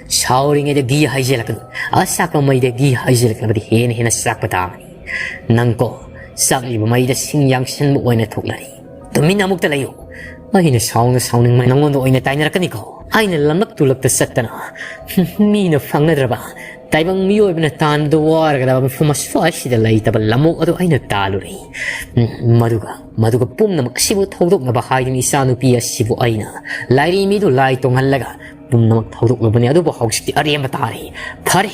ꯁꯥꯎꯔꯤꯉꯩꯗ ꯘꯤ ꯍꯩꯖꯤꯜꯂꯛꯀꯅꯨ꯫ ꯑꯆꯥꯛꯄ ꯃꯩꯗ ꯘꯤ ꯍꯩꯖꯤꯜꯂꯛꯂꯕꯗꯤ ꯍꯦꯟꯅ ꯍꯦꯟꯅ ꯆꯥꯛꯄ ꯇꯥꯕꯅꯤ꯫ ꯅꯪ ꯀꯣ, ꯆꯥꯛꯂꯤꯕ ꯃꯩꯗ ꯁꯤꯡ ꯌꯥꯡꯁꯟꯕ ꯑꯣꯏꯅ ꯊꯣꯛꯂꯔꯤ꯫ ꯇꯨꯃꯤꯟꯅ ꯑꯃꯨꯛꯇ ꯂꯩꯌꯨ꯫ ꯑꯩꯅ ꯁꯥꯎꯅ ꯁꯥꯎꯅꯤꯡꯕ ꯅꯪꯉꯣꯟꯗ ꯑꯣꯏꯅ ꯇꯥꯏꯅꯔꯛꯀꯅꯤꯀꯣ꯫ ꯑꯩꯅ ꯂꯝꯂꯛ ꯇꯨꯂꯛꯇ ꯆꯠꯇꯅ ꯃꯤꯅ ꯐꯪꯅꯗ꯭ꯔꯕ ꯇꯥꯏꯕꯪ ꯃꯤꯑꯣꯏꯕꯅ ꯇꯥꯟꯕꯗ ꯋꯥꯔꯒꯗꯕ ꯃꯐꯝ ꯑꯁ꯭ꯋꯥꯏꯁꯤꯗ ꯂꯩꯇꯕ ꯂꯝꯑꯣꯛ ꯑꯗꯨ ꯑꯩꯅ ꯇꯥꯜꯂꯨꯔꯦ꯫ ꯎꯝ, ꯃꯗꯨꯒ, ꯃꯗꯨꯒ ꯄꯨꯝꯅꯃꯛ ꯑꯁꯤꯕꯨ ꯊꯧꯗꯣꯛꯅꯕ ꯍꯥꯏꯗꯨꯅ ꯏꯆꯥꯅꯨꯄꯤ ꯑꯁꯤꯕꯨ ꯑꯩꯅ ꯂꯥꯏꯔꯦꯝꯕꯤꯗꯨ ꯂꯥꯏ ꯇꯣꯡꯍꯜꯂꯒ ꯄꯨꯝꯅꯃꯛ ꯊꯧꯗꯣꯛꯂꯨꯕꯅꯤ꯫ ꯑꯗꯨꯕꯨ ꯍꯧꯖꯤꯛꯇꯤ ꯑꯔꯦꯝꯕ ꯇꯥꯔꯦ꯫ ꯐꯔꯦ,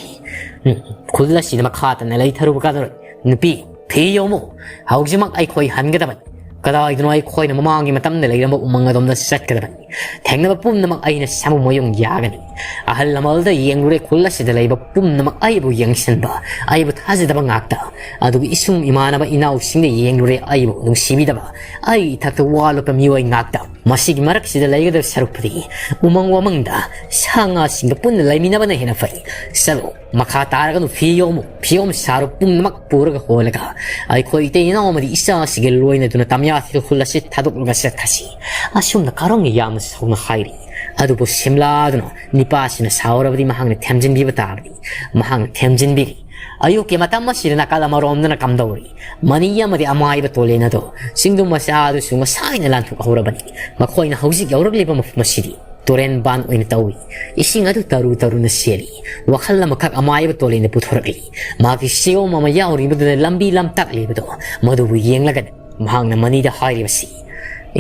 ꯎꯝ, ꯈꯨꯜ ꯑꯁꯤꯗ ꯃꯈꯥ ꯇꯥꯅ ꯂꯩꯊꯔꯨꯕ ꯀꯥꯟꯅꯔꯣꯏ꯫ ꯅꯨꯄꯤ, ꯐꯤ ꯌꯣꯝꯃꯨ꯫ ꯍꯧꯖꯤꯛꯃꯛ ꯑꯩꯈꯣꯏ ꯍꯟꯒꯗꯕꯅꯤ꯫ ꯀꯗꯥꯏꯗꯅꯣ ꯑꯩꯈꯣꯏꯅ ꯃꯃꯥꯡꯒꯤ ꯃꯇꯝꯗ ꯂꯩꯔꯝꯕ ꯎꯃꯪ ꯑꯗꯣꯝꯗ ꯆꯠꯀꯗꯕꯅꯤ꯫ ꯊꯦꯡꯅꯕ ꯄꯨꯝꯅꯃꯛ ꯑꯩꯅ ꯁꯥꯃꯨ ꯃꯌꯨꯡ ꯌꯥꯒꯅꯤ꯫ ꯑꯍꯜ ꯂꯃꯟꯗ ꯌꯦꯡꯂꯨꯔꯦ, ꯈꯨꯜ ꯑꯁꯤꯗ ꯂꯩꯕ ꯄꯨꯝꯅꯃꯛ ꯑꯩꯕꯨ ꯌꯦꯡꯁꯤꯟꯕ, ꯑꯩꯕꯨ ꯊꯥꯖꯗꯕ ꯉꯥꯛꯇ꯫ ꯑꯗꯨꯒ ꯏꯁꯨꯡ ꯏꯃꯥꯟꯅꯕ ꯏꯅꯥꯎꯁꯤꯡꯗ ꯌꯦꯡꯂꯨꯔꯦ, ꯑꯩꯕꯨ ꯅꯨꯡꯁꯤꯕꯤꯗꯕ, ꯑꯩ ꯏꯊꯛꯇ ꯋꯥ ꯂꯣꯠꯄ ꯃꯤꯑꯣꯏ ꯉꯥꯛꯇ꯫ ꯃꯁꯤꯒꯤ ꯃꯔꯛꯁꯤꯗ ꯂꯩꯒꯗꯕ ꯁꯔꯨꯛꯄꯨꯗꯤ ꯎꯃꯪ ꯋꯥꯃꯪꯗ ꯁꯥ ꯉꯥꯁꯤꯡꯒ ꯄꯨꯟꯅ ꯂꯩꯃꯤꯟꯅꯕꯅ ꯍꯦꯟꯅ ꯐꯩ꯫ ꯆꯠꯂꯣ, ꯃꯈꯥ ꯇꯥꯔꯒꯅꯨ, ꯐꯤ ꯌꯣꯝꯃꯨ, ꯐꯤꯌꯣꯝ ꯁꯥꯔꯨ ꯄꯨꯝꯅꯃꯛ ꯄꯨꯔꯒ ꯍꯣꯜꯂꯒ ꯑꯩꯈꯣꯏ ꯏꯇꯩ ꯏꯅꯥꯎ ꯑꯃꯗꯤ ꯏꯆꯥꯁꯤꯡꯒ ꯂꯣꯏꯅꯗꯨꯅ ꯇꯝꯌꯥꯊꯤꯗ ꯈꯨꯜ ꯑꯁꯤ ꯊꯥꯗꯣꯛꯂꯒ ꯆꯠꯈ꯭ꯔꯁꯤ꯫ ꯑꯁꯨꯝꯅ ꯀꯥꯔꯣꯡꯅ ꯌꯥꯝꯅ ꯁꯥꯎꯅ ꯍꯥꯏꯔꯤ꯫ ꯑꯗꯨꯕꯨ ꯁꯤꯝꯂꯥꯗꯨꯅ ꯅꯤꯄꯥꯁꯤꯅ ꯁꯥꯎꯔꯕꯗꯤ ꯃꯍꯥꯛꯅ ꯊꯦꯝꯖꯤꯟꯕꯤꯕ ꯇꯥꯕꯅꯤ꯫ ꯃꯍꯥꯛꯅ ꯊꯦꯝꯖꯤꯟꯕꯤꯔꯤ꯫ ꯑꯌꯨꯛꯀꯤ ꯃꯇꯝ ꯑꯁꯤꯗ ꯅꯥꯀꯜ ꯑꯃꯔꯣꯝꯗꯅ ꯀꯝꯗꯧꯔꯤ? ꯃꯅꯤ ꯑꯃꯗꯤ ꯑꯃꯥꯏꯕ ꯇꯣꯂꯦꯟ ꯑꯗꯣ ꯆꯤꯡꯗꯨꯝ ꯃꯆꯥ ꯑꯗꯨꯁꯨ ꯉꯁꯥꯏꯅ ꯂꯥꯟꯊꯣꯛꯍꯧꯔꯕꯅꯤ꯫ ꯃꯈꯣꯏꯅ ꯍꯧꯖꯤꯛ ꯌꯧꯔꯛꯂꯤꯕ ꯃꯐꯝ ꯑꯁꯤꯗꯤ ꯇꯨꯔꯦꯟ ꯕꯥꯟ ꯑꯣꯏꯅ ꯇꯧꯏ꯫ ꯏꯁꯤꯡ ꯑꯗꯨ ꯇꯔꯨ ꯇꯔꯨꯅ ꯆꯦꯜꯂꯤ꯫ ꯋꯥꯈꯜ ꯑꯃꯈꯛ ꯑꯃꯥꯏꯕ ꯇꯣꯂꯦꯟꯅ ꯄꯨꯊꯣꯔꯛꯂꯤ꯫ ꯃꯥꯒꯤ ꯆꯦꯌꯣꯝ ꯑꯃ ꯌꯥꯎꯔꯤꯕꯗꯨꯅ ꯂꯝꯕꯤ ꯂꯝꯇꯥꯛꯂꯤꯕꯗꯣ ꯃꯗꯨꯕꯨ ꯌꯦꯡꯂꯒ ꯃꯍꯥꯛꯅ ꯃꯅꯤꯗ ꯍꯥꯏꯔꯤꯕꯁꯤ,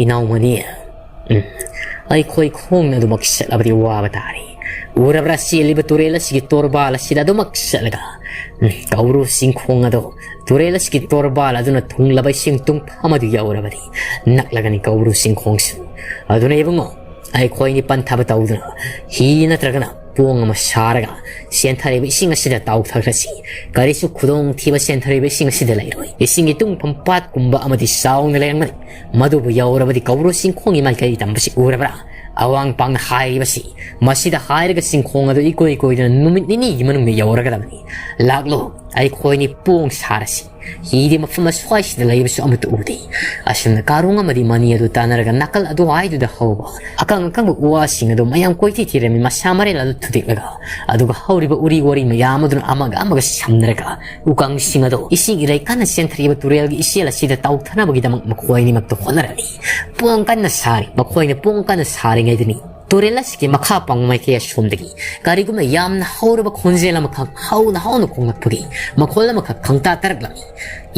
"ꯏꯅꯥꯎ ꯃꯅꯤ, ꯎꯝ, ꯑꯩꯈꯣꯏ ꯈꯣꯡꯅ ꯑꯗꯨꯃꯛ ꯆꯠꯂꯕꯗꯤ ꯋꯥꯕ ꯇꯥꯔꯦ꯫ ꯎꯔꯕ꯭ꯔꯥ ꯆꯦꯜꯂꯤꯕ ꯇꯨꯔꯦꯜ ꯑꯁꯤꯒꯤ ꯇꯣꯔꯕꯥꯜ ꯑꯁꯤꯗ ꯑꯗꯨꯃꯛ ꯆꯠꯂꯒ, ꯎꯝ, ꯀꯧꯕ꯭ꯔꯨ ꯆꯤꯡꯈꯣꯡ ꯑꯗꯣ, ꯇꯨꯔꯦꯜ ꯑꯁꯤꯒꯤ ꯇꯣꯔꯕꯥꯜ ꯑꯗꯨꯅ ꯊꯨꯡꯂꯕ ꯏꯁꯤꯡ ꯇꯨꯡꯐꯝ ꯑꯗꯨ ꯌꯧꯔꯕꯗꯤ ꯅꯛꯂꯒꯅꯤ ꯀꯧꯕ꯭ꯔꯨ ꯆꯤꯡꯈꯣꯡꯁꯨ꯫ ꯑꯗꯨꯅ ꯏꯕꯨꯡꯉꯣ, ꯑꯩꯈꯣꯏꯅꯤ ꯄꯟꯊꯕ ꯇꯧꯗꯨꯅ ꯍꯤ ꯅꯠꯇ꯭ꯔꯒꯅ ꯄꯣꯡ ꯑꯃ ꯁꯥꯔꯒ ꯆꯦꯟꯊꯔꯤꯕ ꯏꯁꯤꯡ ꯑꯁꯤꯗ ꯇꯥꯎꯊꯈ꯭ꯔꯁꯤ꯫ ꯀꯔꯤꯁꯨ ꯈꯨꯗꯣꯡꯊꯤꯕ ꯆꯦꯟꯊꯔꯤꯕ ꯏꯁꯤꯡ ꯑꯁꯤꯗ ꯂꯩꯔꯣꯏ꯫ ꯏꯁꯤꯡꯒꯤ ꯇꯨꯡꯐꯝ ꯄꯥꯠꯀꯨꯝꯕ ꯑꯃꯗꯤ ꯆꯥꯎꯅ ꯂꯩꯔꯝꯒꯅꯤ꯫ ꯃꯗꯨꯕꯨ ꯌꯧꯔꯕꯗꯤ ꯀꯧꯕ꯭ꯔꯨ ꯆꯤꯡꯈꯣꯡꯒꯤ ꯃꯥꯏꯀꯩ ꯇꯝꯕꯁꯤ ꯎꯔꯕ꯭ꯔꯥ? ꯑꯋꯥꯡ ꯄꯥꯡꯅ ꯍꯥꯏꯔꯤꯕꯁꯤ, ꯃꯁꯤꯗ ꯍꯥꯏꯔꯒ ꯆꯤꯡꯈꯣꯡ ꯑꯗꯨ ꯏꯀꯣꯏ ꯀꯣꯏꯗꯨꯅ ꯅꯨꯃꯤꯠ ꯅꯤꯅꯤꯒꯤ ꯃꯅꯨꯡꯗ ꯌꯧꯔꯒꯗꯕꯅꯤ꯫ ꯂꯥꯛꯂꯣ, ꯑꯩꯈꯣꯏꯅꯤ ꯄꯣꯡ ꯁꯥꯔꯁꯤ꯫ ꯍꯤꯗꯤ ꯃꯐꯝ ꯑꯁ꯭ꯋꯥꯏꯁꯤꯗ ꯂꯩꯕꯁꯨ ꯑꯃꯠꯇ ꯎꯗꯦ꯫ ꯑꯁꯨꯝꯅ ꯀꯥꯔꯣꯡ ꯑꯃꯗꯤ ꯃꯅꯤ ꯑꯗꯨ ꯇꯥꯟꯅꯔꯒ ꯅꯥꯀꯜ ꯑꯗꯨꯋꯥꯏꯗꯨꯗ ꯍꯧꯕ ꯑꯀꯪ ꯑꯀꯪꯕ ꯎ ꯋꯥꯁꯤꯡ ꯑꯗꯨ ꯃꯌꯥꯝ ꯀꯣꯏꯊꯤ ꯊꯤꯔꯝꯃꯤ, ꯃꯁꯥ ꯃꯔꯦꯜ ꯑꯗꯨ ꯊꯨꯗꯦꯛꯂꯒ꯫ ꯑꯗꯨꯒ ꯍꯧꯔꯤꯕ ꯎꯔꯤ ꯋꯥꯔꯤ ꯃꯌꯥꯝ ꯑꯗꯨꯅ ꯑꯃꯒ ꯑꯃꯒ ꯁꯝꯅꯔꯒ ꯎꯀꯪꯁꯤꯡ ꯑꯗꯨ ꯏꯁꯤꯡ ꯏꯔꯩ ꯀꯟꯅ ꯆꯦꯟꯊꯔꯤꯕ ꯇꯨꯔꯦꯜꯒꯤ ꯏꯆꯦꯜ ꯑꯁꯤꯗ ꯇꯥꯎꯊꯅꯕꯒꯤꯗꯃꯛ ꯃꯈꯣꯏ ꯑꯅꯤꯃꯛꯇ ꯍꯣꯠꯅꯔꯝꯃꯤ꯫ ꯄꯣꯡ ꯀꯟꯅ ꯁꯥꯔꯤ꯫ ꯃꯈꯣꯏꯅ ꯄꯣꯡ ꯀꯟꯅ ꯁꯥꯔꯤꯉꯩꯗꯅꯤ ꯇꯨꯔꯦꯜ ꯑꯁꯤꯒꯤ ꯃꯈꯥ ꯄꯥꯡꯕ ꯃꯥꯏꯀꯩ ꯑꯁꯣꯝꯗꯒꯤ ꯀꯔꯤꯒꯨꯝꯕ ꯌꯥꯝꯅ ꯍꯧꯔꯕ ꯈꯣꯟꯖꯦꯜ ꯑꯃꯈꯛ ꯍꯧꯅ ꯍꯧꯅ ꯈꯣꯡꯂꯛꯄꯒꯤ ꯃꯈꯣꯜ ꯑꯃꯈꯛ ꯈꯪꯇꯥ ꯇꯥꯔꯛꯂꯝꯃꯤ꯫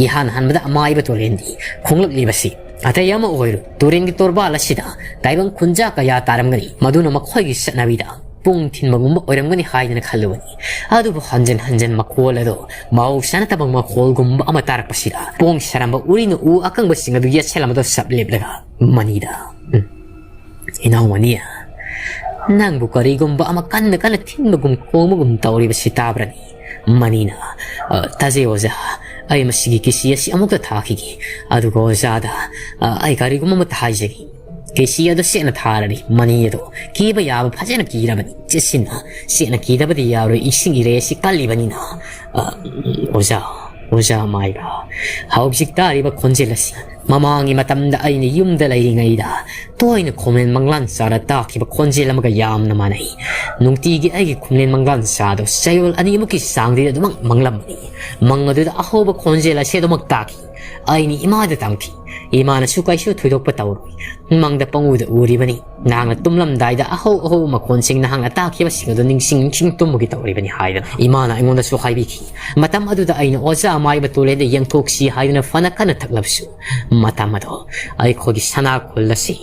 ꯏꯍꯥꯟ ꯍꯥꯟꯕꯗ ꯑꯃꯥꯏꯕ ꯇꯨꯔꯦꯜꯗꯤ ꯈꯣꯡꯂꯛꯂꯤꯕꯁꯤ ꯑꯇꯩ ꯑꯃ ꯑꯣꯏꯔꯣꯏ, ꯇꯨꯔꯦꯜꯒꯤ ꯇꯣꯔꯕꯥꯜ ꯑꯁꯤꯗ ꯇꯥꯏꯕꯪ ꯈꯨꯟꯖꯥ ꯀꯌꯥ ꯇꯥꯔꯝꯒꯅꯤ, ꯃꯗꯨꯅ ꯃꯈꯣꯏꯒꯤ ꯆꯠꯅꯕꯤꯗ ꯄꯨꯡ ꯊꯤꯟꯕꯒꯨꯝꯕ ꯑꯣꯏꯔꯝꯒꯅꯤ ꯍꯥꯏꯗꯅ ꯈꯜꯂꯨꯕꯅꯤ꯫ ꯑꯗꯨꯕꯨ ꯍꯟꯖꯤꯟ ꯍꯟꯖꯤꯟ ꯃꯈꯣꯜ ꯑꯗꯨ ꯃꯍꯧꯁꯥ ꯅꯠꯇꯕ ꯃꯈꯣꯜꯒꯨꯝꯕ ꯑꯃ ꯇꯥꯔꯛꯄꯁꯤꯗ ꯄꯣꯡ ꯁꯥꯔꯝꯕ ꯎꯔꯤꯅ ꯎ ꯑꯀꯪꯕꯁꯤꯡ ꯑꯗꯨ ꯌꯦꯠꯁꯜꯂꯝꯕꯗꯨ ꯆꯞ ꯂꯦꯞꯂꯒ ꯃꯅꯤꯗ, "ꯎꯝ, ꯏꯅꯥꯎ ꯃꯅꯤ, ꯅꯪꯕꯨ ꯀꯔꯤꯒꯨꯝꯕ ꯑꯃ ꯀꯟꯅ ꯀꯟꯅ ꯊꯤꯟꯕꯒꯨꯝ ꯈꯣꯡꯕꯒꯨꯝ ꯇꯧꯔꯤꯕꯁꯤ ꯇꯥꯕ꯭ꯔꯅꯤ?" ꯃꯅꯤꯅ, "ꯑ, ꯇꯥꯖꯩ ꯑꯣꯖꯥ, ꯑꯩ ꯃꯁꯤꯒꯤ ꯀꯤꯁꯤ ꯑꯁꯤ ꯑꯃꯨꯛꯇ ꯊꯥꯈꯤꯒꯦ, ꯑꯗꯨꯒ ꯑꯣꯖꯥꯗ, ꯑ, ꯑꯩ ꯀꯔꯤꯒꯨꯝꯕ ꯑꯃꯠꯇ ꯍꯥꯏꯖꯒꯦ꯫ ꯀꯤꯁꯤ ꯑꯗꯨ ꯆꯦꯠꯅ ꯊꯥꯔꯅꯤ, ꯃꯅꯤ ꯑꯗꯨ ꯀꯤꯕ ꯌꯥꯕ ꯐꯖꯅ ꯀꯤꯔꯕꯅꯤ, ꯆꯦꯠꯁꯤꯟꯅ ꯆꯦꯠꯅ ꯀꯤꯗꯕꯗꯤ ꯌꯥꯔꯣꯏ, ꯏꯁꯤꯡ ꯏꯔꯩ ꯑꯁꯤ ꯀꯜꯂꯤꯕꯅꯤꯅ꯫" ꯑ, ꯑꯣꯖꯥ, ꯑꯣꯖꯥ ꯃꯥꯏꯕ, ꯍꯧꯖꯤꯛ ꯇꯥꯔꯤꯕ ꯈꯣꯟꯖꯦꯜ ꯑꯁꯤ ꯃꯃꯥꯡꯒꯤ ꯃꯇꯝꯗ ꯑꯩꯅ ꯌꯨꯝꯗ ꯂꯩꯔꯤꯉꯩꯗ ꯇꯣꯏꯅ ꯈꯣꯝꯂꯦꯟ ꯃꯪꯂꯥꯟ ꯆꯥꯗ ꯇꯥꯈꯤꯕ ꯈꯣꯟꯖꯦꯜ ꯑꯃꯒ ꯌꯥꯝꯅ ꯃꯥꯟꯅꯩ꯫ ꯅꯨꯡꯇꯤꯒꯤ ꯑꯩꯒꯤ ꯈꯣꯝꯂꯦꯟ ꯃꯪꯂꯥꯟ ꯆꯥꯗꯣ ꯆꯌꯣꯜ ꯑꯅꯤꯃꯨꯛꯀꯤ ꯆꯥꯡꯗꯤ ꯑꯗꯨꯃꯛ ꯃꯪꯂꯝꯕꯅꯤ꯫ ꯃꯪ ꯑꯗꯨꯗ ꯑꯍꯧꯕ ꯈꯣꯟꯖꯦꯜ ꯑꯁꯤ ꯑꯗꯨꯃꯛ ꯇꯥꯈꯤ꯫ ꯑꯩꯅ ꯏꯃꯥꯗ ꯇꯝꯈꯤ꯫ ꯏꯃꯥꯅꯁꯨ ꯀꯩꯁꯨ ꯊꯣꯏꯗꯣꯛꯄ ꯇꯧꯔꯣꯏ꯫ ꯃꯪꯗ ꯄꯪꯎꯗ ꯎꯔꯤꯕꯅꯤ꯫ ꯅꯍꯥꯛꯅ ꯇꯨꯝꯂꯝꯗꯥꯏꯗ ꯑꯍꯧ ꯑꯍꯧꯕ ꯃꯈꯣꯟꯁꯤꯡ ꯅꯍꯥꯛꯅ ꯇꯥꯈꯤꯕꯁꯤꯡ ꯑꯗꯨ ꯅꯤꯡꯁꯤꯡ ꯅꯤꯡꯁꯤꯡ ꯇꯨꯝꯕꯒꯤ ꯇꯧꯔꯤꯕꯅꯤ ꯍꯥꯏꯗꯅ ꯏꯃꯥꯅ ꯑꯩꯉꯣꯟꯗꯁꯨ ꯍꯥꯏꯕꯤꯈꯤ꯫ ꯃꯇꯝ ꯑꯗꯨꯗ ꯑꯩꯅ ꯑꯣꯖꯥ ꯃꯥꯏꯕ ꯇꯨꯔꯦꯜꯗ ꯌꯦꯡꯊꯣꯛꯁꯤ ꯍꯥꯏꯗꯨꯅ ꯐꯅ ꯀꯟꯅ ꯊꯛꯂꯕꯁꯨ, ꯃꯇꯝ ꯑꯗꯣ ꯑꯩꯈꯣꯏꯒꯤ ꯁꯅꯥ ꯈꯨꯜ ꯑꯁꯤ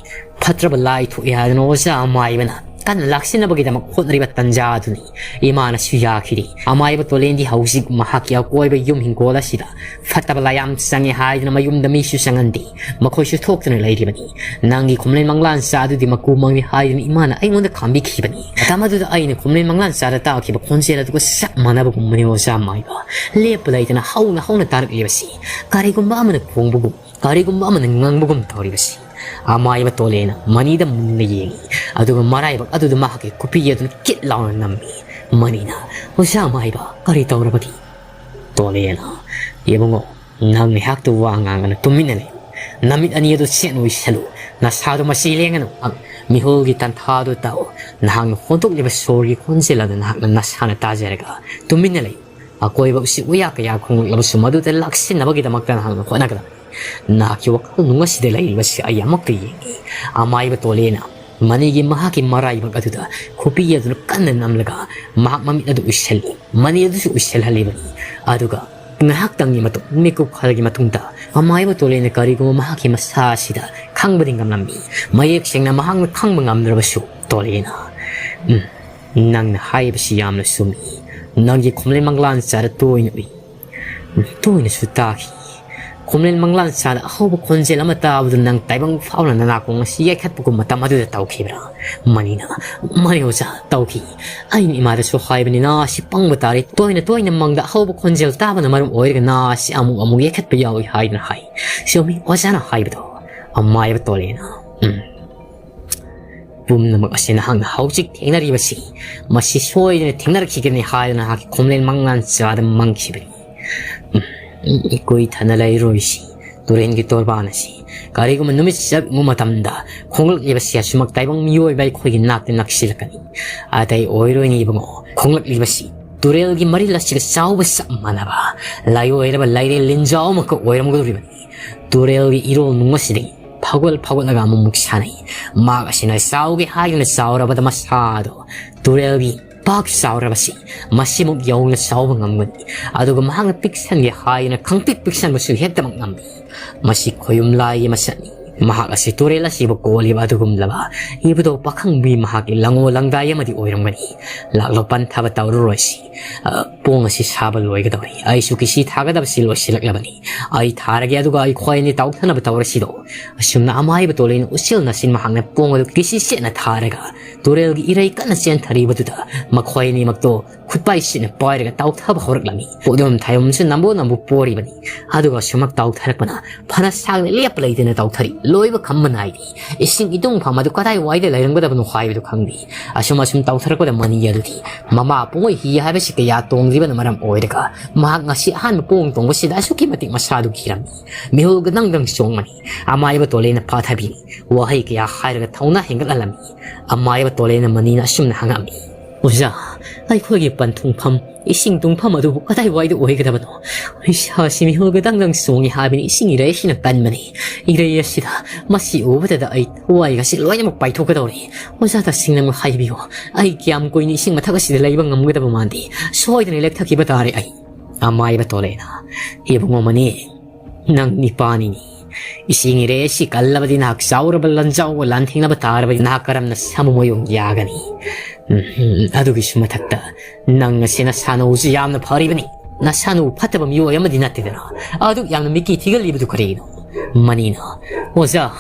ꯐꯠꯇ꯭ꯔꯕ ꯂꯥꯏ ꯊꯣꯛꯏ ꯍꯥꯏꯗꯨꯅ ꯑꯣꯖꯥ ꯃꯥꯏꯕꯅ ꯀꯟꯅ ꯂꯥꯛꯁꯤꯟꯅꯕꯒꯤꯗꯃꯛ ꯍꯣꯠꯅꯔꯤꯕ ꯇꯟꯖꯥ ꯑꯗꯨꯅꯤ꯫ ꯏꯃꯥꯅꯁꯨ ꯌꯥꯈꯤꯗꯦ꯫ ꯑꯃꯥꯏꯕ ꯇꯣꯂꯦꯟꯗꯤ ꯍꯧꯖꯤꯛ ꯃꯍꯥꯛꯀꯤ ꯑꯀꯣꯏꯕ ꯌꯨꯝ ꯍꯤꯡꯒꯣꯜ ꯑꯁꯤꯗ ꯐꯠꯇꯕ ꯂꯥꯏ ꯌꯥꯝ ꯆꯪꯉꯦ ꯍꯥꯏꯗꯨꯅ ꯃꯌꯨꯝꯗ ꯃꯤꯁꯨ ꯆꯪꯍꯟꯗꯦ꯫ ꯃꯈꯣꯏꯁꯨ ꯊꯣꯛꯇꯨꯅ ꯂꯩꯔꯤꯕꯅꯤ꯫ ꯅꯪꯒꯤ ꯈꯨꯝꯂꯦꯟ ꯃꯪꯂꯥꯟ ꯆꯥ ꯑꯗꯨꯗꯤ ꯃꯀꯨ ꯃꯪꯂꯤ ꯍꯥꯏꯗꯨꯅ ꯏꯃꯥꯅ ꯑꯩꯉꯣꯟꯗ ꯈꯥꯝꯕꯤꯈꯤꯕꯅꯤ꯫ ꯃꯇꯝ ꯑꯗꯨꯗ ꯑꯩꯅ ꯈꯨꯝꯂꯦꯟ ꯃꯪꯂꯥꯟ ꯆꯥꯗ ꯇꯥꯈꯤꯕ ꯈꯣꯟꯖꯦꯜ ꯑꯗꯨꯒ ꯆꯞ ꯃꯥꯟꯅꯕꯒꯨꯝꯕꯅꯤ ꯑꯣꯖꯥ ꯃꯥꯏꯕ꯫ ꯂꯦꯞꯄ ꯂꯩꯇꯅ ꯍꯧꯅ ꯍꯧꯅ ꯇꯥꯔꯛꯂꯤꯕꯁꯤ ꯀꯔꯤꯒꯨꯝꯕ ꯑꯃꯅ ꯈꯣꯡꯕꯒꯨꯝ, ꯀꯔꯤꯒꯨꯝꯕ ꯑꯃꯅ ꯉꯪꯕꯒꯨꯝ ꯇꯧꯔꯤꯕꯁꯤ꯫ ꯑꯃꯥꯏꯕ ꯇꯣꯂꯦꯅ ꯃꯅꯤꯗ ꯃꯨꯟꯅ ꯌꯦꯡꯉꯤ꯫ ꯑꯗꯨꯒ ꯃꯔꯥꯏꯕꯛ ꯑꯗꯨꯗ ꯃꯍꯥꯛꯀꯤ ꯈꯨꯄꯤ ꯑꯗꯨꯅ ꯀꯤꯠ ꯂꯥꯎꯅ ꯅꯝꯃꯤ꯫ ꯃꯅꯤꯅ, "ꯑꯣꯖꯥ ꯑꯃꯥꯏꯕ, ꯀꯔꯤ ꯇꯧꯔꯕꯒꯦ?" ꯇꯣꯂꯦꯅ, "ꯏꯕꯨꯡꯉꯣ, ꯅꯪ ꯉꯥꯏꯍꯥꯛꯇ ꯋꯥ ꯉꯥꯡꯒꯅꯨ, ꯇꯨꯃꯤꯟꯅ ꯂꯩꯌꯨ꯫ ꯅꯃꯤꯠ ꯑꯅꯤ ꯑꯗꯨ ꯁꯦꯠ ꯑꯣꯏꯁꯜꯂꯨ꯫ ꯅꯁꯥꯗꯨ ꯃꯁꯤ ꯂꯦꯡꯒꯅꯨ꯫ ꯃꯤꯍꯨꯜꯒꯤ ꯇꯟꯊꯥꯗꯨ ꯇꯥꯎ꯫ ꯅꯍꯥꯛꯅ ꯍꯣꯟꯗꯣꯛꯂꯤꯕ ꯁꯣꯔꯒꯤ ꯈꯣꯟꯖꯦꯜ ꯑꯗꯨ ꯅꯍꯥꯛꯅ ꯅꯁꯥꯅ ꯇꯥꯖꯔꯒ ꯇꯨꯃꯤꯟꯅ ꯂꯩꯌꯨ꯫ ꯑꯀꯣꯏꯕ ꯎꯆꯦꯛ ꯋꯥꯌꯥ ꯀꯌꯥ ꯈꯣꯡꯂꯛꯂꯕꯁꯨ ꯃꯗꯨꯗ ꯂꯥꯛꯁꯤꯟꯅꯕꯒꯤꯗꯃꯛꯇ ꯅꯍꯥꯛꯅ ꯍꯣꯠꯅꯒꯗꯕꯅꯤ꯫ ꯅꯍꯥꯛꯀꯤ ꯋꯥꯈꯜ ꯅꯨꯡ ꯑꯁꯤꯗ ꯂꯩꯔꯤꯕꯁꯤ ꯑꯩ ꯑꯃꯨꯛꯇ ꯌꯦꯡꯒꯦ꯫" ꯑꯃꯥꯏꯕ ꯇꯣꯂꯦꯅ ꯃꯅꯤꯒꯤ ꯃꯍꯥꯛꯀꯤ ꯃꯔꯥꯏꯕꯛ ꯑꯗꯨꯗ ꯈꯨꯄꯤ ꯑꯗꯨꯅ ꯀꯟꯅ ꯅꯝꯂꯒ ꯃꯍꯥꯛ ꯃꯃꯤꯠ ꯑꯗꯨ ꯎꯏꯁꯜꯂꯤ꯫ ꯃꯅꯤ ꯑꯗꯨꯁꯨ ꯎꯏꯁꯜꯍꯜꯂꯤꯕꯅꯤ꯫ ꯑꯗꯨꯒ ꯉꯥꯏꯍꯥꯛꯇꯪꯒꯤ ꯃꯇꯨꯡ, ꯃꯤꯀꯨꯞ ꯈꯔꯒꯤ ꯃꯇꯨꯡꯗ ꯑꯃꯥꯏꯕ ꯇꯣꯂꯦꯅ ꯀꯔꯤꯒꯨꯝꯕ ꯃꯍꯥꯛꯀꯤ ꯃꯁꯥ ꯑꯁꯤꯗ ꯈꯪꯕꯗꯤ ꯉꯝꯂꯝꯃꯤ꯫ ꯃꯌꯦꯛ ꯁꯦꯡꯅ ꯃꯍꯥꯛꯅ ꯈꯪꯕ ꯉꯝꯗ꯭ꯔꯕꯁꯨ ꯇꯣꯂꯦꯅ, "ꯎꯝ, ꯅꯪꯅ ꯍꯥꯏꯕꯁꯤ ꯌꯥꯝꯅ ꯆꯨꯝꯃꯤ꯫ ꯅꯪꯒꯤ ꯈꯣꯝꯂꯦꯟ ꯃꯪꯂꯥꯟ ꯆꯥꯗ ꯇꯣꯏꯅ ꯎꯏ꯫ ꯇꯣꯏꯅꯁꯨ ꯇꯥꯈꯤ꯫ ꯈꯣꯝꯂꯦꯟ ꯃꯪꯂꯥꯟ ꯆꯥꯗ ꯑꯍꯧꯕ ꯈꯣꯟꯖꯦꯜ ꯑꯃ ꯇꯥꯕꯗꯨ ꯅꯪ ꯇꯥꯏꯕꯪ ꯐꯥꯎꯅ ꯅꯅꯥꯀꯣꯡ ꯑꯁꯤ ꯌꯩꯈꯠꯄꯒꯨꯝ ꯃꯇꯝ ꯑꯗꯨꯗ ꯇꯧꯈꯤꯕ꯭ꯔꯥ?" ꯃꯅꯤꯅ, "ꯃꯥꯅꯤ ꯑꯣꯖꯥ, ꯇꯧꯈꯤ꯫ ꯑꯩꯅ ꯏꯃꯥꯗꯁꯨ ꯍꯥꯏꯕꯅꯤ, ꯅꯥ ꯑꯁꯤ ꯄꯪꯕ ꯇꯥꯔꯦ꯫ ꯇꯣꯏꯅ ꯇꯣꯏꯅ ꯃꯪꯗ ꯑꯍꯧꯕ ꯈꯣꯟꯖꯦꯜ ꯇꯥꯕꯅ ꯃꯔꯝ ꯑꯣꯏꯔꯒ ꯅꯥ ꯑꯁꯤ ꯑꯃꯨꯛ ꯑꯃꯨꯛ ꯌꯩꯈꯠꯄ ꯌꯥꯎꯏ ꯍꯥꯏꯗꯨꯅ ꯍꯥꯏ꯫" "ꯆꯨꯝꯃꯤ ꯑꯣꯖꯥꯅ ꯍꯥꯏꯕꯗꯣ꯫" ꯑꯃꯥꯏꯕ ꯇꯣꯂꯦꯅ, "ꯎꯝ, ꯄꯨꯝꯅꯃꯛ ꯑꯁꯤ ꯅꯍꯥꯛꯅ ꯍꯧꯖꯤꯛ ꯊꯦꯡꯅꯔꯤꯕꯁꯤ, ꯃꯁꯤ ꯁꯣꯏꯗꯅ ꯊꯦꯡꯅꯔꯛꯈꯤꯒꯅꯤ ꯍꯥꯏꯗꯨꯅ ꯅꯍꯥꯛꯀꯤ ꯈꯣꯝꯂꯦꯟ ꯃꯪꯂꯥꯟ ꯆꯥꯗ ꯃꯪꯈꯤꯕꯅꯤ꯫ ꯎꯝ, ꯏꯀꯨꯏ ꯊꯅ ꯂꯩꯔꯣꯏꯁꯤ꯫ ꯇꯨꯔꯦꯟꯒꯤ ꯇꯣꯔꯕꯥꯟ ꯑꯁꯤ ꯀꯔꯤꯒꯨꯝꯕ ꯅꯨꯃꯤꯠ ꯆꯞ ꯌꯨꯡꯕ ꯃꯇꯝꯗ ꯈꯣꯡꯂꯛꯂꯤꯕꯁꯤ ꯑꯁꯨꯃꯛ ꯇꯥꯏꯕꯪ ꯃꯤꯑꯣꯏꯕ ꯑꯩꯈꯣꯏꯒꯤ ꯅꯥꯛꯇ ꯅꯛꯁꯤꯜꯂꯛꯀꯅꯤ꯫ ꯑꯇꯩ ꯑꯣꯏꯔꯣꯏꯅꯦ ꯏꯕꯨꯡꯉꯣ, ꯈꯣꯡꯂꯛꯂꯤꯕꯁꯤ ꯇꯨꯔꯦꯜꯒꯤ ꯃꯔꯤꯜ ꯑꯁꯤꯒ ꯆꯥꯎꯕ ꯆꯞ ꯃꯥꯟꯅꯕ ꯂꯥꯏꯑꯣꯏꯔꯕ ꯂꯥꯏꯔꯦꯜ ꯂꯤꯟꯖꯥꯎ ꯑꯃꯈꯛ ꯑꯣꯏꯔꯝꯒꯗꯧꯔꯤꯕꯅꯤ꯫ ꯇꯨꯔꯦꯜꯒꯤ ꯏꯔꯣꯜ ꯅꯨꯡ ꯑꯁꯤꯗꯒꯤ ꯐꯥꯎꯒꯠ ꯐꯥꯎꯒꯠꯂꯒ ꯑꯃꯨꯛꯃꯨꯛ ꯁꯥꯟꯅꯩ꯫ ꯃꯍꯥꯛ ꯑꯁꯤꯅ ꯆꯥꯎꯒꯦ ꯍꯥꯏꯗꯨꯅ ꯆꯥꯎꯔꯕꯗ ꯃꯁꯥꯗꯣ ꯇꯨꯔꯦꯜꯒꯤ ꯄꯥꯛ ꯆꯥꯎꯔꯕꯁꯤ ꯃꯁꯤꯃꯨꯛ ꯌꯧꯅ ꯆꯥꯎꯕ ꯉꯝꯒꯅꯤ꯫ ꯑꯗꯨꯒ ꯃꯍꯥꯛꯅ ꯄꯤꯛꯁꯟꯒꯦ ꯍꯥꯏꯗꯨꯅ ꯈꯪꯄꯤꯛ ꯄꯤꯛꯁꯟꯕꯁꯨ ꯍꯦꯛꯇꯃꯛ ꯉꯝꯃꯤ꯫ ꯃꯁꯤ ꯈꯣꯌꯨꯝ ꯂꯥꯏꯒꯤ ꯃꯁꯛꯅꯤ꯫ ꯃꯍꯥꯛ ꯑꯁꯤ ꯇꯨꯔꯦꯜ ꯑꯁꯤꯕꯨ ꯀꯣꯜꯂꯤꯕ ꯑꯗꯨꯒꯨꯝꯂꯕ ꯏꯕꯨꯙꯧ ꯄꯥꯈꯪꯕꯤ ꯃꯍꯥꯛꯀꯤ ꯂꯪꯉꯣ ꯂꯪꯗꯥꯏ ꯑꯃꯗꯤ ꯑꯣꯏꯔꯝꯒꯅꯤ꯫ ꯂꯥꯛꯂꯣ, ꯄꯟꯊꯕ ꯇꯧꯔꯔꯣꯏꯁꯤ꯫ ꯑ, ꯄꯣꯡ ꯑꯁꯤ ꯁꯥꯕ ꯂꯣꯏꯒꯗꯧꯔꯤ꯫ ꯑꯩꯁꯨ ꯀꯤꯁꯤ ꯊꯥꯒꯗꯕꯁꯤ ꯂꯣꯏꯁꯤꯜꯂꯛꯂꯕꯅꯤ꯫ ꯑꯩ ꯊꯥꯔꯒꯦ, ꯑꯗꯨꯒ ꯑꯩꯈꯣꯏ ꯑꯅꯤ ꯇꯥꯎꯊꯅꯕ ꯇꯧꯔꯁꯤꯗꯣ꯫ ꯑꯁꯨꯝꯅ ꯑꯃꯥꯏꯕ ꯇꯣꯂꯦꯅ ꯎꯆꯦꯜ ꯅꯥꯆꯤꯟ ꯃꯍꯥꯛꯅ ꯄꯣꯡ ꯑꯗꯨ ꯀꯤꯁꯤ ꯆꯦꯠꯅ ꯊꯥꯔꯒ ꯇꯨꯔꯦꯜꯒꯤ ꯏꯔꯩ ꯀꯟꯅ ꯆꯦꯟꯊꯔꯤꯕꯗꯨꯗ ꯃꯈꯣꯏ ꯑꯅꯤꯃꯛꯇꯣ ꯈꯨꯠꯄꯥꯏꯁꯤꯅ ꯄꯥꯏꯔꯒ ꯇꯥꯎꯊꯕ ꯍꯧꯔꯛꯂꯝꯃꯤ꯫ ꯄꯣꯠꯂꯨꯝ ꯊꯥꯌꯨꯝꯁꯨ ꯅꯝꯕꯨ ꯅꯝꯕꯨ ꯄꯣꯔꯤꯕꯅꯤ꯫ ꯑꯗꯨꯒ ꯁꯨꯃꯛ ꯇꯥꯎꯊꯔꯛꯄꯅ ꯐꯅ ꯁꯥꯡꯅ ꯂꯦꯞꯄ ꯂꯩꯇꯅ ꯇꯥꯎꯊꯔꯤ꯫ ꯂꯣꯏꯕ ꯈꯝꯕ ꯅꯥꯏꯗꯦ꯫ ꯏꯁꯤꯡ ꯏꯇꯨꯡꯐꯝ ꯑꯗꯨ ꯀꯗꯥꯏꯋꯥꯏꯗ ꯂꯩꯔꯝꯒꯗꯕꯅꯣ ꯍꯥꯏꯕꯗꯨ ꯈꯪꯗꯦ꯫ ꯑꯁꯨꯝ ꯑꯁꯨꯝ ꯇꯥꯎꯊꯔꯛꯄꯗ ꯃꯅꯤ ꯑꯗꯨꯗꯤ ꯃꯃꯥ ꯄꯨꯡꯑꯣꯏ ꯍꯤ ꯍꯥꯏꯕꯁꯤ ꯀꯌꯥ ꯇꯣꯡꯗ꯭ꯔꯤꯕꯅ ꯃꯔꯝ ꯑꯣꯏꯔꯒ ꯃꯍꯥꯛ ꯉꯁꯤ ꯑꯍꯥꯟꯕ ꯄꯣꯡ ꯇꯣꯡꯕꯁꯤꯗ ꯑꯁꯨꯛꯀꯤ ꯃꯇꯤꯛ ꯃꯁꯥꯗꯨ ꯀꯤꯔꯝꯃꯤ꯫ ꯃꯤꯍꯨꯜꯒ ꯗꯪ ꯗꯪ ꯆꯣꯡꯕꯅꯤ꯫ ꯑꯃꯥꯏꯕ ꯇꯣꯂꯦꯅ ꯐꯥꯊꯕꯤꯅꯤ꯫ ꯋꯥꯍꯩ ꯀꯌꯥ ꯍꯥꯏꯔꯒ ꯊꯧꯅꯥ ꯍꯦꯟꯒꯠꯍꯜꯂꯝꯃꯤ꯫ ꯑꯃꯥꯏꯕ ꯇꯣꯂꯦꯅ ꯃꯅꯤꯅ ꯑꯁꯨꯝꯅ ꯍꯪꯉꯛꯑꯝꯃꯤ, "ꯑꯣꯖꯥ, ꯑꯩꯈꯣꯏꯒꯤ ꯄꯟꯊꯨꯡꯐꯝ, ꯏꯁꯤꯡ ꯇꯨꯡꯐꯝ ꯑꯗꯨꯕꯨ ꯀꯗꯥꯏꯋꯥꯏꯗ ꯑꯣꯏꯒꯗꯕꯅꯣ? ꯏꯁꯥꯁꯤ ꯃꯤꯍꯨꯜꯒ ꯗꯪ ꯗꯪ ꯆꯣꯡꯉꯤ ꯍꯥꯏꯕꯅꯤ, ꯏꯁꯤꯡ ꯏꯔꯩ ꯑꯁꯤꯅ ꯀꯟꯕꯅꯤ꯫ ꯏꯔꯩ ꯑꯁꯤꯗ ꯃꯁꯤ ꯎꯕꯗꯗ ꯑꯩ ꯊꯋꯥꯏꯒꯁꯤ ꯂꯣꯏꯅꯃꯛ ꯄꯥꯏꯊꯣꯛꯀꯗꯧꯔꯤ꯫ ꯑꯣꯖꯥ, ꯇꯁꯦꯡꯅꯃꯛ ꯍꯥꯏꯕꯤꯌꯨ, ꯑꯩ ꯀꯌꯥꯝ ꯀꯨꯏꯅ ꯏꯁꯤꯡ ꯃꯊꯛ ꯑꯁꯤꯗ ꯂꯩꯕ ꯉꯝꯒꯗꯕ ꯃꯥꯟꯗꯦ꯫ ꯁꯣꯏꯗꯅ ꯂꯦꯛꯊꯈꯤꯕ ꯇꯥꯔꯦ ꯑꯩ꯫" ꯑꯃꯥꯏꯕ ꯇꯣꯂꯦꯅ, "ꯏꯕꯨꯡꯉꯣ ꯃꯅꯤ, ꯅꯪ ꯅꯤꯄꯥꯅꯤꯅꯤ꯫ ꯏꯁꯤꯡ ꯏꯔꯩ ꯑꯁꯤ ꯀꯜꯂꯕꯗꯤ ꯅꯍꯥꯛ ꯆꯥꯎꯔꯕ ꯂꯟꯖꯥꯎꯒ ꯂꯥꯟꯊꯦꯡꯅꯕ ꯇꯥꯔꯕꯗꯤ ꯅꯍꯥꯛ ꯀꯔꯝꯅ ꯁꯥꯃꯨ ꯃꯣꯏ ꯑꯣꯏꯅ ꯌꯥꯒꯅꯤ? ꯎꯝ, ꯑꯗꯨꯒꯤꯁꯨ ꯃꯊꯛꯇ ꯅꯪ ꯑꯁꯤ ꯅꯁꯥꯅꯧꯁꯨ ꯌꯥꯝꯅ ꯐꯔꯤꯕꯅꯤ꯫ ꯅꯁꯥꯅꯧ ꯐꯠꯇꯕ ꯃꯤꯑꯣꯏ ꯑꯃꯗꯤ ꯅꯠꯇꯦꯗꯅ꯫ ꯑꯗꯨꯛ ꯌꯥꯝꯅ ꯃꯤꯠꯀꯤ ꯊꯤꯒꯜꯂꯤꯕꯗꯨ ꯀꯔꯤꯒꯤꯅꯣ?" ꯃꯅꯤꯅ, "ꯑꯣꯖꯥ,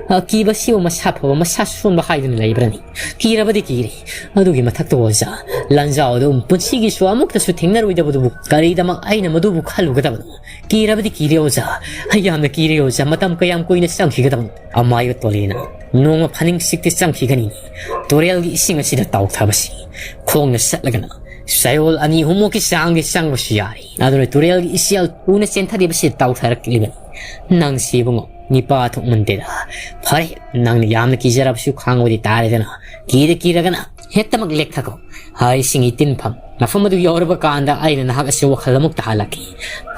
ꯑꯀꯤꯕꯁꯤꯕꯨ ꯃꯁꯥ ꯐꯕ, ꯃꯁꯥ ꯁꯣꯟꯕ ꯍꯥꯏꯗꯨꯅ ꯂꯩꯕ꯭ꯔꯅꯤ? ꯀꯤꯔꯕꯗꯤ ꯀꯤꯔꯦ꯫ ꯑꯗꯨꯒꯤ ꯃꯊꯛꯇ ꯑꯣꯖꯥ, ꯂꯟꯖꯥꯎ ꯑꯗꯨ ꯄꯨꯟꯁꯤꯒꯤꯁꯨ ꯑꯃꯨꯛꯇꯁꯨ ꯊꯦꯡꯅꯔꯣꯏꯗꯕꯗꯨꯕꯨ ꯀꯔꯤꯗꯃꯛ ꯑꯩꯅ ꯃꯗꯨꯕꯨ ꯈꯜꯂꯨꯒꯗꯕꯅꯣ? ꯀꯤꯔꯕꯗꯤ ꯀꯤꯔꯦ ꯑꯣꯖꯥ, ꯑꯩ ꯌꯥꯝꯅ ꯀꯤꯔꯦ ꯑꯣꯖꯥ, ꯃꯇꯝ ꯀꯌꯥꯝ ꯀꯨꯏꯅ ꯆꯪꯈꯤꯒꯗꯕꯅꯣ?" ꯑꯃꯥꯏꯕ ꯇꯣꯂꯦꯅ, "ꯅꯣꯡꯃ ꯐꯅꯤꯡꯁꯤꯛꯇꯤ ꯆꯪꯈꯤꯒꯅꯤ꯫ ꯇꯨꯔꯦꯜꯒꯤ ꯏꯁꯤꯡ ꯑꯁꯤꯗ ꯇꯥꯎꯊꯕꯁꯤ ꯈꯣꯡꯅ ꯆꯠꯂꯒꯅ ꯆꯌꯣꯜ ꯑꯅꯤ ꯑꯍꯨꯝꯃꯨꯛꯀꯤ ꯆꯥꯡꯗꯤ ꯆꯪꯕꯁꯨ ꯌꯥꯔꯤ꯫ ꯑꯗꯨꯅ ꯇꯨꯔꯦꯜꯒꯤ ꯏꯆꯦꯜ ꯎꯅ ꯆꯦꯟꯊꯔꯤꯕꯁꯤ ꯇꯥꯎꯊꯔꯛꯂꯤꯕꯅꯤ꯫ ꯅꯪꯁꯤ ꯏꯕꯨꯡꯉꯣ, ꯅꯤꯄꯥ ꯊꯣꯛꯃꯟꯗꯦꯗ꯫ ꯐꯔꯦ, ꯅꯪꯅ ꯌꯥꯝꯅ ꯀꯤꯖꯔꯕꯁꯨ ꯈꯥꯡꯕꯗꯤ ꯇꯥꯔꯦꯗꯅ꯫ ꯀꯤꯗ ꯀꯤꯔꯒꯅ ꯍꯦꯛꯇꯃꯛ ꯂꯦꯛꯊꯈꯣ꯫ ꯍꯥꯏꯁꯤꯡꯒꯤ ꯇꯤꯟꯐꯝ ꯃꯐꯝ ꯑꯗꯨ ꯌꯧꯔꯕ ꯀꯥꯟꯗ ꯑꯩꯅ ꯅꯍꯥꯛ ꯑꯁꯤ ꯋꯥꯈꯜ ꯑꯃꯨꯛ ꯇꯥꯍꯜꯂꯛꯀꯦ꯫"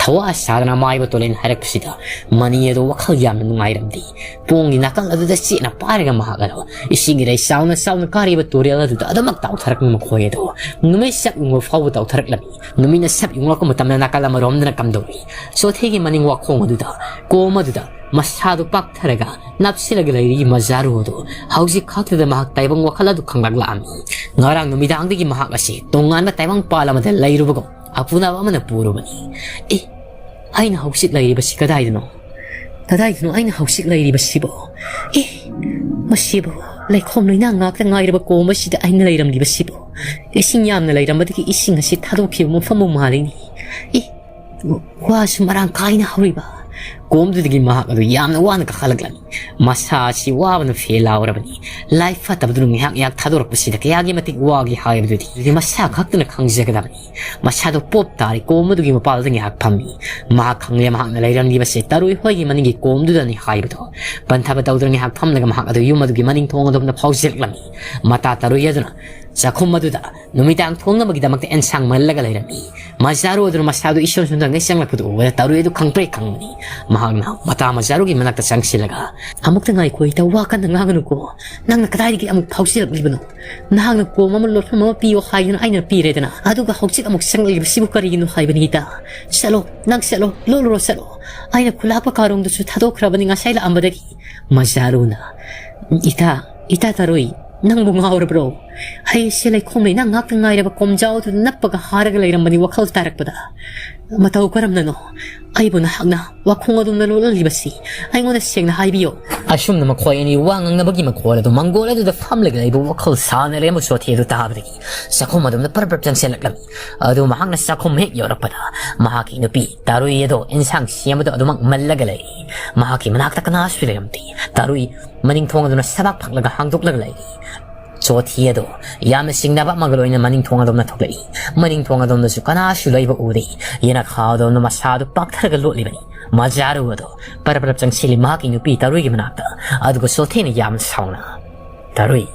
ꯊꯋꯥ ꯁꯥꯗꯅ ꯑꯃꯥꯏꯕ ꯇꯣꯂꯦꯟ ꯍꯥꯏꯔꯛꯄꯁꯤꯗ ꯃꯅꯤ ꯑꯗꯨ ꯋꯥꯈꯜ ꯌꯥꯝꯅ ꯅꯨꯡꯉꯥꯏꯔꯝꯗꯦ꯫ ꯄꯣꯡꯒꯤ ꯅꯥꯀꯜ ꯑꯗꯨꯗ ꯆꯦꯠꯅ ꯄꯥꯏꯔꯒ ꯃꯍꯥꯛ ꯑꯗꯨ ꯏꯁꯤꯡ ꯏꯔꯩ ꯆꯥꯎꯅ ꯆꯥꯎꯅ ꯀꯥꯔꯤꯕ ꯇꯨꯔꯦꯜ ꯑꯗꯨꯗ ꯑꯗꯨꯃꯛ ꯇꯥꯎꯊꯔꯛꯄ ꯃꯈꯣꯏ ꯑꯗꯨ ꯅꯨꯃꯤꯠ ꯁꯛ ꯌꯨꯡꯕ ꯐꯥꯎꯕ ꯇꯥꯎꯊꯔꯛꯂꯝꯃꯤ꯫ ꯅꯨꯃꯤꯠꯅ ꯁꯛ ꯌꯨꯡꯂꯛꯄ ꯃꯇꯝꯗ ꯅꯥꯀꯜ ꯑꯃꯔꯣꯝꯗꯅ ꯀꯝꯗꯧꯔꯤ? ꯆꯣꯊꯦꯒꯤ ꯃꯅꯤꯡ ꯋꯥꯈꯣꯡ ꯑꯗꯨꯗ, ꯀꯣꯝ ꯑꯗꯨꯗ ꯃꯁꯥꯗꯨ ꯄꯥꯛꯊꯔꯒ ꯅꯞꯁꯤꯜꯂꯒ ꯂꯩꯔꯤ ꯃꯖꯥꯔꯨ ꯑꯗꯨ ꯍꯧꯖꯤꯛ ꯈꯛꯇꯗ ꯃꯍꯥꯛ ꯇꯥꯏꯕꯪ ꯋꯥꯈꯜ ꯑꯗꯨ ꯈꯪꯂꯛꯂꯛꯑꯝꯃꯤ꯫ ꯉꯔꯥꯡ ꯅꯨꯃꯤꯗꯥꯡꯗꯒꯤ ꯃꯍꯥꯛ ꯑꯁꯤ ꯇꯣꯉꯥꯟꯕ ꯇꯥꯏꯕꯪ ꯄꯥꯜ ꯑꯃꯗ ꯂꯩꯔꯨꯕꯒꯨꯝ ꯑꯄꯨꯅꯕ ꯑꯃꯅ ꯄꯨꯔꯨꯕꯅꯤ꯫ ꯑꯦ, ꯑꯩꯅ ꯍꯧꯖꯤꯛ ꯂꯩꯔꯤꯕꯁꯤ ꯀꯗꯥꯏꯗꯅꯣ? ꯀꯗꯥꯏꯗꯅꯣ ꯑꯩꯅ ꯍꯧꯖꯤꯛ ꯂꯩꯔꯤꯕꯁꯤꯕꯣ? ꯑꯦ, ꯃꯁꯤꯕꯨ ꯂꯩꯈꯣꯝ ꯂꯩꯅꯥꯡ ꯉꯥꯛꯇ ꯉꯥꯏꯔꯕ ꯀꯣꯝ ꯑꯁꯤꯗ ꯑꯩꯅ ꯂꯩꯔꯝꯂꯤꯕꯁꯤꯕꯨ? ꯏꯁꯤꯡ ꯌꯥꯝꯅ ꯂꯩꯔꯝꯕꯗꯒꯤ ꯏꯁꯤꯡ ꯑꯁꯤ ꯊꯥꯗꯣꯛꯈꯤꯕ ꯃꯐꯝꯕꯨ ꯃꯥꯜꯂꯤꯅꯤ꯫ ꯑꯦ, ꯋꯥꯁꯨ ꯃꯔꯥꯡ ꯀꯥꯏꯅ ꯍꯧꯔꯤꯕ꯫ ꯀꯣꯝꯗꯨꯗꯒꯤ ꯃꯍꯥꯛ ꯑꯗꯨ ꯌꯥꯝꯅ ꯋꯥꯅ ꯀꯥꯈꯠꯂꯛꯂꯝꯃꯤ꯫ ꯃꯁꯥ ꯑꯁꯤ ꯋꯥꯕꯅ ꯐꯦꯜ ꯂꯥꯎꯔꯕꯅꯤ꯫ ꯂꯥꯏꯐ ꯐꯠꯇꯕꯗꯨꯅ ꯉꯥꯏꯍꯥꯛ ꯉꯥꯏꯍꯥꯛ ꯊꯥꯗꯣꯔꯛꯄꯁꯤꯗ ꯀꯌꯥꯒꯤ ꯃꯇꯤꯛ ꯋꯥꯒꯦ ꯍꯥꯏꯕꯗꯨꯗꯤ ꯃꯁꯥ ꯈꯛꯇꯅ ꯈꯪꯖꯒꯗꯕꯅꯤ꯫ ꯃꯁꯥꯗꯣ ꯄꯣꯞ ꯇꯥꯔꯤ ꯀꯣꯝ ꯑꯗꯨꯒꯤ ꯃꯄꯥꯜꯗ ꯉꯥꯏꯍꯥꯛ ꯐꯝꯃꯤ꯫ ꯃꯍꯥꯛ ꯈꯪꯂꯦ ꯃꯍꯥꯛꯅ ꯂꯩꯔꯝꯂꯤꯕꯁꯦ ꯇꯔꯨꯏ ꯍꯣꯏꯒꯤ ꯃꯅꯤꯡꯒꯤ ꯀꯣꯝꯗꯨꯗꯅꯤ ꯍꯥꯏꯕꯗꯣ꯫ ꯄꯟꯊꯕ ꯇꯧꯗꯨꯅ ꯉꯥꯏꯍꯥꯛ ꯐꯝꯂꯒ ꯃꯍꯥꯛ ꯑꯗꯨ ꯌꯨꯝ ꯑꯗꯨꯒꯤ ꯃꯅꯤꯡ ꯊꯣꯡ ꯑꯗꯣꯝꯗ ꯐꯥꯎꯖꯤꯜꯂꯛꯂꯝꯃꯤ꯫ ꯃꯇꯥ ꯇꯔꯨꯏ ꯑꯗꯨꯅ ꯆꯥꯛꯈꯨꯝ ꯑꯗꯨꯗ ꯅꯨꯃꯤꯗꯥꯡ ꯊꯣꯡꯅꯕꯒꯤꯗꯃꯛꯇ ꯑꯦꯟꯁꯥꯡ ꯃꯜꯂꯒ ꯂꯩꯔꯝꯃꯤ꯫ ꯃꯖꯥꯔꯨ ꯑꯗꯨꯅ ꯃꯁꯥꯗꯨ ꯏꯁꯣꯟ ꯁꯣꯟꯗꯨꯅ ꯆꯪꯂꯛꯄꯗꯨ ꯎꯕꯗ ꯇꯔꯨꯏ ꯑꯗꯨ ꯈꯪꯄ꯭ꯔꯦꯛ ꯈꯪꯕꯅꯤ꯫ ꯃꯍꯥꯛꯅ ꯃꯇꯥ ꯃꯖꯥꯔꯨꯒꯤ ꯃꯅꯥꯛꯇ ꯆꯪꯁꯤꯜꯂꯒ, "ꯑꯃꯨꯛꯇ ꯉꯥꯏꯈꯣ ꯏꯇꯥꯎ, ꯋꯥ ꯀꯟꯅ ꯉꯥꯡꯒꯅꯨꯀꯣ꯫ ꯅꯪꯅ ꯀꯗꯥꯏꯗꯒꯤ ꯑꯃꯨꯛ ꯐꯥꯎꯖꯤꯜꯂꯛꯂꯤꯕꯅꯣ? ꯅꯍꯥꯛꯅ ꯀꯣꯝ ꯑꯃ ꯂꯣꯠꯐꯝ ꯑꯃ ꯄꯤꯌꯣ ꯍꯥꯏꯗꯨꯅ ꯑꯩꯅ ꯄꯤꯔꯦꯗꯅ꯫ ꯑꯗꯨꯒ ꯍꯧꯖꯤꯛ ꯑꯃꯨꯛ ꯆꯪꯂꯛꯂꯤꯕꯁꯤꯕꯨ ꯀꯔꯤꯒꯤꯅꯣ ꯍꯥꯏꯕꯅꯤꯗ? ꯆꯠꯂꯣ, ꯅꯪ ꯆꯠꯂꯣ, ꯂꯣꯠꯂꯨꯔꯣ, ꯆꯠꯂꯣ꯫ ꯑꯩꯅ ꯈꯨꯂꯥꯛꯄ ꯀꯥꯔꯣꯡꯗꯨꯁꯨ ꯊꯥꯗꯣꯛꯈ꯭ꯔꯕꯅꯤ ꯉꯁꯥꯏ ꯂꯥꯛꯑꯝꯕꯗꯒꯤ꯫" ꯃꯖꯥꯔꯨꯅ, "ꯏꯇꯥ, ꯏꯇꯥ ꯇꯔꯨꯏ, ꯅꯪꯕꯨ ꯉꯥꯎꯔꯕ꯭ꯔꯣ? ꯑꯩꯁꯦ ꯂꯩꯈꯣꯝ ꯂꯩꯅꯥꯡ ꯉꯥꯛꯇ ꯉꯥꯏꯔꯕ ꯀꯣꯝꯖꯥꯎꯗꯨꯗ ꯅꯞꯄꯒ ꯍꯥꯔꯒ ꯂꯩꯔꯝꯕꯅꯤ ꯋꯥꯈꯜ ꯇꯥꯔꯛꯄꯗ꯫ ꯃꯇꯧ ꯀꯔꯝꯅꯅꯣ ꯑꯩꯕꯨ ꯅꯍꯥꯛꯅ ꯋꯥꯈꯣꯡ ꯑꯗꯨꯝꯅ ꯂꯣꯠꯍꯜꯂꯤꯕꯁꯤ? ꯑꯩꯉꯣꯟꯗ ꯁꯦꯡꯅ ꯍꯥꯏꯕꯤꯌꯨ꯫" ꯑꯁꯨꯝꯅ ꯃꯈꯣꯏ ꯑꯅꯤ ꯋꯥ ꯉꯥꯡꯅꯕꯒꯤ ꯃꯈꯣꯜ ꯑꯗꯨ ꯃꯪꯒꯣꯜ ꯑꯗꯨꯗ ꯐꯝꯂꯒ ꯂꯩꯕ ꯋꯥꯈꯜ ꯁꯥꯟꯅꯔꯦ ꯑꯃꯁꯨ ꯆꯣꯊꯦ ꯑꯗꯨ ꯇꯥꯕꯗꯒꯤ ꯆꯥꯛꯈꯨꯝ ꯑꯗꯨꯝꯅ ꯄꯔꯞ ꯄꯔꯞ ꯆꯪꯁꯤꯜꯂꯛꯂꯝꯃꯤ꯫ ꯑꯗꯨ ꯃꯍꯥꯛꯅ ꯆꯥꯛꯈꯨꯝ ꯍꯦꯛ ꯌꯧꯔꯛꯄꯗ ꯃꯍꯥꯛꯀꯤ ꯅꯨꯄꯤ ꯇꯥꯔꯨꯏ ꯑꯗꯣ ꯏꯟꯁꯥꯡ ꯁꯦꯝꯕꯗꯣ ꯑꯗꯨꯃꯛ ꯃꯜꯂꯒ ꯂꯩꯔꯤ꯫ ꯃꯍꯥꯛꯀꯤ ꯃꯅꯥꯛꯇ ꯀꯅꯥꯁꯨ ꯂꯩꯔꯝꯗꯦ꯫ ꯇꯥꯔꯨꯏ ꯃꯅꯤꯡ ꯊꯣꯡ ꯑꯗꯨꯅ ꯁꯕꯥꯛ ꯐꯛꯂꯒ ꯍꯥꯡꯗꯣꯛꯂꯒ ꯂꯩꯔꯤ꯫ ꯆꯣꯊꯤ ꯑꯗꯣ ꯌꯥꯝꯅ ꯆꯤꯡꯅꯕ ꯑꯃꯒ ꯂꯣꯏꯅꯅ ꯃꯅꯤꯡ ꯊꯣꯡ ꯑꯗꯣꯝꯅ ꯊꯣꯛꯂꯛꯏ꯫ ꯃꯅꯤꯡ ꯊꯣꯡ ꯑꯗꯣꯝꯗꯁꯨ ꯀꯅꯥꯁꯨ ꯂꯩꯕ ꯎꯗꯦ꯫ ꯌꯦꯅꯈꯥ ꯑꯗꯣꯝꯅ ꯃꯁꯥꯗꯨ ꯄꯥꯛꯊꯔꯒ ꯂꯣꯠꯂꯤꯕꯅꯤ꯫ ꯃꯖꯥꯔꯨ ꯑꯗꯣ ꯄꯔꯞ ꯄꯔꯞ ꯆꯪꯁꯤꯜꯂꯤ ꯃꯍꯥꯛꯀꯤ ꯅꯨꯄꯤ ꯇꯥꯔꯨꯏꯒꯤ ꯃꯅꯥꯛꯇ꯫ ꯑꯗꯨꯒ ꯆꯣꯊꯤꯅ ꯌꯥꯝꯅ ꯁꯥꯎꯅ, "ꯇꯥꯔꯨꯏ,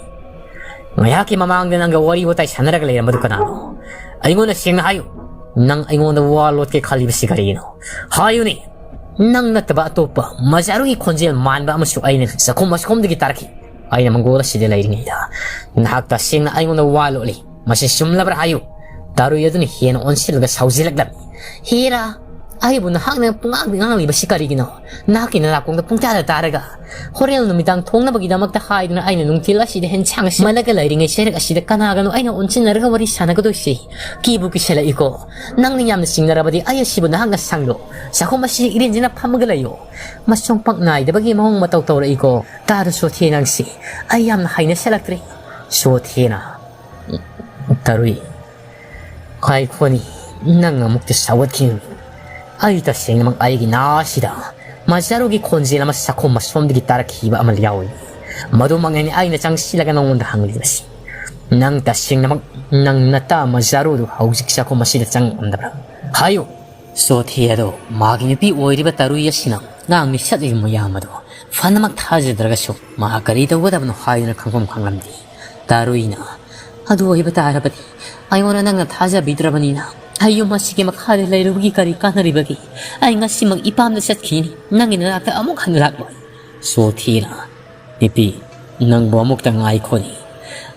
ꯉꯥꯏꯍꯥꯛꯀꯤ ꯃꯃꯥꯡꯗ ꯅꯪꯒ ꯋꯥꯔꯤ ꯋꯥꯇꯥꯏ ꯁꯥꯟꯅꯔꯒ ꯂꯩꯔꯝꯕꯗꯨ ꯀꯅꯥꯅꯣ? ꯑꯩꯉꯣꯟꯗ ꯁꯦꯡꯅ ꯍꯥꯏꯌꯨ꯫ ꯅꯪ ꯑꯩꯉꯣꯟꯗ ꯋꯥ ꯂꯣꯠꯀꯦ ꯈꯜꯂꯤꯕꯁꯤ ꯀꯔꯤꯒꯤꯅꯣ? ꯍꯥꯏꯌꯨꯅꯦ꯫ ꯅꯪ ꯅꯠꯇꯕ ꯑꯇꯣꯞꯄ ꯃꯖꯥꯔꯨꯒꯤ ꯈꯣꯟꯖꯦꯜ ꯃꯥꯟꯕ ꯑꯃꯁꯨ ꯑꯩꯅ ꯆꯥꯛꯈꯨꯝ ꯑꯁꯣꯝꯗꯒꯤ ꯇꯥꯔꯛꯈꯤ꯫ ꯑꯩꯅ ꯃꯪꯒꯣꯜ ꯑꯁꯤꯗ ꯂꯩꯔꯤꯉꯩꯗ ꯅꯍꯥꯛ ꯇꯁꯦꯡꯅ ꯑꯩꯉꯣꯟꯗ ꯋꯥ ꯂꯣꯠꯂꯤ꯫ ꯃꯁꯤ ꯆꯨꯝꯂꯕ꯭ꯔꯥ ꯍꯥꯏꯌꯨ꯫" ꯇꯥꯔꯨꯏ ꯑꯗꯨꯅ ꯍꯦꯟꯅ ꯑꯣꯟꯁꯤꯜꯂꯒ ꯁꯥꯎꯖꯤꯜꯂꯛꯂꯝꯃꯤ꯫ "ꯍꯦꯔꯥ, ꯑꯩꯕꯨ ꯅꯍꯥꯛꯅ ꯄꯨꯡꯉꯥꯡꯗ ꯉꯥꯡꯂꯤꯕꯁꯤ ꯀꯔꯤꯒꯤꯅꯣ? ꯅꯍꯥꯛꯀꯤ ꯅꯅꯥꯀꯣꯡꯗ ꯄꯨꯡ ꯀꯌꯥꯗ ꯇꯥꯔꯒ? ꯍꯣꯔꯦꯟ ꯅꯨꯃꯤꯗꯥꯡ ꯊꯣꯡꯅꯕꯒꯤꯗꯃꯛꯇ ꯍꯥꯏꯗꯨꯅ ꯑꯩꯅ ꯅꯨꯡꯊꯤꯜ ꯑꯁꯤꯗ ꯍꯦꯟꯁꯥꯡ ꯑꯁꯤ ꯃꯜꯂꯒ ꯂꯩꯔꯤꯉꯩ ꯆꯩꯔꯛ ꯑꯁꯤꯗ ꯀꯅꯥꯒꯅꯣ ꯑꯩꯅ ꯑꯣꯟꯁꯤꯟꯅꯔꯒ ꯋꯥꯔꯤ ꯁꯥꯟꯅꯒꯗꯣꯏꯁꯤ? ꯀꯤꯕꯨ ꯀꯤꯁꯜꯂꯛꯏꯀꯣ꯫ ꯅꯪꯅ ꯌꯥꯝꯅ ꯆꯤꯡꯅꯔꯕꯗꯤ ꯑꯩ ꯑꯁꯤꯕꯨ ꯅꯍꯥꯛꯅ ꯁꯪꯂꯣ꯫ ꯆꯥꯛꯈꯨꯝ ꯑꯁꯤꯗ ꯏꯔꯦꯟꯖꯅ ꯐꯝꯃꯒ ꯂꯩꯌꯣ꯫ ꯃꯁꯣꯡ ꯄꯥꯛ ꯅꯥꯏꯗꯕꯒꯤ ꯃꯑꯣꯡ ꯃꯇꯧ ꯇꯧꯔꯛꯏꯀꯣ꯫ ꯇꯥꯗ ꯁꯣꯊꯦ ꯅꯪꯁꯤ꯫ ꯑꯩ ꯌꯥꯝꯅ ꯍꯩꯅꯁꯜꯂꯛꯇ꯭ꯔꯦ꯫ ꯁꯣꯊꯦꯅ, ꯇꯔꯨꯏ, ꯈꯥꯏꯈꯣꯅꯤ, ꯅꯪ ꯑꯃꯨꯛꯇ ꯁꯥꯎꯒꯠꯈꯤꯅꯨ꯫ ꯑꯩ ꯇꯁꯦꯡꯅꯃꯛ ꯑꯩꯒꯤ ꯅꯥꯁꯤꯗ ꯃꯖꯥꯔꯨꯒꯤ ꯈꯣꯟꯖꯦꯜ ꯑꯃ ꯆꯥꯛꯈꯨꯝ ꯑꯁꯣꯝꯗꯒꯤ ꯇꯥꯔꯛꯈꯤꯕ ꯑꯃ ꯌꯥꯎꯏ꯫ ꯃꯗꯨꯃꯛꯅꯅꯤ ꯑꯩꯅ ꯆꯪꯁꯤꯜꯂꯒ ꯅꯉꯣꯟꯗ ꯍꯪꯂꯤꯕꯁꯤ꯫ ꯅꯪ ꯇꯁꯦꯡꯅꯃꯛ ꯅꯪ ꯅꯇꯥ ꯃꯖꯥꯔꯨꯗꯨ ꯍꯧꯖꯤꯛ ꯆꯥꯛꯈꯨꯝ ꯑꯁꯤꯗ ꯆꯪꯉꯝꯗꯕ꯭ꯔꯥ? ꯍꯥꯏꯌꯨ꯫ ꯁꯣꯊꯤ ꯑꯗꯣ ꯃꯥꯒꯤ ꯅꯨꯄꯤ ꯑꯣꯏꯔꯤꯕ ꯇꯔꯨꯏ ꯑꯁꯤꯅ ꯉꯥꯡꯂꯤ ꯁꯛꯂꯤꯕ ꯃꯌꯥꯝ ꯑꯗꯣ ꯐꯅꯃꯛ ꯊꯥꯖꯗ꯭ꯔꯒꯁꯨ ꯃꯍꯥꯛ ꯀꯔꯤ ꯇꯧꯒꯗꯕꯅꯣ ꯍꯥꯏꯗꯨꯅ ꯈꯪꯐꯝ ꯈꯪꯂꯝꯗꯦ꯫ ꯇꯔꯨꯏꯅ, ꯑꯗꯨ ꯑꯣꯏꯕ ꯇꯥꯔꯕꯗꯤ ꯑꯩꯉꯣꯟꯗ ꯅꯪꯅ ꯊꯥꯖꯕꯤꯗ꯭ꯔꯕꯅꯤꯅ ꯑꯩ ꯌꯨꯝ ꯑꯁꯤꯒꯤ ꯃꯈꯥꯗ ꯂꯩꯔꯨꯕꯒꯤ ꯀꯔꯤ ꯀꯥꯟꯅꯔꯤꯕꯒꯦ? ꯑꯩ ꯉꯁꯤꯃꯛ ꯏꯄꯥꯝꯗ ꯆꯠꯈꯤꯅꯤ, ꯅꯪꯒꯤ ꯅꯅꯥꯛꯇ ꯑꯃꯨꯛ ꯍꯟꯅ ꯂꯥꯛꯂꯣꯏ꯫ ꯁꯣꯊꯤꯅ, ꯅꯨꯄꯤ, ꯅꯪꯕꯨ ꯑꯃꯨꯛꯇ ꯉꯥꯏꯈꯣꯅꯤ꯫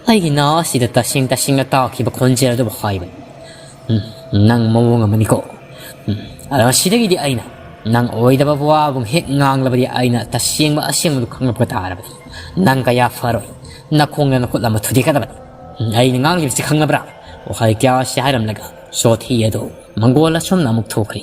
ꯑꯩꯒꯤ ꯅꯥ ꯑꯁꯤꯗ ꯇꯁꯦꯡ ꯇꯁꯦꯡꯅ ꯇꯥꯈꯤꯕ ꯈꯣꯟꯖꯦꯜ ꯑꯗꯨꯕꯨ ꯍꯥꯏꯕꯅꯤ꯫ ꯎꯝ, ꯅꯪ ꯃꯑꯣꯡ ꯑꯃꯅꯤꯀꯣ꯫ ꯎꯝ, ꯑꯗꯣ ꯁꯤꯗꯒꯤꯗꯤ ꯑꯩꯅ ꯅꯪ ꯑꯣꯏꯗꯕ ꯋꯥꯕꯨ ꯍꯦꯛ ꯉꯥꯡꯂꯕꯗꯤ ꯑꯩꯅ ꯇꯁꯦꯡꯕ ꯑꯁꯦꯡꯕꯗꯨ ꯈꯪꯂꯛꯄ ꯇꯥꯔꯕꯗꯤ ꯅꯪ ꯀꯌꯥ ꯐꯔꯣꯏ꯫ ꯅꯈꯣꯡꯗ ꯅꯈꯨꯠ ꯑꯃ ꯊꯨꯗꯦꯛꯀꯗꯕꯅꯤ꯫ ꯎꯝ, ꯑꯩꯅ ꯉꯥꯡꯂꯤꯕꯁꯤ ꯈꯪꯂꯕ꯭ꯔꯥ? ꯋꯥꯍꯩ ꯀꯌꯥ ꯑꯁꯤ ꯍꯥꯏꯔꯝꯂꯒ ꯁꯣꯊꯤ ꯑꯗꯨ ꯃꯪꯒꯣꯜ ꯑꯁꯣꯝꯅ ꯑꯃꯨꯛ ꯊꯣꯛꯈ꯭ꯔꯦ꯫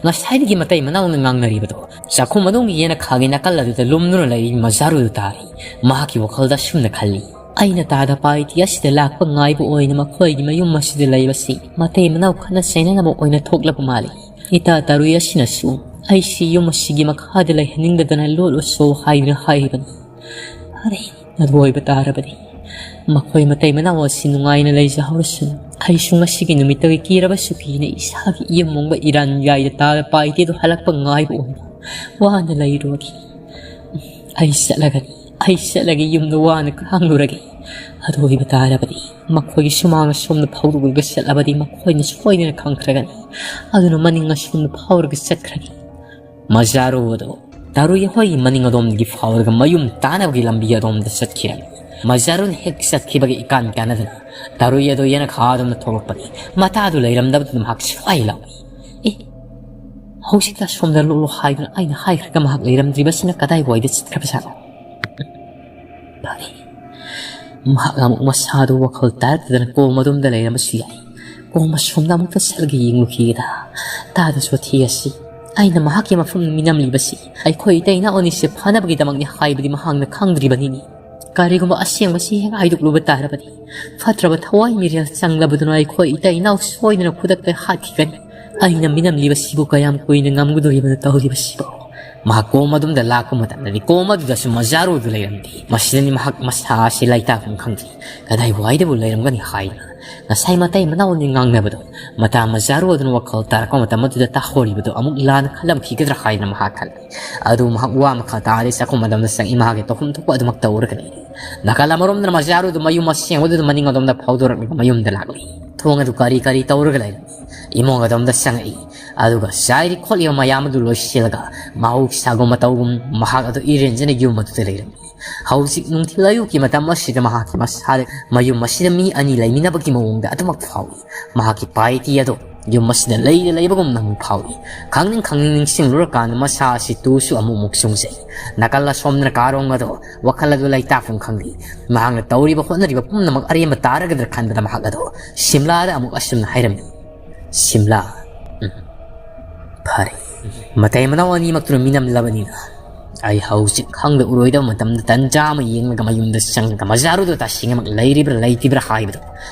ꯉꯁꯥꯏꯗꯒꯤ ꯃꯇꯩ ꯃꯅꯥꯎꯅ ꯉꯥꯡꯅꯔꯤꯕꯗꯣ ꯆꯥꯛꯈꯨꯝ ꯑꯗꯣꯝꯒꯤ ꯌꯦꯅꯈꯥꯒꯤ ꯅꯥꯀꯜ ꯑꯗꯨꯗ ꯂꯨꯝꯗꯨꯅ ꯂꯩꯔꯤ ꯃꯖꯥꯔꯨꯗꯨ ꯇꯥꯔꯤ꯫ ꯃꯍꯥꯛꯀꯤ ꯋꯥꯈꯜꯗ ꯑꯁꯨꯝꯅ ꯈꯜꯂꯤ, ꯑꯩꯅ ꯇꯥꯗ ꯄꯥꯏꯇꯤ ꯑꯁꯤꯗ ꯂꯥꯛꯄ ꯉꯥꯏꯕ ꯑꯣꯏꯅ ꯃꯈꯣꯏꯒꯤ ꯃꯌꯨꯝ ꯑꯁꯤꯗ ꯂꯩꯕꯁꯤ ꯃꯇꯩ ꯃꯅꯥꯎ ꯈꯠꯅ ꯆꯩꯅꯅꯕ ꯑꯣꯏꯅ ꯊꯣꯛꯂꯕ ꯃꯥꯜꯂꯤ꯫ ꯏꯇꯥ ꯇꯔꯨꯏ ꯑꯁꯤꯅꯁꯨ ꯑꯩꯁꯤ ꯌꯨꯝ ꯑꯁꯤꯒꯤ ꯃꯈꯥꯗ ꯂꯩꯍꯟꯅꯤꯡꯗꯗꯅ ꯂꯣꯠꯂꯨꯁꯣ ꯍꯥꯏꯗꯨꯅ ꯍꯥꯏꯔꯤꯕꯅꯤ꯫ ꯑꯔꯦ, ꯑꯗꯨ ꯑꯣꯏꯕ ꯇꯥꯔꯕꯗꯤ ꯃꯈꯣꯏ ꯃꯇꯩ ꯃꯅꯥꯎ ꯑꯁꯤ ꯅꯨꯡꯉꯥꯏꯅ ꯂꯩꯖꯍꯧꯔꯁꯅꯨ꯫ ꯑꯩꯁꯨ ꯉꯁꯤꯒꯤ ꯅꯨꯃꯤꯠꯇꯒꯤ ꯀꯤꯔꯕꯁꯨ ꯀꯤꯅ ꯏꯁꯥꯒꯤ ꯏꯌꯨꯝ ꯃꯣꯡꯕ ꯏꯔꯥꯟ ꯌꯥꯏꯗ ꯇꯥꯗ ꯄꯥꯏꯇꯦꯗꯣ ꯍꯜꯂꯛꯄ ꯉꯥꯏꯕ ꯑꯣꯏꯅ ꯋꯥꯅ ꯂꯩꯔꯨꯔꯒꯦ꯫ ꯑꯩ ꯆꯠꯂꯒꯅꯤ, ꯑꯩ ꯆꯠꯂꯒꯦ, ꯌꯨꯝꯗ ꯋꯥꯅ ꯈꯥꯡꯂꯨꯔꯒꯦ꯫ ꯑꯗꯨ ꯑꯣꯏꯕ ꯇꯥꯔꯕꯗꯤ ꯃꯈꯣꯏꯒꯤ ꯁꯨꯃꯥꯡ ꯑꯁꯣꯝꯗ ꯐꯥꯎꯗꯣꯛꯂꯒ ꯆꯠꯂꯕꯗꯤ ꯃꯈꯣꯏꯅ ꯁꯣꯏꯗꯅ ꯈꯪꯈ꯭ꯔꯒꯅꯤ꯫ ꯑꯗꯨꯅ ꯃꯅꯤꯡ ꯑꯁꯣꯝꯗ ꯐꯥꯎꯔꯒ ꯆꯠꯈ꯭ꯔꯒꯦ꯫ ꯃꯖꯥꯔꯨ ꯑꯗꯣ ꯇꯔꯨꯏ ꯍꯣꯏꯒꯤ ꯃꯅꯤꯡ ꯑꯗꯣꯝꯗꯒꯤ ꯐꯥꯎꯔꯒ ꯃꯌꯨꯝ ꯇꯥꯅꯕꯒꯤ ꯂꯝꯕꯤ ꯑꯗꯣꯝꯗ ꯆꯠꯈꯤꯔꯝꯃꯤ꯫ ꯃꯖꯥꯔꯨꯅ ꯍꯦꯛ ꯆꯠꯈꯤꯕꯒ ꯏꯀꯥꯟ ꯀꯥꯟꯅꯗꯅ ꯇꯔꯨꯏ ꯑꯗꯣ ꯌꯦꯅꯈꯥ ꯑꯗꯣꯝꯗ ꯊꯣꯛꯂꯛꯄꯅꯤ꯫ ꯃꯇꯥꯗꯨ ꯂꯩꯔꯝꯗꯕꯗꯨꯗ ꯃꯍꯥꯛ ꯁ꯭ꯋꯥꯏ ꯂꯥꯎꯏ꯫ ꯑꯦ, ꯍꯧꯖꯤꯛꯇ ꯑꯁꯣꯝꯗ ꯂꯣꯠꯂꯣ ꯍꯥꯏꯗꯨꯅ ꯑꯩꯅ ꯍꯥꯏꯈ꯭ꯔꯒ ꯃꯍꯥꯛ ꯂꯩꯔꯝꯗ꯭ꯔꯤꯕꯁꯤꯅ ꯀꯗꯥꯏꯋꯥꯏꯗ ꯆꯠꯈ꯭ꯔꯕꯖꯥꯠꯅꯣ? ꯐꯔꯦ, ꯃꯍꯥꯛ ꯑꯃꯨꯛ ꯃꯁꯥꯗꯨ ꯋꯥꯈꯜ ꯇꯥꯔꯛꯇꯗꯅ ꯀꯣꯝ ꯑꯗꯣꯝꯗ ꯂꯩꯔꯝꯕꯁꯨ ꯌꯥꯏ꯫ ꯀꯣꯝ ꯑꯁꯣꯝꯗ ꯑꯃꯨꯛꯇ ꯆꯠꯂꯒ ꯌꯦꯡꯂꯨꯈꯤꯒꯦꯗ꯫ ꯇꯥꯗ ꯁꯣꯊꯤ ꯑꯁꯤ, ꯑꯩꯅ ꯃꯍꯥꯛꯀꯤ ꯃꯐꯝ ꯃꯤꯅꯝꯂꯤꯕꯁꯤ ꯑꯩꯈꯣꯏ ꯏꯇꯩ ꯏꯅꯥꯎ ꯑꯅꯤꯁꯦ ꯐꯥꯅꯕꯒꯤꯗꯃꯛꯅꯤ ꯍꯥꯏꯕꯗꯤ ꯃꯍꯥꯛꯅ ꯈꯪꯗ꯭ꯔꯤꯕꯅꯤꯅꯦ꯫ ꯀꯔꯤꯒꯨꯝꯕ ꯑꯁꯦꯡꯕꯁꯤ ꯍꯦꯛ ꯍꯥꯏꯗꯣꯛꯂꯨꯕ ꯇꯥꯔꯕꯗꯤ, ꯐꯠꯇ꯭ꯔꯕ ꯊꯋꯥꯏ ꯃꯤꯔꯦꯜ ꯆꯪꯂꯕꯗꯨꯅ ꯑꯩꯈꯣꯏ ꯏꯇꯩ ꯏꯅꯥꯎ ꯁꯣꯏꯗꯅ ꯈꯨꯗꯛꯇ ꯍꯥꯠꯈꯤꯒꯅꯤ꯫ ꯑꯩꯅ ꯃꯤꯅꯝꯂꯤꯕꯁꯤꯕꯨ ꯀꯌꯥꯝ ꯀꯨꯏꯅ ꯉꯝꯒꯗꯣꯔꯤꯕꯅꯣ ꯇꯧꯔꯤꯕꯁꯤꯕꯣ? ꯃꯍꯥꯛ ꯀꯣꯝ ꯑꯗꯣꯝꯗ ꯂꯥꯛꯄ ꯃꯇꯝꯗꯗꯤ ꯀꯣꯝ ꯑꯗꯨꯗꯁꯨ ꯃꯖꯥꯔꯨꯗꯨ ꯂꯩꯔꯝꯗꯦ꯫ ꯃꯁꯤꯗꯅꯤ ꯃꯍꯥꯛ ꯃꯁꯥ ꯑꯁꯤ ꯂꯩꯇꯥꯐꯝ ꯈꯪꯗꯦ꯫ ꯀꯗꯥꯏꯋꯥꯏꯗꯕꯨ ꯂꯩꯔꯝꯒꯅꯤ ꯍꯥꯏꯗꯨꯅ ꯉꯁꯥꯏ ꯃꯇꯩ ꯃꯅꯥꯎ ꯑꯅꯤ ꯉꯥꯡꯅꯕꯗꯣ, ꯃꯇꯥ ꯃꯖꯥꯔꯨ ꯑꯗꯨꯅ ꯋꯥꯈꯜ ꯇꯥꯔꯛꯄ ꯃꯇꯝ ꯑꯗꯨꯗ ꯇꯥꯍꯧꯔꯤꯕꯗꯣ ꯑꯃꯨꯛ ꯂꯥꯟꯅ ꯈꯜꯂꯝꯈꯤꯒꯗ꯭ꯔꯥ ꯍꯥꯏꯗꯨꯅ ꯃꯍꯥꯛ ꯈꯜꯂꯤ꯫ ꯑꯗꯨ ꯃꯍꯥꯛ ꯋꯥ ꯃꯈꯥ ꯇꯥꯔꯦ ꯆꯥꯛꯈꯨꯝ ꯑꯗꯣꯝꯗ ꯆꯪꯏ꯫ ꯃꯍꯥꯛꯀꯤ ꯇꯧꯐꯝ ꯊꯣꯛꯄ ꯑꯗꯨꯃꯛ ꯇꯧꯔꯒ ꯂꯩꯔꯤ꯫ ꯅꯥꯀꯜ ꯑꯃꯔꯣꯝꯗꯅ ꯃꯖꯥꯔꯨꯗꯨ ꯃꯌꯨꯝ ꯑꯁꯦꯡꯕꯗꯨꯗ ꯃꯅꯤꯡ ꯑꯗꯣꯝꯗ ꯐꯥꯎꯗꯣꯔꯛꯂꯒ ꯃꯌꯨꯝꯗ ꯂꯥꯛꯂꯤ꯫ ꯊꯣꯡ ꯑꯗꯨ ꯀꯔꯤ ꯀꯔꯤ ꯇꯧꯔꯒ ꯂꯩꯔꯝꯃꯤ꯫ ꯏꯃꯨꯡ ꯑꯗꯣꯝꯗ ꯆꯪꯉꯛꯏ꯫ ꯑꯗꯨꯒ ꯆꯥꯏꯔꯤ ꯈꯣꯠꯂꯤꯕ ꯃꯌꯥꯝ ꯑꯗꯨ ꯂꯣꯏꯁꯤꯜꯂꯒ ꯃꯍꯧꯁꯥꯒꯨꯝ ꯃꯇꯧꯒꯨꯝ ꯃꯍꯥꯛ ꯑꯗꯨ ꯏꯔꯦꯟꯖꯅ ꯌꯨꯝ ꯑꯗꯨꯗ ꯂꯩꯔꯝꯃꯤ꯫ ꯍꯧꯖꯤꯛ ꯅꯨꯡꯊꯤꯜ ꯑꯌꯨꯛꯀꯤ ꯃꯇꯝ ꯑꯁꯤꯗ ꯃꯍꯥꯛꯀꯤ ꯃꯁꯥꯗ ꯃꯌꯨꯝ ꯑꯁꯤꯗ ꯃꯤ ꯑꯅꯤ ꯂꯩꯃꯤꯟꯅꯕꯒꯤ ꯃꯑꯣꯡꯗ ꯑꯗꯨꯃꯛ ꯐꯥꯎꯏ꯫ ꯃꯍꯥꯛꯀꯤ ꯄꯥꯏꯇꯤ ꯑꯗꯣ ꯌꯨꯝ ꯑꯁꯤꯗ ꯂꯩꯔ ꯂꯩꯕꯒꯨꯝꯅ ꯑꯃꯨꯛ ꯐꯥꯎꯏ꯫ ꯈꯪꯅꯤꯡ ꯈꯪꯅꯤꯡ ꯅꯤꯡꯁꯤꯡꯂꯨꯔꯀꯥꯟꯗ ꯃꯁꯥ ꯑꯁꯤ ꯇꯨꯁꯨ ꯑꯃꯨꯛ ꯑꯃꯨꯛ ꯆꯨꯡꯖꯩ꯫ ꯅꯥꯀꯜ ꯑꯁꯣꯝꯗꯅ ꯀꯥꯔꯣꯡ ꯑꯗꯣ ꯋꯥꯈꯜ ꯑꯗꯨ ꯂꯩꯇꯥꯐꯝ ꯈꯪꯗꯦ꯫ ꯃꯍꯥꯛꯅ ꯇꯧꯔꯤꯕ ꯍꯣꯠꯅꯔꯤꯕ ꯄꯨꯝꯅꯃꯛ ꯑꯔꯦꯝꯕ ꯇꯥꯔꯒꯗ꯭ꯔꯥ ꯈꯟꯕꯗ ꯃꯍꯥꯛ ꯑꯗꯣ ꯁꯤꯝꯂꯥꯗ ꯑꯃꯨꯛ ꯑꯁꯨꯝꯅ ꯍꯥꯏꯔꯝꯃꯤ, "ꯁꯤꯝꯂꯥ, ꯎꯝ, ꯐꯔꯦ꯫ ꯃꯇꯩ ꯃꯅꯥꯎ ꯑꯅꯤꯃꯛꯇꯨꯅ ꯃꯤꯅꯝꯂꯕꯅꯤꯅ ꯑꯩ ꯍꯧꯖꯤꯛ ꯈꯪꯗ ꯎꯔꯣꯏꯗꯕ ꯃꯇꯝꯗ ꯇꯟꯖꯥ ꯑꯃ ꯌꯦꯡꯂꯒ ꯃꯌꯨꯝꯗ ꯆꯪꯂꯒ ꯃꯖꯥꯔꯨꯗ ꯇꯁꯦꯡꯅꯃꯛ ꯂꯩꯔꯤꯕ꯭ꯔꯥ ꯂꯩꯇ꯭ꯔꯤꯕ꯭ꯔꯥ ꯍꯥꯏꯕꯗꯨ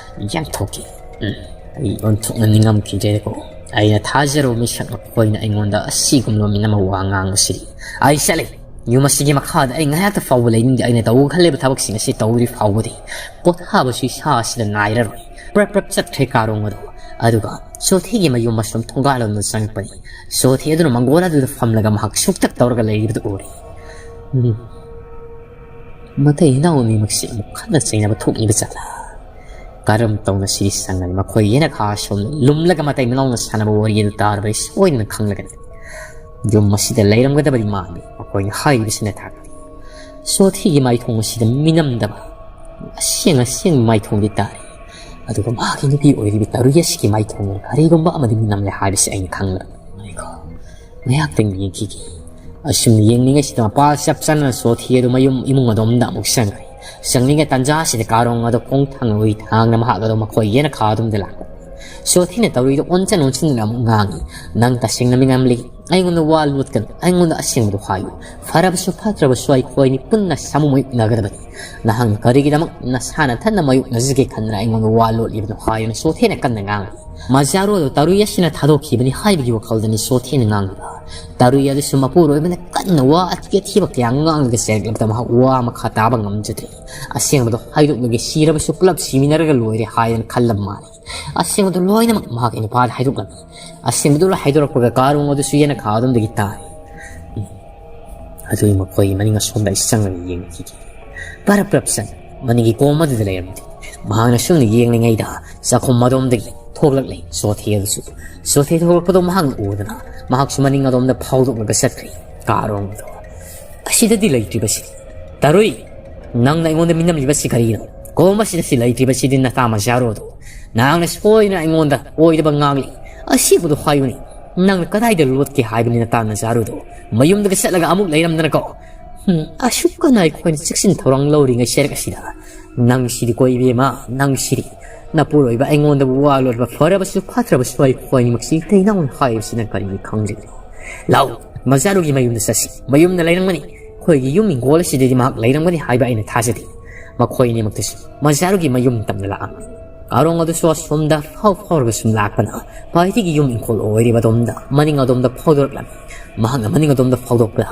ꯌꯦꯡꯊꯣꯛꯀꯦ꯫ ꯎꯝ, ꯑꯩ ꯑꯣꯟꯊꯣꯛꯅ ꯅꯤꯡꯉꯝꯈꯤꯗ꯭ꯔꯦꯀꯣ꯫ ꯑꯩꯅ ꯊꯥꯖꯔꯨꯕ ꯃꯤꯁꯛ ꯃꯈꯣꯏꯅ ꯑꯩꯉꯣꯟꯗ ꯑꯁꯤꯒꯨꯝꯂꯕ ꯃꯤꯅꯝ ꯑꯃ ꯋꯥ ꯉꯥꯡꯕꯁꯤꯗꯤ꯫ ꯑꯩ ꯆꯠꯂꯦ꯫ ꯌꯨꯝ ꯑꯁꯤꯒꯤ ꯃꯈꯥꯗ ꯑꯩ ꯉꯥꯏꯍꯥꯛꯇ ꯐꯥꯎꯕ ꯂꯩꯅꯤꯡꯗꯦ꯫ ꯑꯩꯅ ꯇꯧꯕ ꯈꯜꯂꯤꯕ ꯊꯕꯛꯁꯤꯡ ꯑꯁꯤ ꯇꯧꯗ꯭ꯔꯤ ꯐꯥꯎꯕꯗꯤ ꯄꯣꯊꯥꯕꯁꯨ ꯏꯁꯥ ꯑꯁꯤꯗ ꯅꯥꯏꯔꯔꯣꯏ꯫" ꯄ꯭ꯔꯞ ꯄ꯭ꯔꯞ ꯆꯠꯈ꯭ꯔꯦ ꯀꯥꯔꯣꯡ ꯑꯗꯨ꯫ ꯑꯗꯨꯒ ꯁꯣꯊꯤꯒꯤ ꯃꯌꯨꯝ ꯑꯁꯨꯝ ꯊꯣꯡꯒꯥꯜꯂꯣꯝꯗ ꯆꯪꯉꯛꯄꯅꯤ꯫ ꯁꯣꯊꯤ ꯑꯗꯨꯅ ꯃꯪꯒꯣꯜ ꯑꯗꯨꯗ ꯐꯝꯂꯒ ꯃꯍꯥꯛ ꯁꯨꯛꯇꯛ ꯇꯧꯔꯒ ꯂꯩꯔꯤꯕꯗꯨ ꯎꯔꯦ꯫ ꯎꯝ꯫ ꯃꯇꯩ ꯏꯅꯥꯎ ꯑꯅꯤꯃꯛꯁꯤ ꯑꯃꯨꯛ ꯈꯠꯅ ꯆꯩꯅꯕ ꯊꯣꯛꯂꯤꯕ ꯖꯥꯠꯂꯥ? ꯀꯔꯝ ꯇꯧꯅ ꯁꯤꯗꯤ ꯁꯪꯒꯅꯤ? ꯃꯈꯣꯏ ꯌꯦꯅꯈꯥ ꯑꯁꯣꯝꯗ ꯂꯨꯝꯂꯒ ꯃꯇꯩ ꯃꯅꯥꯎꯅ ꯁꯥꯟꯅꯕ ꯋꯥꯔꯤ ꯑꯗꯨ ꯇꯥꯔꯕ ꯑꯩ ꯁꯣꯏꯗꯅ ꯈꯪꯂꯒꯅꯤ꯫ ꯌꯨꯝ ꯑꯁꯤꯗ ꯂꯩꯔꯝꯒꯗꯕꯗꯤ ꯃꯥꯟꯗꯦ꯫ ꯃꯈꯣꯏꯅ ꯍꯥꯏꯔꯤꯕꯁꯤꯅ ꯇꯥꯛꯄꯗꯤ ꯁꯣꯊꯤꯒꯤ ꯃꯥꯏꯊꯣꯡ ꯑꯁꯤꯗ ꯃꯤꯅꯝꯗꯕ ꯑꯁꯦꯡ ꯑꯁꯦꯡꯕ ꯃꯥꯏꯊꯣꯡꯗꯤ ꯇꯥꯔꯤ꯫ ꯑꯗꯨꯒ ꯃꯥꯒꯤ ꯅꯨꯄꯤ ꯑꯣꯏꯔꯤꯕ ꯇꯔꯨꯌꯦꯁꯀꯤ ꯃꯥꯏꯊꯣꯡꯗ ꯀꯔꯤꯒꯨꯝꯕ ꯑꯃꯗꯤ ꯃꯤꯅꯝꯂꯦ ꯍꯥꯏꯕꯁꯤ ꯑꯩꯅ ꯈꯪꯂꯕꯅꯤ꯫ ꯉꯥꯏꯈꯣ꯫ ꯉꯥꯏꯍꯥꯛꯇꯪ ꯌꯦꯡꯈꯤꯒꯦ꯫ ꯑꯁꯨꯝ ꯌꯦꯡꯂꯤꯉꯩꯁꯤꯗ ꯃꯄꯥ ꯆꯞ ꯆꯥꯅ ꯁꯣꯊꯤ ꯑꯗꯨ ꯃꯌꯨꯝ ꯏꯃꯨꯡ ꯑꯗꯣꯝꯗ ꯑꯃꯨꯛ ꯆꯪꯈ꯭ꯔꯦ꯫ ꯆꯪꯂꯤꯉꯩ ꯇꯥꯟꯖꯥꯁꯤꯗ ꯀꯥꯔꯣꯡ ꯑꯗꯣ ꯈꯣꯡ ꯊꯥꯡꯅ ꯎꯏ ꯊꯥꯡꯅ ꯃꯍꯥꯛ ꯑꯗꯣ ꯃꯈꯣꯏ ꯌꯦꯅꯈꯥ ꯑꯗꯣꯝꯗ ꯂꯥꯛꯄ꯫ ꯁꯣꯊꯤꯅ ꯇꯧꯔꯤꯗꯣ ꯑꯣꯟꯁꯤꯟ ꯑꯣꯟꯁꯤꯟꯗꯨꯅ ꯑꯃꯨꯛ ꯉꯥꯡꯉꯤ, "ꯅꯪ ꯇꯁꯦꯡꯅ ꯃꯤꯉꯝꯂꯤ꯫ ꯑꯩꯉꯣꯟꯗ ꯋꯥ ꯂꯣꯠꯀꯅꯨ, ꯑꯩꯉꯣꯟꯗ ꯑꯁꯦꯡꯕꯗꯨ ꯍꯥꯏꯌꯨ꯫ ꯐꯔꯕꯁꯨ ꯐꯠꯇ꯭ꯔꯕꯁꯨ ꯑꯩꯈꯣꯏꯅꯤ ꯄꯨꯟꯅ ꯁꯥꯃꯨ ꯃꯥꯌꯣꯛꯅꯒꯗꯕꯅꯤ꯫ ꯅꯍꯥꯛꯅ ꯀꯔꯤꯒꯤꯗꯃꯛ ꯅꯁꯥ ꯅꯊꯟꯅ ꯃꯥꯌꯣꯛꯅꯖꯒꯦ ꯈꯟꯗꯨꯅ ꯑꯩꯉꯣꯟꯗ ꯋꯥ ꯂꯣꯠꯂꯤꯕꯅꯣ?" ꯍꯥꯏꯗꯨꯅ ꯁꯣꯊꯦꯅ ꯀꯟꯅ ꯉꯥꯡꯂꯤ꯫ ꯃꯖꯥꯔꯣꯗꯣ ꯇꯔꯨꯏ ꯑꯁꯤꯅ ꯊꯥꯗꯣꯛꯈꯤꯕꯅꯤ ꯍꯥꯏꯕꯒꯤ ꯋꯥꯈꯜꯗꯅꯤ ꯁꯣꯊꯦꯅ ꯉꯥꯡꯂꯤꯕ꯫ ꯇꯔꯨꯏ ꯑꯗꯨꯁꯨ ꯃꯄꯨꯔꯣꯏꯕꯅ ꯀꯟꯅ ꯋꯥ ꯑꯊꯤ ꯑꯊꯤꯕ ꯀꯌꯥ ꯉꯥꯡꯂꯒ ꯆꯩꯔꯛꯂꯕꯗ ꯃꯍꯥꯛ ꯋꯥ ꯃꯈꯥ ꯇꯥꯕ ꯉꯝꯖꯗ꯭ꯔꯦ꯫ "ꯑꯁꯦꯡꯕꯗꯣ ꯍꯥꯏꯗꯣꯛꯂꯒꯦ, ꯁꯤꯔꯕꯁꯨ ꯄꯨꯂꯞ ꯁꯤꯃꯤꯟꯅꯔꯒ ꯂꯣꯏꯔꯦ" ꯍꯥꯏꯗꯅ ꯈꯜꯂꯕ ꯃꯥꯜꯂꯤ꯫ ꯑꯁꯦꯡꯕꯗꯨ ꯂꯣꯏꯅꯃꯛ ꯃꯍꯥꯛꯀꯤ ꯅꯨꯄꯥꯗ ꯍꯥꯏꯗꯣꯛꯂꯝꯃꯤ꯫ ꯑꯁꯦꯡꯕꯗꯨ ꯂꯣꯏ ꯍꯥꯏꯗꯣꯔꯛꯄꯒ ꯀꯥꯔꯣꯡ ꯑꯗꯨꯁꯨ ꯌꯦꯅꯈꯥ ꯑꯗꯣꯝꯗꯒꯤ ꯇꯥꯔꯦ꯫ ꯎꯝ꯫ ꯑꯗꯨꯒꯤ ꯃꯈꯣꯏꯒꯤ ꯃꯅꯤꯡ ꯑꯁꯣꯝꯗ ꯑꯩ ꯆꯪꯂꯒ ꯌꯦꯡꯈꯤꯒꯦ꯫ ꯄꯔꯞ ꯄꯔꯞ ꯆꯪ ꯃꯅꯤꯡꯒꯤ ꯀꯣꯝ ꯑꯗꯨꯗ ꯂꯩꯔꯝꯗꯦ꯫ ꯃꯍꯥꯛꯅ ꯁꯨꯝꯅ ꯌꯦꯡꯂꯤꯉꯩꯗ ꯆꯥꯛꯈꯨꯝ ꯑꯗꯣꯝꯗꯒꯤ ꯊꯣꯛꯂꯛꯂꯦ ꯁꯣꯊꯦ ꯑꯗꯨꯁꯨ꯫ ꯁꯣꯊꯦ ꯊꯣꯛꯂꯛꯄꯗꯣ ꯃꯍꯥꯛꯅ ꯎꯗꯅ ꯃꯍꯥꯛꯁꯨ ꯃꯅꯤꯡ ꯑꯗꯣꯝꯗ ꯐꯥꯎꯗꯣꯛꯂꯒ ꯆꯠꯈ꯭ꯔꯦ꯫ ꯀꯥꯔꯣꯡ ꯑꯗꯣ ꯑꯁꯤꯗꯗꯤ ꯂꯩꯇ꯭ꯔꯤꯕꯁꯤ꯫ "ꯇꯔꯨꯏ, ꯅꯪꯅ ꯑꯩꯉꯣꯟꯗ ꯃꯤꯅꯝꯂꯤꯕꯁꯤ ꯀꯔꯤꯅꯣ? ꯀꯣꯝ ꯑꯁꯤꯗ ꯁꯤ ꯂꯩꯇ꯭ꯔꯤꯕꯁꯤꯗꯤ ꯅꯇꯥ ꯃꯖꯥꯔꯣꯗꯣ꯫ ꯅꯍꯥꯛꯅ ꯁꯣꯏꯗꯅ ꯑꯩꯉꯣꯟꯗ ꯑꯣꯏꯗꯕ ꯉꯥꯡꯂꯤ꯫ ꯑꯁꯤꯕꯨꯗꯣ ꯍꯥꯏꯌꯨꯅꯦ꯫ ꯅꯪꯅ ꯀꯗꯥꯏꯗ ꯂꯣꯠꯀꯦ ꯍꯥꯏꯕꯅꯤ ꯅꯇꯥ ꯃꯖꯥꯔꯣꯗꯣ? ꯃꯌꯨꯝꯗꯒ ꯆꯠꯂꯒ ꯑꯃꯨꯛ ꯂꯩꯔꯝꯗꯅꯀꯣ꯫ ꯍꯨꯝ, ꯑꯁꯨꯛ ꯀꯟꯅ ꯑꯩꯈꯣꯏꯅ ꯆꯦꯛꯁꯤꯟ ꯊꯧꯔꯥꯡ ꯂꯧꯔꯤꯉꯩ ꯆꯩꯔꯛ ꯑꯁꯤꯗ ꯅꯪ ꯁꯤꯗꯤ ꯀꯣ ꯏꯕꯦꯝꯃ, ꯅꯪ ꯁꯤꯗꯤ꯫ ꯅꯄꯨꯔꯣꯏꯕ ꯑꯩꯉꯣꯟꯗꯕꯨ ꯋꯥ ꯂꯣꯠꯄ ꯐꯔꯕꯁꯨ ꯐꯠꯇ꯭ꯔꯕꯁꯨ ꯑꯩꯈꯣꯏꯅꯤꯃꯛꯁꯤ ꯏꯇꯩꯅꯧꯅ ꯍꯥꯏꯕꯁꯤ ꯅꯪ ꯀꯔꯤꯒꯤ ꯈꯪꯖꯗ꯭ꯔꯤ? ꯂꯥꯎ, ꯃꯖꯥꯔꯨꯒꯤ ꯃꯌꯨꯝꯗ ꯆꯠꯁꯤ꯫ ꯃꯌꯨꯝꯗ ꯂꯩꯔꯝꯒꯅꯤ꯫ ꯑꯩꯈꯣꯏꯒꯤ ꯌꯨꯝ ꯏꯪꯈꯣꯜ ꯑꯁꯤꯗꯗꯤ ꯃꯍꯥꯛ ꯂꯩꯔꯝꯒꯅꯤ ꯍꯥꯏꯕ ꯑꯩꯅ ꯊꯥꯖꯗꯦ꯫" ꯃꯈꯣꯏ ꯑꯅꯤꯃꯛꯇꯁꯨ ꯃꯖꯥꯔꯨꯒꯤ ꯃꯌꯨꯝ ꯇꯝꯅ ꯂꯥꯛꯑꯝꯃꯤ꯫ ꯀꯥꯔꯣꯡ ꯑꯗꯨꯁꯨ ꯑꯁꯣꯝꯗ ꯐꯥꯎ ꯐꯥꯎꯔꯒ ꯁꯨꯝ ꯂꯥꯛꯄꯅ ꯄꯥꯏꯇꯤꯒꯤ ꯌꯨꯝ ꯏꯪꯈꯣꯜ ꯑꯣꯏꯔꯤꯕ ꯑꯗꯣꯝꯗ ꯃꯅꯤꯡ ꯑꯗꯣꯝꯗ ꯐꯥꯎꯗꯣꯔꯛꯂꯝꯃꯤ꯫ ꯃꯍꯥꯛꯅ ꯃꯅꯤꯡ ꯑꯗꯣꯝꯗ ꯐꯥꯎꯗꯣꯛꯄꯗ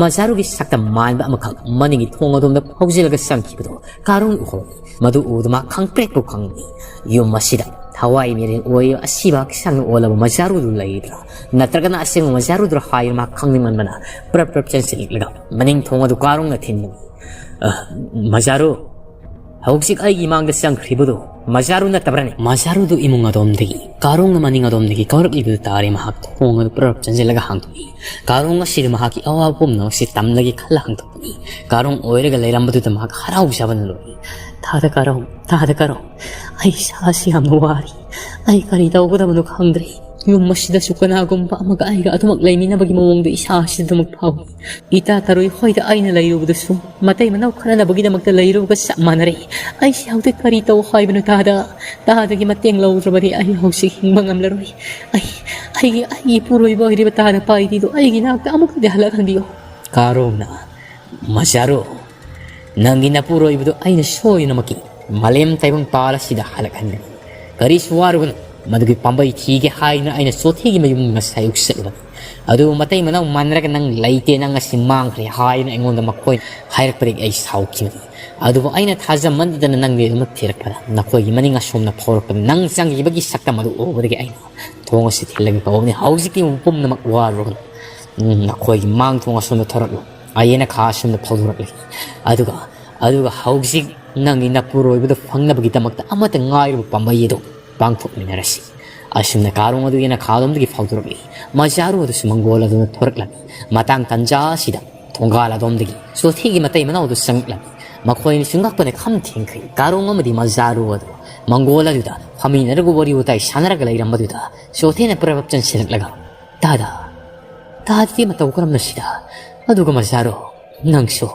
ꯃꯖꯥꯔꯨꯒꯤ ꯁꯛꯇꯝ ꯃꯥꯟꯕ ꯑꯃꯈꯛ ꯃꯅꯤꯡꯒꯤ ꯊꯣꯡ ꯑꯗꯣꯝꯗ ꯐꯥꯎꯖꯤꯜꯂꯒ ꯆꯪꯈꯤꯕꯗꯣ ꯀꯥꯔꯣꯡ ꯎꯍꯧꯏ꯫ ꯃꯗꯨ ꯎꯕꯗ ꯃꯥ ꯈꯪꯄ꯭ꯔꯦꯛꯄꯨ ꯈꯪꯉꯤ꯫ ꯌꯨꯝ ꯑꯁꯤꯗ ꯊꯋꯥꯏ ꯃꯤꯔꯦꯟ ꯑꯣꯏꯔꯤꯕ ꯑꯁꯤꯕ ꯍꯛꯆꯥꯡꯅ ꯑꯣꯜꯂꯕ ꯃꯖꯥꯔꯨꯗꯨ ꯂꯩꯔꯤꯕ꯭ꯔꯥ? ꯅꯠꯇ꯭ꯔꯒꯅ ꯑꯁꯦꯡꯕ ꯃꯖꯥꯔꯨꯗꯨꯔ ꯍꯥꯏꯗꯨꯅ ꯃꯥ ꯈꯪꯅꯤꯡꯃꯟꯕꯅ ꯄ꯭ꯔꯞ ꯄ꯭ꯔꯞ ꯆꯦꯟꯁꯤꯜꯂꯛꯂꯒ ꯃꯅꯤꯡ ꯊꯣꯡ ꯑꯗꯨ ꯀꯥꯔꯣꯡꯅ ꯊꯤꯟꯕꯅꯤ꯫ "ꯑ, ꯃꯖꯥꯔꯨ, ꯍꯧꯖꯤꯛ ꯑꯩꯒꯤ ꯏꯃꯥꯡꯗ ꯆꯪꯈ꯭ꯔꯤꯕꯗꯨ ꯃꯖꯥꯔꯨ ꯅꯠꯇꯕ꯭ꯔꯅꯦ?" ꯃꯖꯥꯔꯨꯗꯨ ꯏꯃꯨꯡ ꯑꯗꯣꯝꯗꯒꯤ ꯀꯥꯔꯣꯡꯅ ꯃꯅꯤꯡ ꯑꯗꯣꯝꯗꯒꯤ ꯀꯧꯔꯛꯂꯤꯕꯗꯨ ꯇꯥꯔꯦ꯫ ꯃꯍꯥꯛ ꯊꯣꯡ ꯑꯗꯨ ꯄ꯭ꯔꯞ ꯆꯦꯟꯁꯤꯜꯂꯒ ꯍꯥꯡꯗꯣꯛꯏ꯫ ꯀꯥꯔꯣꯡ ꯑꯁꯤꯗ ꯃꯍꯥꯛꯀꯤ ꯑꯋꯥꯕ ꯄꯨꯝꯅꯃꯛꯁꯤ ꯇꯝꯂꯒꯦ ꯈꯜꯂ ꯍꯥꯡꯗꯣꯛꯄꯅꯤ꯫ ꯀꯥꯔꯣꯡ ꯑꯣꯏꯔꯒ ꯂꯩꯔꯝꯕꯗꯨꯗ ꯃꯍꯥꯛ ꯍꯔꯥꯎꯖꯕꯅ ꯂꯣꯏꯔꯤ꯫ "ꯊꯥꯗ ꯀꯥꯔꯣꯡ, ꯊꯥꯗ ꯀꯥꯔꯣꯡ, ꯑꯩ ꯏꯁꯥꯁꯤ ꯌꯥꯝꯅ ꯋꯥꯔꯤ꯫ ꯑꯩ ꯀꯔꯤ ꯇꯧꯒꯗꯕꯅꯣ ꯈꯪꯗ꯭ꯔꯦ꯫ ꯌꯨꯝ ꯑꯁꯤꯗꯁꯨ ꯀꯅꯥꯒꯨꯝꯕ ꯑꯃꯒ ꯑꯩꯒ ꯑꯗꯨꯃꯛ ꯂꯩꯃꯤꯟꯅꯕꯒꯤ ꯃꯑꯣꯡꯗꯣ ꯏꯁꯥꯁꯤꯗ ꯑꯗꯨꯃꯛ ꯐꯥꯎꯏ꯫ ꯏꯇꯥ ꯇꯔꯨꯏ ꯍꯣꯏꯗ ꯑꯩꯅ ꯂꯩꯔꯨꯕꯗꯨꯁꯨ ꯃꯇꯩ ꯃꯅꯥꯎ ꯈꯠꯅꯅꯕꯒꯤꯗꯃꯛꯇ ꯂꯩꯔꯨꯕꯒ ꯆꯞ ꯃꯥꯟꯅꯔꯦ꯫ ꯑꯩꯁꯤ ꯍꯧꯖꯤꯛ ꯀꯔꯤ ꯇꯧ ꯍꯥꯏꯕꯅꯣ ꯇꯥꯗ? ꯇꯥꯗꯒꯤ ꯃꯇꯦꯡ ꯂꯧꯗ꯭ꯔꯕꯗꯤ ꯑꯩ ꯍꯧꯖꯤꯛ ꯍꯤꯡꯕ ꯉꯝꯂꯔꯣꯏ꯫ ꯑꯩ, ꯑꯩꯒꯤ, ꯑꯩꯒꯤ ꯏꯄꯨꯔꯣꯏꯕ ꯑꯣꯏꯔꯤꯕ ꯇꯥꯗ ꯄꯥꯏꯗꯤꯗꯣ ꯑꯩꯒꯤ ꯅꯥꯛꯇ ꯑꯃꯨꯛꯇꯗꯤ ꯍꯜꯂꯛꯍꯟꯕꯤꯌꯨ꯫ ꯀꯥꯔꯣꯡꯅ, ꯃꯖꯥꯔꯣ, ꯅꯪꯒꯤ ꯅꯄꯨꯔꯣꯏꯕꯗꯨ ꯑꯩꯅ ꯁꯣꯏꯗꯅꯃꯛꯀꯤ ꯃꯥꯂꯦꯝ ꯇꯥꯏꯕꯪ ꯄꯥꯜ ꯑꯁꯤꯗ ꯍꯜꯂꯛꯍꯟꯒꯅꯤ꯫ ꯀꯔꯤꯁꯨ ꯋꯥꯔꯨꯒꯅꯨ꯫ ꯃꯗꯨꯒꯤ ꯄꯥꯝꯕꯩ ꯊꯤꯒꯦ ꯍꯥꯏꯗꯨꯅ ꯑꯩꯅ ꯆꯣꯊꯦꯒꯤ ꯃꯌꯨꯝ ꯉꯁꯥꯏ ꯑꯌꯨꯛ ꯆꯠꯂꯨꯕꯅꯤ꯫ ꯑꯗꯨꯕꯨ ꯃꯇꯩ ꯃꯅꯥꯎ ꯃꯥꯟꯅꯔꯒ ꯅꯪ ꯂꯩꯇꯦ, ꯅꯪ ꯑꯁꯤ ꯃꯥꯡꯈ꯭ꯔꯦ ꯍꯥꯏꯗꯨꯅ ꯑꯩꯉꯣꯟꯗ ꯃꯈꯣꯏꯅ ꯍꯥꯏꯔꯛꯄꯗꯒꯤ ꯑꯩ ꯁꯥꯎꯈꯤꯕꯅꯤ꯫ ꯑꯗꯨꯕꯨ ꯑꯩꯅ ꯊꯥꯖꯃꯟꯗꯗꯅ ꯅꯪꯒꯤ ꯑꯗꯨꯃꯛ ꯊꯤꯔꯛꯄꯗ, ꯅꯈꯣꯏꯒꯤ ꯃꯅꯤꯡ ꯑꯁꯣꯝꯗ ꯐꯥꯎꯔꯛꯄꯗ ꯅꯪ ꯆꯪꯈꯤꯕꯒꯤ ꯁꯛꯇꯝ ꯑꯗꯨ ꯎꯕꯗꯒꯤ ꯑꯩꯅ ꯊꯣꯡ ꯑꯁꯤ ꯊꯤꯜꯂꯒ ꯀꯧꯕꯅꯤ꯫ ꯍꯧꯖꯤꯛꯇꯤ ꯄꯨꯝꯅꯃꯛ ꯋꯥꯔꯨꯔꯒꯅꯨ꯫ ꯎꯝ, ꯅꯈꯣꯏꯒꯤ ꯃꯥꯡ ꯊꯣꯡ ꯑꯁꯣꯝꯗ ꯊꯣꯔꯛꯂꯨ꯫ ꯑꯌꯦꯅꯈꯥ ꯑꯁꯣꯝꯗ ꯐꯥꯎꯗꯣꯔꯛꯂꯒꯦ꯫ ꯑꯗꯨꯒ, ꯑꯗꯨꯒ ꯍꯧꯖꯤꯛ ꯅꯪꯒꯤ ꯅꯄꯨꯔꯣꯏꯕꯗꯨ ꯐꯪꯅꯕꯒꯤꯗꯃꯛꯇ ꯑꯃꯠꯇ ꯉꯥꯏꯔꯕ ꯄꯥꯝꯕꯩ ꯑꯗꯨ ꯄꯥꯡꯊꯣꯛꯃꯤꯟꯅꯔꯁꯤ꯫ ꯑꯁꯨꯝꯅ ꯀꯥꯔꯣꯡ ꯑꯗꯨ ꯌꯦꯅꯈꯥ ꯑꯗꯣꯝꯗꯒꯤ ꯐꯥꯎꯗꯣꯔꯛꯂꯤ꯫ ꯃꯖꯥꯔꯨ ꯑꯗꯨꯁꯨ ꯃꯪꯒꯣꯜ ꯑꯗꯨꯅ ꯊꯣꯔꯛꯂꯝꯃꯤ꯫ ꯃꯇꯥꯡ ꯇꯟꯖꯥ ꯑꯁꯤꯗ ꯊꯣꯡꯒꯥꯜ ꯑꯗꯣꯝꯗꯒꯤ ꯆꯣꯊꯦꯒꯤ ꯃꯇꯩ ꯃꯅꯥꯎꯗꯨ ꯆꯪꯂꯛꯂꯝꯃꯤ꯫ ꯃꯈꯣꯏ ꯑꯅꯤꯁꯨ ꯉꯛꯄꯅ ꯈꯝ ꯊꯦꯡꯈ꯭ꯔꯦ꯫ ꯀꯥꯔꯣꯡ ꯑꯃꯗꯤ ꯃꯖꯥꯔꯨ ꯑꯗꯨ ꯃꯪꯒꯣꯜ ꯑꯗꯨꯗ ꯐꯝꯃꯤꯟꯅꯔꯒ ꯋꯥꯔꯤ ꯋꯥꯇꯥꯏ ꯁꯥꯟꯅꯔꯒ ꯂꯩꯔꯝꯕꯗꯨꯗ ꯆꯣꯊꯦꯅ ꯄ꯭ꯔꯚꯞ ꯆꯟꯁꯤꯜꯂꯛꯂꯒ, "ꯇꯥꯗ, ꯇꯥꯗꯗꯤ ꯃꯇꯧ ꯀꯔꯝꯅ ꯁꯤꯗ? ꯑꯗꯨꯒ ꯃꯖꯥꯔꯨ, ꯅꯪꯁꯨ?"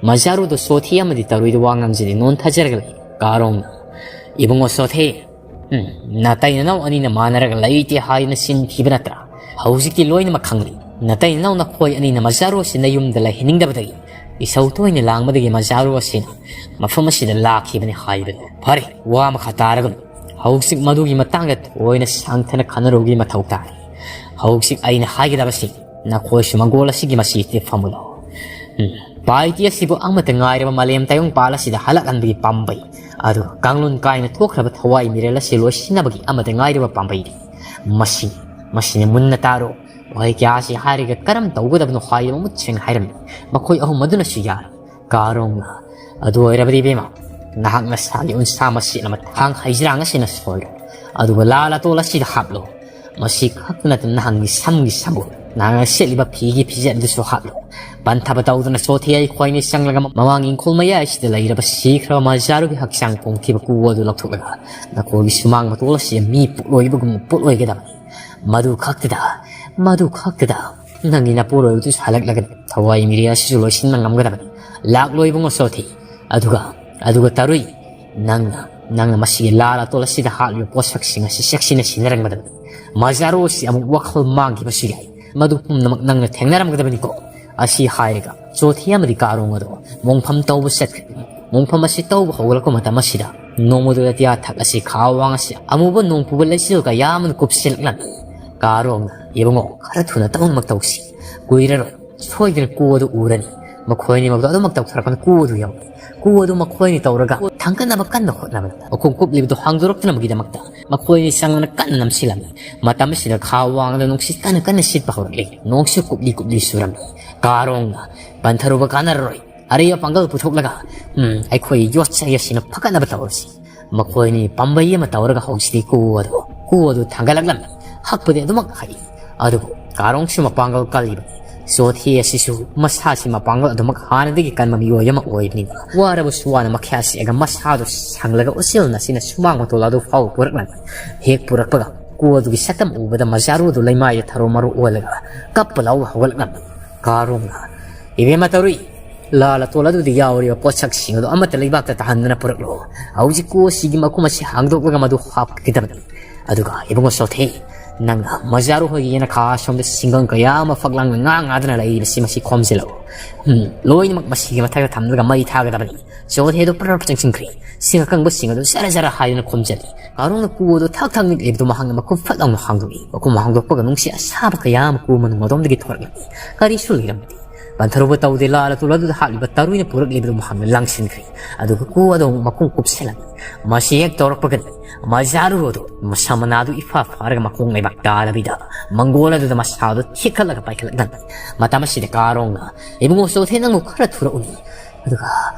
ꯃꯖꯥꯔꯨꯗꯣ ꯆꯣꯊꯦ ꯑꯃꯗꯤ ꯇꯔꯨꯏꯗ ꯋꯥ ꯉꯥꯡꯖꯗꯦ, ꯅꯣꯟꯊꯖꯔꯒ ꯂꯩ꯫ ꯀꯥꯔꯣꯡꯅ, "ꯏꯕꯨꯡꯉꯣ ꯆꯣꯊꯦ, ꯎꯝ, ꯅꯇꯩ ꯅꯅꯥꯎ ꯑꯅꯤꯅ ꯃꯥꯟꯅꯔꯒ ꯂꯩꯇꯦ ꯍꯥꯏꯅ ꯆꯤꯟ ꯊꯤꯕ ꯅꯠꯇ꯭ꯔꯥ? ꯍꯧꯖꯤꯛꯇꯤ ꯂꯣꯏꯅꯃꯛ ꯈꯪꯂꯤ꯫ ꯅꯇꯩ ꯅꯅꯥꯎ ꯅꯈꯣꯏ ꯑꯅꯤꯅ ꯃꯖꯥꯔꯨ ꯑꯁꯤ ꯅꯌꯨꯝꯗ ꯂꯩꯍꯟꯅꯤꯡꯗꯕꯗꯒꯤ ꯏꯁꯧ ꯇꯣꯏꯅ ꯂꯥꯡꯕꯗꯒꯤ ꯃꯖꯥꯔꯨ ꯑꯁꯤꯅ ꯃꯐꯝ ꯑꯁꯤꯗ ꯂꯥꯛꯈꯤꯕꯅꯤ ꯍꯥꯏꯕꯅꯤ꯫ ꯐꯔꯦ, ꯋꯥ ꯃꯈꯥ ꯇꯥꯔꯒꯅꯨ꯫ ꯍꯧꯖꯤꯛ ꯃꯗꯨꯒꯤ ꯃꯇꯥꯡꯗ ꯊꯣꯏꯅ ꯁꯥꯡꯊꯅ ꯈꯟꯅꯔꯨꯕꯒꯤ ꯃꯊꯧ ꯇꯥꯔꯦ꯫ ꯍꯧꯖꯤꯛ ꯑꯩꯅ ꯍꯥꯏꯒꯗꯕꯁꯤ, ꯅꯈꯣꯏꯁꯨ ꯃꯪꯒꯣꯜ ꯑꯁꯤꯒꯤ ꯃꯁꯤꯁꯤꯗ ꯐꯝꯃꯨ ꯂꯥꯎ꯫ ꯎꯝ, ꯄꯥꯏꯇꯤ ꯑꯁꯤꯕꯨ ꯑꯃꯠꯇ ꯉꯥꯏꯔꯕ ꯃꯥꯂꯦꯝ ꯇꯥꯏꯕꯪꯄꯥꯜ ꯑꯁꯤꯗ ꯍꯜꯂꯛꯍꯟꯕꯒꯤ ꯄꯥꯝꯕꯩ, ꯑꯗꯨꯒ ꯀꯥꯡꯂꯣꯟ ꯀꯥꯏꯅ ꯊꯣꯛꯈ꯭ꯔꯕ ꯊꯋꯥꯏ ꯃꯤꯔꯦꯜ ꯑꯁꯤ ꯂꯣꯏꯁꯤꯟꯅꯕꯒꯤ ꯑꯃꯠꯇ ꯉꯥꯏꯔꯕ ꯄꯥꯝꯕꯩꯅꯤ꯫ ꯃꯁꯤ, ꯃꯁꯤꯅ ꯃꯨꯟꯅ ꯇꯥꯔꯣ꯫ ꯋꯥꯍꯩ ꯀꯌꯥ ꯑꯁꯤ ꯍꯥꯏꯔꯒ ꯀꯔꯝ ꯇꯧꯒꯗꯕꯅꯣ ꯍꯥꯏꯕ ꯃꯃꯨꯠ ꯁꯦꯡꯅ ꯍꯥꯏꯔꯝꯃꯤ꯫ ꯃꯈꯣꯏ ꯑꯍꯨꯝ ꯑꯗꯨꯅꯁꯨ ꯌꯥꯔꯦ꯫ ꯀꯥꯔꯣꯡꯅ, "ꯑꯗꯨ ꯑꯣꯏꯔꯕꯗꯤ ꯏꯕꯦꯝꯃ, ꯅꯍꯥꯛ ꯅꯁꯥꯒꯤ ꯎꯟꯁꯥ ꯃꯁꯤꯠ ꯑꯃ ꯊꯥꯡ ꯍꯩꯖꯤꯔꯥꯡ ꯑꯁꯤꯅ ꯁꯣꯏꯔꯣ꯫ ꯑꯗꯨꯒ ꯂꯥꯜ ꯑꯇꯣꯜ ꯑꯁꯤꯗ ꯍꯥꯞꯂꯣ꯫ ꯃꯁꯤ ꯈꯛꯇ ꯅꯠꯇꯅ ꯅꯍꯥꯛꯀꯤ ꯁꯝꯒꯤ ꯁꯝꯕꯨ ꯅꯍꯥꯛꯅ ꯁꯦꯠꯂꯤꯕ ꯐꯤꯒꯤ ꯐꯤꯖꯦꯠ ꯑꯗꯨꯁꯨ ꯍꯥꯠꯂꯨ꯫ ꯄꯟꯊꯕ ꯇꯧꯗꯅ ꯆꯣꯊꯦ ꯑꯩꯈꯣꯏꯅꯤ ꯆꯪꯂꯒ ꯃꯃꯥꯡ ꯏꯪꯈꯣꯜ ꯃꯌꯥꯏ ꯑꯁꯤꯗ ꯂꯩꯔꯕ ꯁꯤꯈ꯭ꯔꯕ ꯃꯖꯥꯔꯨꯒꯤ ꯍꯛꯆꯥꯡ ꯄꯣꯝꯈꯤꯕ ꯀꯨ ꯑꯗꯨ ꯂꯧꯊꯣꯛꯂꯒ ꯅꯈꯣꯏꯒꯤ ꯁꯨꯃꯥꯡ ꯃꯇꯣꯜ ꯑꯁꯤꯗ ꯃꯤ ꯄꯣꯠꯂꯣꯏꯕꯒꯨꯝꯅ ꯄꯣꯠꯂꯣꯏꯒꯗꯕꯅꯤ꯫ ꯃꯗꯨ ꯈꯛꯇꯗ, ꯃꯗꯨ ꯈꯛꯇꯗ ꯅꯪꯒꯤ ꯅꯄꯨꯔꯣꯏꯕꯗꯨꯁꯨ ꯍꯜꯂꯛꯂꯒꯅꯤ꯫ ꯊꯋꯥꯏ ꯃꯤꯔꯦꯜ ꯑꯁꯤꯁꯨ ꯂꯣꯏꯁꯤꯟꯕ ꯉꯝꯒꯗꯕꯅꯤ꯫ ꯂꯥꯛꯂꯣꯏꯕꯨꯡꯉꯣ ꯆꯣꯊꯦ꯫ ꯑꯗꯨꯒ, ꯑꯗꯨꯒ ꯇꯔꯨꯏ, ꯅꯪꯅ, ꯅꯪꯅ ꯃꯁꯤꯒꯤ ꯂꯥ ꯂꯥꯇꯣꯜ ꯑꯁꯤꯗ ꯍꯥꯠꯂꯤꯕ ꯄꯣꯠꯁꯛꯁꯤꯡ ꯑꯁꯤ ꯆꯦꯛꯁꯤꯟꯅ ꯁꯤꯟꯅꯔꯝꯒꯗꯕꯅꯤ꯫ ꯃꯖꯥꯔꯨ ꯑꯁꯤ ꯑꯃꯨꯛ ꯋꯥꯈꯜ ꯃꯥꯡꯈꯤꯕꯁꯨ ꯌꯥꯏ꯫ ꯃꯗꯨ ꯄꯨꯝꯅꯃꯛ ꯅꯪꯅ ꯊꯦꯡꯅꯔꯝꯒꯗꯕꯅꯤꯀꯣ꯫ ꯑꯁꯤ ꯍꯥꯏꯔꯒ ꯆꯣꯊꯦ ꯑꯃꯗꯤ ꯀꯥꯔꯣꯡ ꯑꯗꯣ ꯃꯣꯡꯐꯝ ꯇꯧꯕ ꯆꯠꯈ꯭ꯔꯦ꯫ ꯃꯣꯡꯐꯝ ꯑꯁꯤ ꯇꯧꯕ ꯍꯧꯒꯠꯂꯛꯄ ꯃꯇꯝ ꯑꯁꯤꯗ ꯅꯣꯡꯃꯗꯨꯗ ꯇꯤꯌꯥ ꯊꯛ ꯑꯁꯤ ꯈꯥ ꯋꯥꯡ ꯑꯁꯤ ꯑꯃꯨꯕ ꯅꯣꯡ ꯄꯨꯕ ꯂꯩꯆꯤꯜ ꯀꯌꯥ ꯑꯃꯅ ꯀꯨꯞꯁꯤꯜꯂꯛꯂꯝꯃꯤ꯫ ꯀꯥꯔꯣꯡꯅ, "ꯏꯕꯨꯡꯉꯣ, ꯈꯔ ꯊꯨꯅ ꯇꯧꯅꯃꯛ ꯇꯧꯁꯤ꯫ ꯀꯨꯏꯔꯔꯣꯏ꯫ ꯁꯣꯏꯗꯅ ꯀꯨ ꯑꯗꯨ ꯎꯔꯅꯤ꯫ ꯃꯈꯣꯏ ꯑꯅꯤꯃꯛꯇꯣ ꯑꯗꯨꯃꯛ ꯇꯧꯊꯔꯛꯄꯅ ꯀꯨ ꯑꯗꯨ ꯌꯧꯔꯦ꯫ ꯀꯨ ꯑꯗꯨ ꯃꯈꯣꯏ ꯑꯅꯤ ꯇꯧꯔꯒ ꯊꯥꯡꯒꯠꯅꯕ ꯀꯟꯅ ꯍꯣꯠꯅꯕꯗ ꯃꯈꯣꯡ ꯀꯨꯞꯂꯤꯕꯗꯨ ꯍꯥꯡꯗꯣꯔꯛꯇꯅꯕꯒꯤꯗꯃꯛꯇ ꯃꯈꯣꯏ ꯑꯅꯤ ꯆꯪꯗꯅ ꯀꯟꯅ ꯅꯝꯁꯤꯜꯂꯝꯃꯤ꯫ ꯃꯇꯝ ꯑꯁꯤꯗ ꯈꯥ ꯋꯥꯡꯗ ꯅꯨꯡꯁꯤꯠ ꯀꯟꯅ ꯀꯟꯅ ꯁꯤꯠꯄ ꯍꯧꯔꯛꯂꯦ꯫ ꯅꯣꯡꯁꯨ ꯀꯨꯞꯂꯤ ꯀꯨꯞꯂꯤ ꯆꯨꯔꯝꯃꯤ꯫ ꯀꯥꯔꯣꯡꯅ, "ꯄꯟꯊꯔꯨꯕ ꯀꯥꯟꯅꯔꯔꯣꯏ꯫ ꯑꯔꯩ ꯑꯄꯥꯡꯒꯜ ꯄꯨꯊꯣꯛꯂꯒ, ꯎꯝ, ꯑꯩꯈꯣꯏ ꯌꯣꯠ ꯆꯩ ꯑꯁꯤꯅ ꯐꯒꯠꯅꯕ ꯇꯧꯔꯁꯤ꯫" ꯃꯈꯣꯏꯅꯤ ꯄꯥꯝꯕꯩ ꯑꯃ ꯇꯧꯔꯒ ꯍꯧꯖꯤꯛꯇꯤ ꯀꯨ ꯑꯗꯨ, ꯀꯨ ꯑꯗꯨ ꯊꯥꯡꯒꯠꯂꯛꯂꯝꯃꯤ꯫ ꯍꯛꯄꯗꯤ ꯑꯗꯨꯃꯛ ꯍꯛꯏ꯫ ꯑꯗꯨꯕꯨ ꯀꯥꯔꯣꯡꯁꯨ ꯃꯄꯥꯡꯒꯜ ꯀꯜꯂꯤꯕꯅꯤ꯫ ꯆꯣꯊꯦ ꯑꯁꯤꯁꯨ ꯃꯁꯥꯁꯤ ꯃꯄꯥꯡꯒꯜ ꯑꯗꯨꯃꯛ ꯍꯥꯟꯅꯗꯒꯤ ꯀꯟꯕ ꯃꯤꯑꯣꯏ ꯑꯃ ꯑꯣꯏꯕꯅꯤꯅ ꯋꯥꯔꯕꯁꯨ ꯋꯥꯅ ꯃꯈ꯭ꯌꯥ ꯁꯦꯛꯑꯒ ꯃꯁꯥꯗꯨ ꯁꯪꯂꯒ ꯎꯆꯦꯜ ꯑꯁꯤꯅ ꯁꯨꯃꯥꯡ ꯃꯇꯣꯜ ꯑꯗꯨ ꯐꯥꯎꯕ ꯄꯨꯔꯛꯂꯝꯃꯤ꯫ ꯍꯦꯛ ꯄꯨꯔꯛꯄꯒ ꯀꯨ ꯑꯗꯨꯒꯤ ꯁꯛꯇꯝ ꯎꯕꯗ ꯃꯖꯥꯔꯨ ꯑꯗꯨ ꯂꯩꯃꯥꯏꯗ ꯊꯔꯣ ꯃꯔꯣ ꯑꯣꯜꯂꯒ ꯀꯞꯄ ꯂꯥꯎꯕ ꯍꯧꯒꯠꯂꯛꯂꯝꯃꯤ꯫ ꯀꯥꯔꯣꯡꯅ, "ꯏꯕꯦꯝꯃ ꯇꯧꯔꯨꯏ, ꯂꯥ ꯂꯥꯇꯣꯜ ꯑꯗꯨꯗ ꯌꯥꯎꯔꯤꯕ ꯄꯣꯠꯁꯛꯁꯤꯡ ꯑꯗꯨ ꯑꯃꯠꯇ ꯂꯩꯕꯥꯛꯇ ꯇꯥꯍꯟꯗꯅ ꯄꯨꯔꯛꯂꯣ꯫ ꯍꯧꯖꯤꯛ ꯀꯨ ꯑꯁꯤꯒꯤ ꯃꯈꯨꯝ ꯑꯁꯤ ꯍꯥꯡꯗꯣꯛꯂꯒ ꯃꯗꯨ ꯍꯥꯞꯀꯗꯕꯅꯤ꯫ ꯑꯗꯨꯒ ꯏꯕꯨꯡꯉꯣ ꯆꯣꯊꯦ, ꯅꯪꯅ ꯃꯖꯥꯔꯨ ꯍꯣꯏꯒꯤ ꯌꯦꯅꯈꯥ ꯑꯁꯣꯝꯗ ꯁꯤꯡꯒꯪ ꯀꯌꯥ ꯑꯃ ꯐꯛꯂꯥꯡꯗ ꯉꯥ ꯉꯥꯗꯨꯅ ꯂꯩꯔꯤꯕꯁꯤ ꯃꯁꯤ ꯈꯣꯝꯖꯤꯜꯂꯛꯎ꯫ ꯎꯝ, ꯂꯣꯏꯅꯃꯛ ꯃꯁꯤꯒꯤ ꯃꯊꯛꯇ ꯊꯝꯂꯒ ꯃꯩ ꯊꯥꯒꯗꯕꯅꯤ꯫" ꯆꯣꯊꯦ ꯑꯗꯨ ꯄ꯭ꯔꯞ ꯆꯪꯁꯤꯟꯈ꯭ꯔꯦ꯫ ꯁꯤꯡ ꯑꯀꯪꯕꯁꯤꯡ ꯑꯗꯨ ꯖꯔ ꯖꯔ ꯍꯥꯏꯗꯨꯅ ꯈꯣꯝꯖꯤꯜꯂꯤ꯫ ꯀꯥꯔꯣꯡꯅ ꯀꯨ ꯑꯗꯨ ꯊꯛ ꯊꯛ ꯅꯤꯛꯂꯤꯕꯗꯨ ꯃꯍꯥꯛꯅ ꯃꯈꯨꯝ ꯐꯠ ꯂꯥꯎꯅ ꯍꯥꯡꯗꯣꯛꯏ꯫ ꯃꯈꯨꯝ ꯍꯥꯡꯗꯣꯛꯄꯒ ꯅꯨꯡꯁꯤꯠ ꯑꯁꯥꯕ ꯀꯌꯥ ꯑꯃ ꯀꯨ ꯃꯅꯨꯡ ꯑꯗꯣꯝꯗꯒꯤ ꯊꯣꯔꯛꯂꯝꯃꯤ꯫ ꯀꯔꯤꯁꯨ ꯂꯩꯔꯝꯗꯦ꯫ ꯄꯟꯊꯔꯨꯕ ꯇꯧꯗꯦ, ꯂꯥ ꯂꯥꯇꯣꯜ ꯑꯗꯨꯗ ꯍꯥꯞꯂꯤꯕ ꯇꯔꯨꯏꯅ ꯄꯨꯔꯛꯂꯤꯕꯗꯨ ꯃꯍꯥꯛꯅ ꯂꯪꯁꯤꯟꯈ꯭ꯔꯦ꯫ ꯑꯗꯨꯒ ꯀꯨ ꯑꯗꯨ ꯑꯃꯨꯛ ꯃꯈꯨꯝ ꯀꯨꯞꯁꯤꯜꯂꯝꯃꯤ꯫ ꯃꯁꯤ ꯍꯦꯛ ꯇꯧꯔꯛꯄꯒꯅꯤ ꯃꯖꯥꯔꯨ ꯑꯗꯨ ꯃꯁꯥ ꯃꯅꯥꯗꯨ ꯏꯐꯥ ꯐꯥꯔꯒ ꯃꯈꯣꯡ ꯂꯩꯕꯥꯛ ꯇꯥꯗꯕꯤꯗ ꯃꯪꯒꯣꯜ ꯑꯗꯨꯗ ꯃꯁꯥꯗꯨ ꯊꯤꯈꯠꯂꯒ ꯄꯥꯏꯈꯠꯂꯛꯂꯝꯃꯤ꯫ ꯃꯇꯝ ꯑꯁꯤꯗ ꯀꯥꯔꯣꯡꯅ, "ꯏꯕꯨꯡꯉꯣ ꯆꯣꯊꯦ, ꯅꯪꯕꯨ ꯈꯔ ꯊꯨꯔꯛꯎꯅꯤ꯫ ꯑꯗꯨꯒ,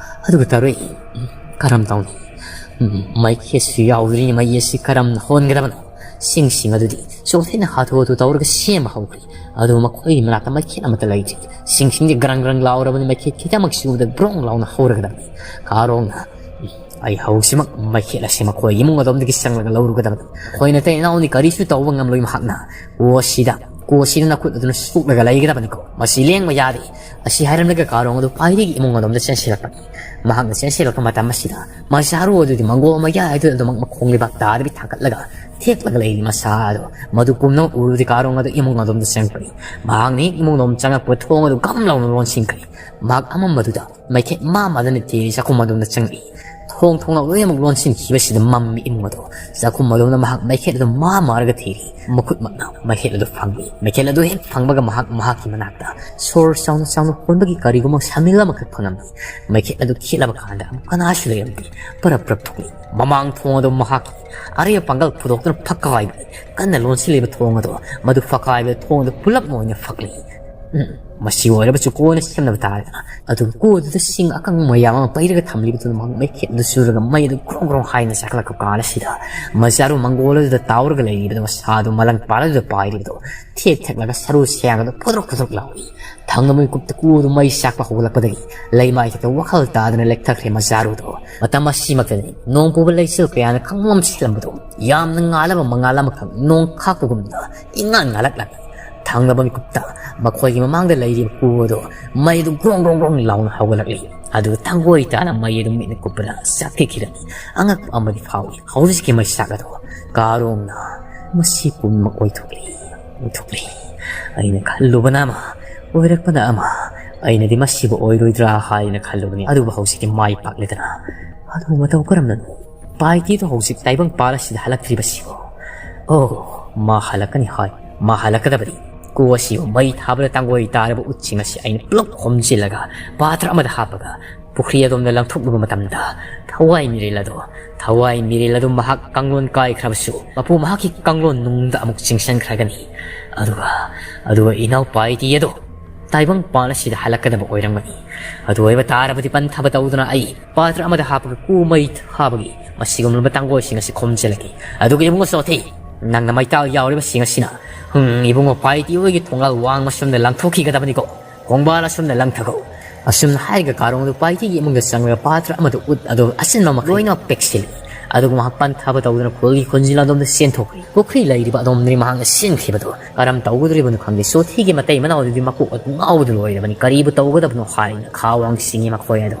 ꯑꯗꯨꯒ ꯇꯔꯨꯏ, ꯀꯔꯝ ꯇꯧꯅꯤ? ꯎꯝ, ꯃꯩꯈꯦꯠꯁꯨ ꯌꯥꯎꯗ꯭ꯔꯤꯅꯤ, ꯃꯩ ꯑꯁꯤ ꯀꯔꯝꯅ ꯍꯣꯟꯒꯗꯕꯅꯣ?" ꯁꯤꯡꯁꯤꯡ ꯑꯗꯨꯗꯤ ꯆꯣꯊꯦꯅ ꯍꯥꯊꯨ ꯍꯥꯊꯨ ꯇꯧꯔꯒ ꯁꯦꯝꯕ ꯍꯧꯈ꯭ꯔꯦ꯫ ꯑꯗꯨꯕꯨ ꯃꯈꯣꯏꯒꯤ ꯃꯅꯥꯛꯇ ꯃꯩꯈꯦꯠ ꯑꯃꯠꯇ ꯂꯩꯇ꯭ꯔꯤ꯫ ꯁꯤꯡꯁꯤꯡꯗꯤ ꯒ꯭ꯔꯪ ꯒ꯭ꯔꯪ ꯂꯥꯎꯔꯕꯅꯤ, ꯃꯩꯈꯦꯠ ꯈꯤꯇꯃꯛ ꯆꯨꯕꯗ ꯕ꯭ꯔꯣꯡ ꯂꯥꯎꯅ ꯍꯧꯔꯒꯗꯕꯅꯤ꯫ ꯀꯥꯔꯣꯡꯅ, "ꯑꯩ ꯍꯧꯖꯤꯛꯃꯛ ꯃꯩꯈꯦꯠ ꯑꯁꯤ ꯃꯈꯣꯏ ꯏꯃꯨꯡ ꯑꯗꯣꯝꯗꯒꯤ ꯆꯪꯂꯒ ꯂꯧꯔꯨꯒꯗꯕꯅꯤ꯫ ꯃꯈꯣꯏ ꯅꯇꯩ ꯏꯅꯥꯎꯅꯤ ꯀꯔꯤꯁꯨ ꯇꯧꯕ ꯉꯝꯂꯣꯏ ꯃꯍꯥꯛꯅ꯫ ꯀꯣ ꯑꯁꯤꯗ, ꯀꯣ ꯑꯁꯤꯗ ꯅꯈꯨꯠ ꯑꯗꯨꯅ ꯁꯣꯛꯂꯒ ꯂꯩꯒꯗꯕꯅꯤꯀꯣ꯫ ꯃꯁꯤ ꯂꯦꯡꯕ ꯌꯥꯗꯦ"꯫ ꯑꯁꯤ ꯍꯥꯏꯔꯝꯂꯒ ꯀꯥꯔꯣꯡ ꯑꯗꯨ ꯄꯥꯏꯔꯤꯒꯤ ꯏꯃꯨꯡ ꯑꯗꯣꯝꯗ ꯆꯦꯟꯁꯤꯜꯂꯛꯄꯅꯤ꯫ ꯃꯍꯥꯛꯅ ꯆꯦꯟꯁꯤꯜꯂꯛꯄ ꯃꯇꯝ ꯑꯁꯤꯗ ꯃꯆꯥꯔꯨ ꯑꯗꯨꯗꯤ ꯃꯪꯒꯣꯜ ꯃꯌꯥꯏ ꯑꯗꯨꯗ ꯑꯗꯨꯃꯛ ꯃꯈꯣꯡ ꯂꯩꯕꯥꯛ ꯇꯥꯗꯕꯤ ꯊꯥꯡꯒꯠꯂꯒ ꯊꯦꯛꯂꯒ ꯂꯩꯔꯤ꯫ ꯃꯁꯥ ꯑꯗꯣ ꯃꯗꯨ ꯄꯨꯝꯅꯃꯛ ꯎꯔꯨꯗꯤ ꯀꯥꯔꯣꯡ ꯑꯗꯨ ꯏꯃꯨꯡ ꯑꯗꯣꯝꯗ ꯆꯪꯉꯛꯄꯅꯤ꯫ ꯃꯍꯥꯛꯅ ꯍꯦꯛ ꯏꯃꯨꯡ ꯑꯗꯣꯝ ꯆꯪꯉꯛꯄ ꯊꯣꯡ ꯑꯗꯨ ꯒꯝ ꯂꯥꯎꯅ ꯂꯣꯟꯁꯤꯟꯈ꯭ꯔꯦ꯫ ꯃꯍꯥꯛ ꯑꯃꯝꯕꯗꯨꯗ ꯃꯩꯈꯦꯠ ꯃꯥ ꯃꯥꯗꯅ ꯊꯤꯔꯤ ꯆꯥꯛꯈꯨꯝ ꯑꯗꯣꯝꯗ ꯆꯪꯂꯛꯏ꯫ ꯊꯣꯡ ꯊꯣꯡꯅꯥꯎ ꯂꯣꯏꯅꯃꯛ ꯂꯣꯟꯁꯤꯟꯈꯤꯕꯁꯤꯗ ꯃꯝꯃꯤ ꯏꯃꯨꯡ ꯑꯗꯣ꯫ ꯆꯥꯛꯈꯨꯝ ꯑꯗꯣꯝꯗ ꯃꯍꯥꯛ ꯃꯩꯈꯦꯠ ꯑꯗꯨ ꯃꯥ ꯃꯥꯔꯒ ꯊꯤꯔꯤ꯫ ꯃꯈꯨꯠꯃꯛꯅ ꯃꯩꯈꯦꯠ ꯑꯗꯨ ꯐꯪꯂꯤ꯫ ꯃꯩꯈꯦꯠ ꯑꯗꯨ ꯍꯦꯛ ꯐꯪꯕꯒ ꯃꯍꯥꯛ ꯃꯍꯥꯛꯀꯤ ꯃꯅꯥꯛꯇ ꯁꯣꯔ ꯆꯥꯎꯅ ꯆꯥꯎꯅ ꯍꯣꯟꯕꯒꯤ ꯀꯔꯤꯒꯨꯝꯕ ꯁꯥꯃꯤꯜ ꯑꯃꯈꯛ ꯐꯪꯉꯝꯃꯤ꯫ ꯃꯩꯈꯦꯠ ꯑꯗꯨ ꯈꯦꯠꯂꯕ ꯀꯥꯟꯗ ꯑꯃꯨꯛ ꯀꯅꯥꯁꯨ ꯂꯩꯔꯝꯗꯦ꯫ ꯄꯔꯞ ꯄꯔꯞ ꯊꯣꯛꯂꯤ꯫ ꯃꯃꯥꯡ ꯊꯣꯡ ꯑꯗꯨ ꯃꯍꯥꯛꯀꯤ ꯑꯔꯦꯞ ꯄꯥꯡꯒꯜ ꯄꯨꯊꯣꯛꯇꯨꯅ ꯐꯛꯀꯥꯏꯕꯅꯤ꯫ ꯀꯟꯅ ꯂꯣꯟꯁꯤꯜꯂꯤꯕ ꯊꯣꯡ ꯑꯗꯣ, ꯃꯗꯨ ꯐꯛꯀꯥꯏꯕꯗ ꯊꯣꯡ ꯑꯗꯨ ꯄꯨꯂꯞ ꯑꯣꯏꯅ ꯐꯛꯂꯤ꯫ ꯎꯝ, ꯃꯁꯤ ꯑꯣꯏꯔꯕꯁꯨ ꯀꯣꯟꯅ ꯁꯦꯝꯅꯕ ꯇꯥꯔꯦꯗꯅ꯫ ꯑꯗꯨꯒ ꯀꯣ ꯑꯗꯨꯗ ꯁꯤꯡ ꯑꯀꯪꯕ ꯃꯌꯥꯝ ꯑꯃ ꯄꯩꯔꯒ ꯊꯝꯂꯤꯕꯗꯨꯅ ꯃꯍꯥꯛ ꯃꯩꯈꯦꯠ ꯑꯗꯨ ꯆꯨꯔꯒ ꯃꯩ ꯑꯗꯨ ꯒ꯭ꯔꯣꯡ ꯒ꯭ꯔꯣꯡ ꯍꯥꯏꯅ ꯆꯥꯛꯈꯠꯂꯛꯄ ꯀꯥꯟ ꯑꯁꯤꯗ ꯃꯆꯥꯔꯨ ꯃꯪꯒꯣꯜ ꯑꯗꯨꯗ ꯇꯥꯎꯔꯒ ꯂꯩꯔꯤꯕꯗꯨ, ꯃꯁꯥꯗꯨ ꯃꯂꯪ ꯄꯥꯜ ꯑꯗꯨꯗ ꯄꯥꯏꯔꯤꯕꯗꯨ ꯊꯦꯛ ꯊꯦꯛꯂꯒ ꯁꯔꯨ ꯁꯦꯡ ꯑꯗꯨ ꯐꯨꯗ꯭ꯔꯣꯛ ꯐꯨꯗ꯭ꯔꯣꯛ ꯂꯥꯎꯏ꯫ ꯊꯪꯅꯕ ꯃꯤꯀꯨꯞꯇ ꯀꯨ ꯑꯗꯨ ꯃꯩ ꯆꯥꯛꯄ ꯍꯧꯒꯠꯂꯛꯄꯗꯒꯤ ꯂꯩꯃꯥꯏꯊꯛꯇ ꯋꯥꯈꯜ ꯇꯥꯗꯅ ꯂꯦꯛꯊꯈ꯭ꯔꯦ ꯃꯆꯥꯔꯨꯗꯣ꯫ ꯃꯇꯝ ꯑꯁꯤꯃꯛꯇꯅꯤ ꯅꯣꯡ ꯄꯨꯕ ꯂꯩꯆꯤꯜ ꯀꯌꯥꯅ ꯈꯪꯂꯝ ꯁꯤꯜꯂꯝꯕꯗꯣ ꯌꯥꯝꯅ ꯉꯥꯜꯂꯕ ꯃꯉꯥꯜ ꯑꯃꯈꯛ ꯅꯣꯡ ꯈꯥꯛꯄꯒꯨꯝꯅ ꯏꯉꯥꯟ ꯉꯥꯜꯂꯛꯂꯝꯃꯤ꯫ ꯊꯪꯅꯕ ꯃꯤꯀꯨꯞꯇ ꯃꯈꯣꯏꯒꯤ ꯃꯃꯥꯡꯗ ꯂꯩꯔꯤꯕ ꯀꯨ ꯑꯗꯣ ꯃꯩ ꯑꯗꯨ ꯒ꯭ꯔꯣꯡ ꯒ꯭ꯔꯣꯡ ꯒ꯭ꯔꯣꯡ ꯂꯥꯎꯅ ꯍꯧꯒꯠꯂꯛꯂꯤ꯫ ꯑꯗꯨꯒ ꯊꯥꯡꯒꯣꯏ ꯇꯥꯅ ꯃꯩ ꯑꯗꯨ ꯃꯤꯠꯅ ꯀꯨꯞꯄꯗ ꯆꯥꯛꯊꯤꯈꯤꯔꯝꯃꯤ꯫ ꯑꯉꯛꯄ ꯑꯃꯗꯤ ꯐꯥꯎꯏ꯫ ꯍꯧꯖꯤꯛꯀꯤ ꯃꯩꯁꯥꯛ ꯑꯗꯣ ꯀꯥꯔꯣꯡꯅ ꯃꯁꯤ ꯄꯨꯝꯅꯃꯛ ꯑꯣꯏꯊꯣꯛꯂꯤ, ꯑꯣꯏꯊꯣꯛꯂꯤ꯫ ꯑꯩꯅ ꯈꯜꯂꯨꯕꯅ ꯑꯃ, ꯑꯣꯏꯔꯛꯄꯅ ꯑꯃ꯫ ꯑꯩꯅꯗꯤ ꯃꯁꯤꯕꯨ ꯑꯣꯏꯔꯣꯏꯗ꯭ꯔꯥ ꯍꯥꯏꯅ ꯈꯜꯂꯨꯕꯅꯤ, ꯑꯗꯨꯕꯨ ꯍꯧꯖꯤꯛꯇꯤ ꯃꯥꯏ ꯄꯥꯛꯂꯦꯗꯅ꯫ ꯑꯗꯨ ꯃꯇꯧ ꯀꯔꯝꯅꯅꯣ ꯄꯥꯏꯇꯤꯗꯣ ꯍꯧꯖꯤꯛ ꯇꯥꯏꯕꯪ ꯄꯥꯜ ꯑꯁꯤꯗ ꯍꯜꯂꯛꯇ꯭ꯔꯤꯕꯁꯤꯕꯣ? ꯑꯣ, ꯃꯥ ꯍꯜꯂꯛꯀꯅꯤ ꯍꯥꯏ꯫ ꯃꯥ ꯍꯜꯂꯛꯀꯗꯕꯅꯤ꯫ ꯀꯨ ꯑꯁꯤꯕꯨ ꯃꯩ ꯊꯥꯕꯗ ꯇꯥꯡꯒꯣꯏ ꯇꯥꯔꯕ ꯎꯠꯁꯤꯡ ꯑꯁꯤ ꯑꯩꯅ ꯄꯨꯂꯞ ꯈꯣꯝꯖꯤꯜꯂꯒ ꯄꯥꯇ꯭ꯔ ꯑꯃꯗ ꯍꯥꯞꯄꯒ ꯄꯨꯈ꯭ꯔꯤ ꯑꯗꯣꯝꯗ ꯂꯪꯊꯣꯛꯂꯨꯕ ꯃꯇꯝꯗ ꯊꯋꯥꯏ ꯃꯤꯔꯦꯜ ꯑꯗꯣ, ꯊꯋꯥꯏ ꯃꯤꯔꯦꯜ ꯑꯗꯨ ꯃꯍꯥꯛ ꯀꯥꯡꯂꯣꯟ ꯀꯥꯏꯈ꯭ꯔꯕꯁꯨ ꯃꯄꯨ ꯃꯍꯥꯛꯀꯤ ꯀꯥꯡꯂꯣꯟ ꯅꯨꯡꯗ ꯑꯃꯨꯛ ꯆꯤꯡꯁꯤꯟꯈ꯭ꯔꯒꯅꯤ꯫ ꯑꯗꯨꯒ, ꯑꯗꯨꯒ ꯏꯅꯥꯎ ꯄꯥꯏꯇꯤ ꯑꯗꯣ ꯇꯥꯏꯕꯪ ꯄꯥꯟ ꯑꯁꯤꯗ ꯍꯜꯂꯛꯀꯗꯕ ꯑꯣꯏꯔꯝꯒꯅꯤ꯫ ꯑꯗꯨ ꯑꯣꯏꯕ ꯇꯥꯔꯕꯗꯤ ꯄꯟꯊꯕ ꯇꯧꯗꯨꯅ ꯑꯩ ꯄꯥꯇ꯭ꯔ ꯑꯃꯗ ꯍꯥꯞꯄꯒ ꯀꯨ ꯃꯩ ꯊꯥꯕꯒꯤ ꯃꯁꯤꯒꯨꯝꯂꯕ ꯇꯥꯡꯒꯣꯏꯁꯤꯡ ꯑꯁꯤ ꯈꯣꯝꯖꯤꯜꯂꯒꯦ꯫ ꯑꯗꯨꯒ ꯏꯕꯨꯡꯉꯣ ꯆꯣꯊꯦ, "ꯅꯪꯅ ꯃꯩꯇꯥꯜ ꯌꯥꯎꯔꯤꯕꯁꯤꯡ ꯑꯁꯤꯅ, ꯍꯨꯝ, ꯏꯕꯨꯡꯉꯣ ꯄꯥꯏꯇꯤ ꯍꯣꯏꯒꯤ ꯊꯣꯡꯒꯥꯜ ꯋꯥꯡꯃ ꯁꯣꯝꯗ ꯂꯪꯊꯣꯛꯈꯤꯒꯗꯕꯅꯤꯀꯣ꯫ ꯈꯣꯡꯕꯥꯜ ꯑꯁꯣꯝꯗ ꯂꯪꯊꯈꯣ꯫" ꯑꯁꯨꯝꯅ ꯍꯥꯏꯔꯒ ꯀꯥꯔꯣꯡ ꯑꯗꯨ ꯄꯥꯏꯇꯤꯒꯤ ꯏꯃꯨꯡꯗ ꯆꯪꯂꯒ ꯄꯥꯇ꯭ꯔ ꯑꯃꯗ ꯎꯠ ꯑꯗꯨ ꯑꯆꯤꯟꯕ ꯃꯈꯩ ꯂꯣꯏꯅꯃꯛ ꯄꯦꯛꯁꯤꯜꯂꯤ꯫ ꯑꯗꯨꯒ ꯃꯍꯥꯛ ꯄꯟꯊꯥꯕ ꯇꯧꯗꯨꯅ ꯈꯨꯜꯒꯤ ꯈꯨꯟꯖꯤꯜ ꯑꯗꯣꯝꯗ ꯆꯦꯟꯊꯣꯛꯈ꯭ꯔꯦ꯫ ꯄꯨꯈ꯭ꯔꯤ ꯂꯩꯔꯤꯕ ꯑꯗꯣꯝꯗꯅꯤ ꯃꯍꯥꯛꯅ ꯆꯦꯟꯈꯤꯕꯗꯨ꯫ ꯀꯔꯝ ꯇꯧꯒꯗꯧꯔꯤꯕꯅꯣ ꯈꯪꯗꯦ꯫ ꯆꯣꯊꯤꯒꯤ ꯃꯇꯩ ꯃꯅꯥꯎ ꯑꯗꯨꯗꯤ ꯃꯀꯣꯛ ꯑꯗꯨ ꯉꯥꯎꯕꯗ ꯂꯣꯏꯔꯕꯅꯤ꯫ ꯀꯔꯤꯕꯨ ꯇꯧꯒꯗꯕꯅꯣ ꯍꯥꯏꯅ ꯈꯥ ꯋꯥꯡ ꯆꯤꯡꯉꯤ ꯃꯈꯣꯏ ꯑꯗꯨ꯫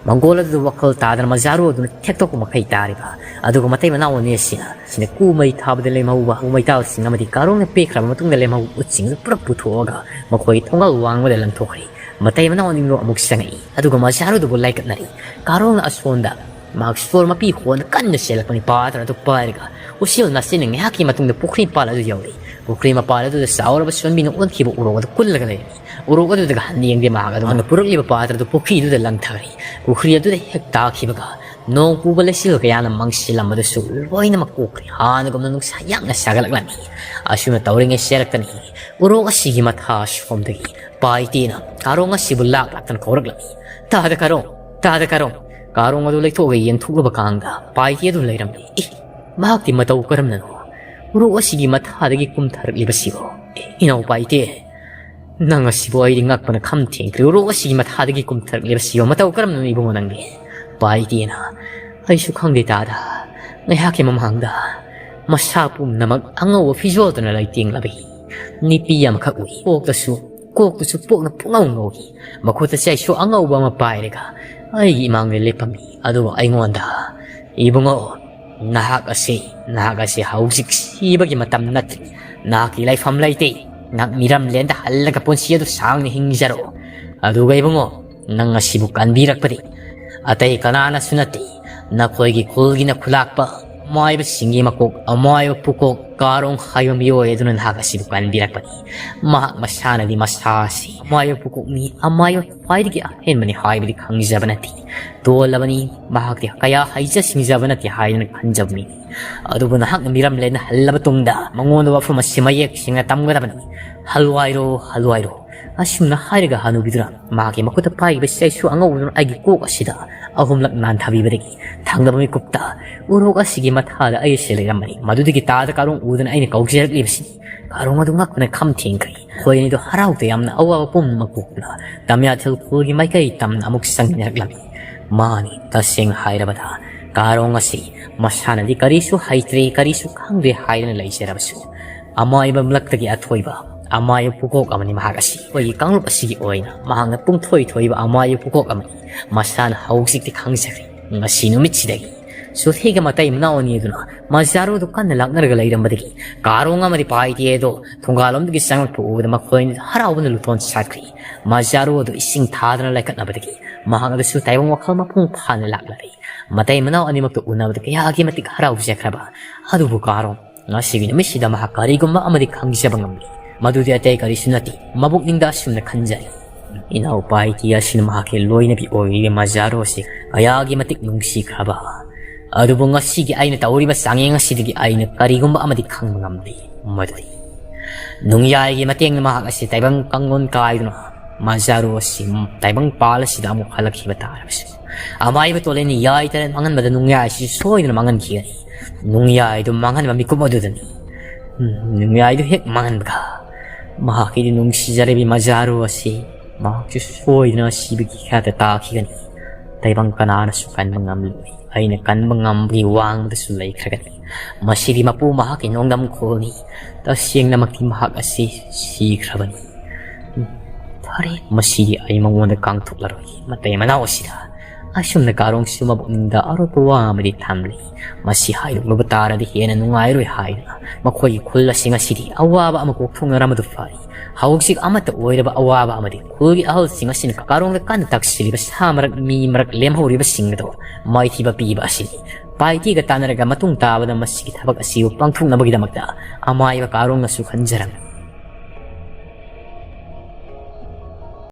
ꯃꯪꯒꯣꯜ ꯑꯗꯨꯗ ꯋꯥꯈꯜ ꯇꯥꯗꯅ ꯃꯖꯥꯔꯨ ꯑꯗꯨꯅ ꯊꯦꯛꯇꯣꯛꯄ ꯃꯈꯩ ꯇꯥꯔꯤꯕ꯫ ꯑꯗꯨꯒ ꯃꯇꯩ ꯃꯅꯥꯎ ꯑꯅꯤ ꯑꯁꯤꯅ ꯁꯤꯅ ꯀꯨꯃꯩ ꯊꯥꯕꯗ ꯂꯦꯝꯍꯧꯕ ꯀꯨꯃꯩ ꯊꯥꯕꯁꯤꯡ ꯑꯃꯗꯤ ꯀꯥꯔꯣꯡꯅ ꯄꯦꯛꯈ꯭ꯔꯕ ꯃꯇꯨꯡꯗ ꯂꯦꯝꯍꯧꯕ ꯎꯠꯁꯤꯡ ꯑꯗꯨ ꯄꯨꯂꯞ ꯄꯨꯊꯣꯛꯑꯒ ꯃꯈꯣꯏ ꯊꯣꯡꯒꯥꯜ ꯋꯥꯡꯃꯗ ꯂꯪꯊꯣꯛꯈ꯭ꯔꯦ꯫ ꯃꯇꯩ ꯃꯅꯥꯎ ꯑꯅꯤꯃꯛ ꯑꯃꯨꯛ ꯆꯪꯉꯛꯏ꯫ ꯑꯗꯨꯒ ꯃꯖꯥꯔꯨꯗꯨꯕꯨ ꯂꯥꯏꯀꯠꯅꯔꯤ꯫ ꯀꯥꯔꯣꯡꯅ ꯑꯁꯣꯟꯗ ꯃꯍꯥꯛ ꯁꯣꯔ ꯃꯄꯤ ꯍꯣꯟꯗ ꯀꯟꯅ ꯆꯦꯜꯂꯛꯄꯅꯤ꯫ ꯄꯥꯇ꯭ꯔ ꯑꯗꯨ ꯄꯥꯏꯔꯒ ꯎꯆꯦꯜ ꯅꯥꯆꯦꯟꯅ ꯉꯥꯏꯍꯥꯛꯀꯤ ꯃꯇꯨꯡꯗ ꯄꯨꯈ꯭ꯔꯤ ꯃꯄꯥꯜ ꯑꯗꯨ ꯌꯧꯔꯦ꯫ ꯄꯨꯈ꯭ꯔꯤ ꯃꯄꯥꯜ ꯑꯗꯨꯗ ꯆꯥꯎꯔꯕ ꯆꯣꯟꯕꯤꯅ ꯑꯣꯟꯈꯤꯕ ꯎꯔꯣꯛ ꯑꯗꯨ ꯀꯨꯜꯂꯒ ꯂꯩꯔꯝꯃꯤ꯫ ꯎꯔꯣꯛ ꯑꯗꯨꯗꯒ ꯍꯟꯅ ꯌꯦꯡꯗꯦ꯫ ꯃꯍꯥꯛ ꯑꯗꯨ ꯃꯍꯥꯛꯅ ꯄꯨꯔꯛꯂꯤꯕ ꯄꯥꯇ꯭ꯔ ꯑꯗꯨ ꯄꯨꯈ꯭ꯔꯤ ꯑꯗꯨꯗ ꯂꯪꯊꯈ꯭ꯔꯦ꯫ ꯄꯨꯈ꯭ꯔꯤ ꯑꯗꯨꯗ ꯍꯦꯛ ꯇꯥꯈꯤꯕꯒ ꯅꯣꯡ ꯄꯨꯕ ꯂꯩꯆꯤꯜ ꯀꯌꯥꯅ ꯃꯪꯁꯤꯜꯂꯝꯕꯗꯨꯁꯨ ꯂꯣꯏꯅꯃꯛ ꯀꯣꯛꯈ꯭ꯔꯦ꯫ ꯍꯥꯟꯅꯒꯨꯝꯅ ꯅꯨꯡꯁꯥ ꯌꯥꯝꯅ ꯁꯥꯒꯠꯂꯛꯂꯝꯃꯤ꯫ ꯑꯁꯨꯝꯅ ꯇꯧꯔꯤꯉꯩ ꯆꯦꯜꯂꯛꯇꯅꯤ꯫ ꯎꯔꯣꯛ ꯑꯁꯤꯒꯤ ꯃꯊꯥ ꯁꯣꯝꯗꯒꯤ ꯄꯥꯏꯇꯦꯅ ꯀꯥꯔꯣꯡ ꯑꯁꯤꯕꯨ ꯂꯥꯛ ꯂꯥꯛꯇꯅ ꯀꯧꯔꯛꯂꯝꯃꯤ꯫ "ꯇꯥꯗ ꯀꯥꯔꯣꯡ, ꯇꯥꯗ ꯀꯥꯔꯣꯡ!" ꯀꯥꯔꯣꯡ ꯑꯗꯨ ꯂꯩꯊꯣꯛꯑꯒ ꯌꯦꯡꯊꯣꯛꯂꯨꯕ ꯀꯥꯟꯗ ꯄꯥꯏꯇꯦ ꯑꯗꯨ ꯂꯩꯔꯝꯂꯦ꯫ "ꯑꯦ, ꯃꯍꯥꯛꯇꯤ ꯃꯇꯧ ꯀꯔꯝꯅꯅꯣ ꯎꯔꯣꯛ ꯑꯁꯤꯒꯤ ꯃꯊꯥꯗꯒꯤ ꯀꯨꯝꯊꯔꯛꯂꯤꯕꯁꯤꯕꯣ?" "ꯑꯦ, ꯏꯅꯥꯎ ꯄꯥꯏꯇꯦ, ꯅꯪ ꯑꯁꯤꯕꯨ ꯑꯩꯗꯤ ꯉꯛꯄꯅ ꯈꯝ ꯊꯦꯡꯈ꯭ꯔꯦ꯫ ꯎꯔꯣꯛ ꯑꯁꯤꯒꯤ ꯃꯊꯥꯗꯒꯤ ꯀꯨꯝꯊꯔꯛꯂꯤꯕꯁꯤꯕꯨ ꯃꯇꯧ ꯀꯔꯝꯅꯅꯣ ꯏꯕꯨꯡꯉꯣ ꯅꯪꯗꯤ?" ꯄꯥꯏꯇꯦꯅ, "ꯑꯩꯁꯨ ꯈꯪꯗꯦ ꯇꯥꯗ, ꯉꯥꯏꯍꯥꯛꯀꯤ ꯃꯃꯥꯡꯗ ꯃꯁꯥ ꯄꯨꯝꯅꯃꯛ ꯑꯉꯧꯕ ꯐꯤꯖꯣꯜꯗꯨꯅ ꯂꯩꯇꯦꯡꯂꯕꯤ ꯅꯨꯄꯤ ꯑꯃꯈꯛ ꯎꯏ꯫ ꯀꯣꯛꯇꯁꯨ, ꯀꯣꯛꯇꯁꯨ ꯄꯣꯛꯅ ꯄꯨꯡꯉꯧ ꯉꯧꯏ꯫ ꯃꯈꯨꯠꯇ ꯆꯩꯁꯨ ꯑꯉꯧꯕ ꯑꯃ ꯄꯥꯏꯔꯒ ꯑꯩꯒꯤ ꯏꯃꯥꯡꯗ ꯂꯦꯞꯄꯝꯃꯤ꯫ ꯑꯗꯨꯒ ꯑꯩꯉꯣꯟꯗ, 'ꯏꯕꯨꯡꯉꯣ, ꯅꯍꯥꯛ ꯑꯁꯤ, ꯅꯍꯥꯛ ꯑꯁꯤ ꯍꯧꯖꯤꯛ ꯁꯤꯕꯒꯤ ꯃꯇꯝ ꯅꯠꯇ꯭ꯔꯤ꯫ ꯅꯍꯥꯛꯀꯤ ꯂꯩꯐꯝ ꯂꯩꯇꯦ꯫ ꯅꯍꯥꯛ ꯃꯤꯔꯝꯂꯦꯟꯗ ꯍꯜꯂꯒ ꯄꯨꯟꯁꯤ ꯑꯗꯨ ꯁꯥꯡꯅ ꯍꯤꯡꯖꯔꯣ꯫ ꯑꯗꯨꯒ ꯏꯕꯨꯡꯉꯣ, ꯅꯪ ꯑꯁꯤꯕꯨ ꯀꯟꯕꯤꯔꯛꯄꯗꯤ ꯑꯇꯩ ꯀꯅꯥꯅꯁꯨ ꯅꯠꯇꯦ, ꯅꯈꯣꯏꯒꯤ ꯈꯨꯜꯒꯤꯅ ꯈꯨꯂꯥꯛꯄ ꯑꯃꯥꯏꯕꯁꯤꯡꯒꯤ ꯃꯀꯣꯛ ꯑꯃꯥꯏꯕ ꯄꯨꯀꯣꯛ ꯀꯥꯔꯣꯡ ꯍꯥꯏꯕ ꯃꯤꯑꯣꯏ ꯑꯗꯨꯅ ꯅꯍꯥꯛ ꯑꯁꯤꯕꯨ ꯀꯟꯕꯤꯔꯛꯄꯅꯤ꯫ ꯃꯍꯥꯛ ꯃꯁꯥꯅꯗꯤ ꯃꯁꯥ ꯑꯁꯤ ꯑꯃꯥꯏꯕ ꯄꯨꯀꯣꯛꯅꯤ, ꯑꯃꯥꯏꯕ ꯈ꯭ꯋꯥꯏꯗꯒꯤ ꯑꯍꯦꯟꯕꯅꯤ ꯍꯥꯏꯕꯗꯤ ꯈꯪꯖꯕ ꯅꯠꯇꯦ꯫ ꯇꯣꯜꯂꯕꯅꯤ, ꯃꯍꯥꯛꯇꯤ ꯀꯌꯥ ꯍꯩꯖ ꯁꯤꯡꯖꯕ ꯅꯠꯇꯦ ꯍꯥꯏꯗꯨꯅ ꯈꯟꯖꯕ ꯃꯤꯅꯤ꯫ ꯑꯗꯨꯕꯨ ꯅꯍꯥꯛꯅ ꯃꯤꯔꯝꯂꯦꯟꯅ ꯍꯜꯂꯕ ꯇꯨꯡꯗ ꯃꯉꯣꯟꯗ ꯋꯥꯐꯝ ꯑꯁꯤ ꯃꯌꯦꯛ ꯁꯦꯡꯅ ꯇꯝꯒꯗꯕꯅꯤ꯫ ꯍꯜꯂꯨ ꯍꯥꯏꯔꯣ, ꯍꯜꯂꯨ ꯍꯥꯏꯔꯣ, ꯑꯁꯨꯝꯅ ꯍꯥꯏꯔꯒ ꯍꯅꯨꯕꯤꯗꯨꯅ ꯃꯍꯥꯛꯀꯤ ꯃꯈꯨꯠꯇ ꯄꯥꯏꯔꯤꯕ ꯆꯩꯁꯨ ꯑꯉꯧꯕꯗꯨꯅ ꯑꯩꯒꯤ ꯀꯣꯛ ꯑꯁꯤꯗ ꯑꯍꯨꯝꯂꯛ ꯅꯥꯟꯊꯕꯤꯕꯗꯒꯤ ꯊꯪꯅꯕ ꯃꯤꯀꯨꯞꯇ ꯎꯔꯣꯛ ꯑꯁꯤꯒꯤ ꯃꯊꯥꯗ ꯑꯩꯁꯦ ꯂꯩꯔꯝꯕꯅꯤ꯫ ꯃꯗꯨꯗꯒꯤ ꯇꯥꯗ ꯀꯥꯔꯣꯡ ꯎꯗꯨꯅ ꯑꯩꯅ ꯀꯧꯖꯔꯛꯂꯤꯕꯁꯤꯅꯤ꯫ ꯀꯥꯔꯣꯡ ꯑꯗꯨ ꯉꯛꯄꯅ ꯈꯝ ꯊꯦꯡꯈ꯭ꯔꯦ꯫ ꯃꯈꯣꯏ ꯑꯅꯤꯗꯨ ꯍꯔꯥꯎ ꯇꯌꯥꯝꯅ ꯑꯋꯥꯕ ꯄꯨꯝꯅꯃꯛ ꯀꯣꯛꯇꯨꯅ ꯇꯝꯌꯥꯊꯦꯜ ꯈꯨꯜꯒꯤ ꯃꯥꯏꯀꯩ ꯇꯝꯅ ꯑꯃꯨꯛ ꯆꯪꯃꯤꯟꯅꯔꯛꯂꯝꯃꯤ꯫ ꯃꯥꯅꯤ, ꯇꯁꯦꯡꯅ ꯍꯥꯏꯔꯕꯗ ꯀꯥꯔꯣꯡ ꯑꯁꯤ ꯃꯁꯥꯅꯗꯤ ꯀꯔꯤꯁꯨ ꯍꯩꯇ꯭ꯔꯦ, ꯀꯔꯤꯁꯨ ꯈꯪꯗ꯭ꯔꯦ ꯍꯥꯏꯗꯨꯅ ꯂꯩꯖꯔꯕꯁꯨ, ꯑꯃꯥꯏꯕ ꯃꯔꯛꯇꯒꯤ ꯑꯊꯣꯏꯕ ꯑꯃꯥꯏꯕ ꯄꯨꯀꯣꯛ ꯑꯃꯅꯤ ꯃꯍꯥꯛ ꯑꯁꯤ꯫ ꯑꯩꯈꯣꯏꯒꯤ ꯀꯥꯡꯂꯨꯞ ꯑꯁꯤꯒꯤ ꯑꯣꯏꯅ ꯃꯍꯥꯛꯅ ꯄꯨꯡꯊꯣꯏ ꯊꯣꯏꯕ ꯑꯃꯥꯏꯕ ꯄꯨꯀꯣꯛ ꯑꯃꯅꯤ꯫ ꯃꯁꯥꯅ ꯍꯧꯖꯤꯛꯇꯤ ꯈꯪꯖꯔꯦ꯫ ꯉꯁꯤ ꯅꯨꯃꯤꯠꯁꯤꯗꯒꯤ ꯁꯨꯊꯤꯒ ꯃꯇꯩ ꯃꯅꯥꯎ ꯑꯅꯤ ꯑꯗꯨꯅ ꯃꯖꯥꯔꯨꯗꯨ ꯀꯟꯅ ꯂꯥꯛꯅꯔꯒ ꯂꯩꯔꯝꯕꯗꯒꯤ ꯀꯥꯔꯣꯡ ꯑꯃꯗꯤ ꯄꯥꯏꯇꯦ ꯑꯗꯣ ꯊꯣꯡꯒꯥꯜꯂꯣꯝꯗꯒꯤ ꯆꯪꯂꯛꯄ ꯎꯕꯗ ꯃꯈꯣꯏ ꯍꯔꯥꯎꯕꯅ ꯂꯨꯇꯣꯟ ꯁꯥꯠꯈ꯭ꯔꯤ꯫ ꯃꯖꯥꯔꯨ ꯑꯗꯨ ꯏꯁꯤꯡ ꯊꯥꯗꯅ ꯂꯩꯈꯠꯅꯕꯗꯒꯤ ꯃꯍꯥꯛ ꯑꯗꯨꯁꯨ ꯇꯥꯏꯕꯪ ꯋꯥꯈꯜ ꯃꯄꯨꯡ ꯐꯥꯅ ꯂꯥꯛꯂꯔꯦ꯫ ꯃꯇꯩ ꯃꯅꯥꯎ ꯑꯅꯤꯃꯛꯇ ꯎꯅꯕꯗ ꯀꯌꯥꯒꯤ ꯃꯇꯤꯛ ꯍꯔꯥꯎꯖꯈ꯭ꯔꯕ꯫ ꯑꯗꯨꯕꯨ ꯀꯥꯔꯣꯡ ꯉꯁꯤꯒꯤ ꯅꯨꯃꯤꯠꯁꯤꯗ ꯃꯍꯥꯛ ꯀꯔꯤꯒꯨꯝꯕ ꯑꯃꯗꯤ ꯈꯪꯖꯕ ꯉꯝꯂꯤ꯫ ꯃꯗꯨꯗꯤ ꯑꯇꯩ ꯀꯔꯤꯁꯨ ꯅꯠꯇꯦ, ꯃꯕꯨꯛꯅꯤꯡꯗ ꯑꯁꯨꯝꯅ ꯈꯟꯖꯔꯤ, ꯏꯅꯥꯎꯄꯥ ꯏꯇꯤ ꯑꯁꯤꯅ ꯃꯍꯥꯛꯀꯤ ꯂꯣꯏꯅꯕꯤ ꯑꯣꯏꯔꯤꯕ ꯃꯖꯥꯔꯨ ꯑꯁꯤ ꯀꯌꯥꯒꯤ ꯃꯇꯤꯛ ꯅꯨꯡꯁꯤꯈ꯭ꯔꯕ꯫ ꯑꯗꯨꯕꯨ ꯉꯁꯤꯒꯤ ꯑꯩꯅ ꯇꯧꯔꯤꯕ ꯆꯥꯡꯌꯦꯡ ꯑꯁꯤꯗꯒꯤ ꯑꯩꯅ ꯀꯔꯤꯒꯨꯝꯕ ꯑꯃꯗꯤ ꯈꯪꯕ ꯉꯝꯂꯤ, ꯃꯗꯨꯗꯤ ꯅꯨꯡꯌꯥꯏꯒꯤ ꯃꯇꯦꯡꯅ ꯃꯍꯥꯛ ꯑꯁꯤ ꯇꯥꯏꯕꯪ ꯀꯥꯡꯂꯣꯟ ꯀꯥꯏꯗꯨꯅ ꯃꯖꯥꯔꯨ ꯑꯁꯤ ꯇꯥꯏꯕꯪ ꯄꯥꯜ ꯑꯁꯤꯗ ꯑꯃꯨꯛ ꯍꯜꯂꯛꯈꯤꯕ ꯇꯥꯔꯕꯁꯨ, ꯑꯃꯥꯏꯕ ꯇꯣꯂꯦꯟꯅ ꯌꯥꯏ ꯇꯔꯦꯠ ꯃꯥꯡꯍꯟꯕꯗ ꯅꯨꯡꯌꯥꯏ ꯑꯁꯤ ꯁꯣꯏꯗꯅ ꯃꯥꯡꯍꯟꯈꯤꯒꯅꯤ꯫ ꯅꯨꯡꯌꯥꯏꯗꯨ ꯃꯥꯡꯍꯟꯕ ꯃꯤꯀꯨꯞ ꯑꯗꯨꯗꯅꯤ꯫ ꯎꯝ, ꯅꯨꯡꯌꯥꯏꯗꯨ ꯍꯦꯛ ꯃꯥꯡꯍꯟꯕꯒ ꯃꯍꯥꯛꯀꯤꯗꯤ ꯅꯨꯡꯁꯤꯖꯔꯕꯤ ꯃꯖꯥꯔꯨ ꯑꯁꯤ ꯃꯍꯥꯛꯁꯨ ꯁꯣꯏꯗꯅ ꯁꯤꯕꯒꯤ ꯈꯥꯗ ꯇꯥꯈꯤꯒꯅꯤ꯫ ꯇꯥꯏꯕꯪ ꯀꯅꯥꯅꯁꯨ ꯀꯟꯕ ꯉꯝꯂꯣꯏ꯫ ꯑꯩꯅ ꯀꯟꯕ ꯉꯝꯕꯒꯤ ꯋꯥꯡꯃꯗꯁꯨ ꯂꯩꯈ꯭ꯔꯒꯅꯤ꯫ ꯃꯁꯤꯗꯤ ꯃꯄꯨ ꯃꯍꯥꯛꯀꯤ ꯅꯣꯡꯗꯝ ꯈꯣꯜꯅꯤ꯫ ꯇꯁꯦꯡꯅꯃꯛꯇꯤ ꯃꯍꯥꯛ ꯑꯁꯤ ꯁꯤꯈ꯭ꯔꯕꯅꯤ꯫ ꯎꯝ, ꯐꯔꯦ, ꯃꯁꯤꯗꯤ ꯑꯩ ꯃꯉꯣꯟꯗ ꯀꯥꯡꯊꯣꯛꯂꯔꯣꯏ꯫ ꯃꯇꯩ ꯃꯅꯥꯎ ꯑꯁꯤꯗ ꯑꯁꯨꯝꯅ ꯀꯥꯔꯣꯡꯁꯨ ꯃꯕꯨꯛꯅꯤꯡꯗ ꯑꯔꯣꯠꯄ ꯋꯥ ꯑꯃꯗꯤ ꯊꯝꯂꯤ꯫ ꯃꯁꯤ ꯍꯥꯏꯗꯣꯛꯂꯨꯕ ꯇꯥꯔꯗꯤ ꯍꯦꯟꯅ ꯅꯨꯡꯉꯥꯏꯔꯣꯏ ꯍꯥꯏꯗꯨꯅ ꯃꯈꯣꯏꯒꯤ ꯈꯨꯜ ꯑꯁꯤ ꯉꯁꯤꯗꯤ ꯑꯋꯥꯕ ꯑꯃ ꯀꯣꯛꯊꯣꯛꯅꯔꯝꯕꯗꯨ ꯐꯔꯤ꯫ ꯍꯧꯖꯤꯛ ꯑꯃꯠꯇ ꯑꯣꯏꯔꯕ ꯑꯋꯥꯕ ꯑꯃꯗꯤ ꯈꯨꯜꯒꯤ ꯑꯍꯜꯁꯤꯡ ꯑꯁꯤꯅ ꯀꯥꯔꯣꯡꯗ ꯀꯟꯅ ꯇꯛꯁꯤꯜꯂꯤꯕ ꯁꯥ ꯃꯔꯛ ꯃꯤ ꯃꯔꯛ ꯂꯦꯝꯍꯧꯔꯤꯕꯁꯤꯡ ꯑꯗꯣ ꯃꯥꯏꯊꯤꯕ ꯄꯤꯕ ꯑꯁꯤꯅꯤ꯫ ꯄꯥꯏꯇꯤꯒ ꯇꯥꯟꯅꯔꯒ ꯃꯇꯨꯡ ꯇꯥꯕꯗ ꯃꯁꯤꯒꯤ ꯊꯕꯛ ꯑꯁꯤꯕꯨ ꯄꯥꯡꯊꯣꯛꯅꯕꯒꯤꯗꯃꯛꯇ ꯑꯃꯥꯏꯕ ꯀꯥꯔꯣꯡꯅꯁꯨ ꯈꯟꯖꯔꯝꯃꯤ꯫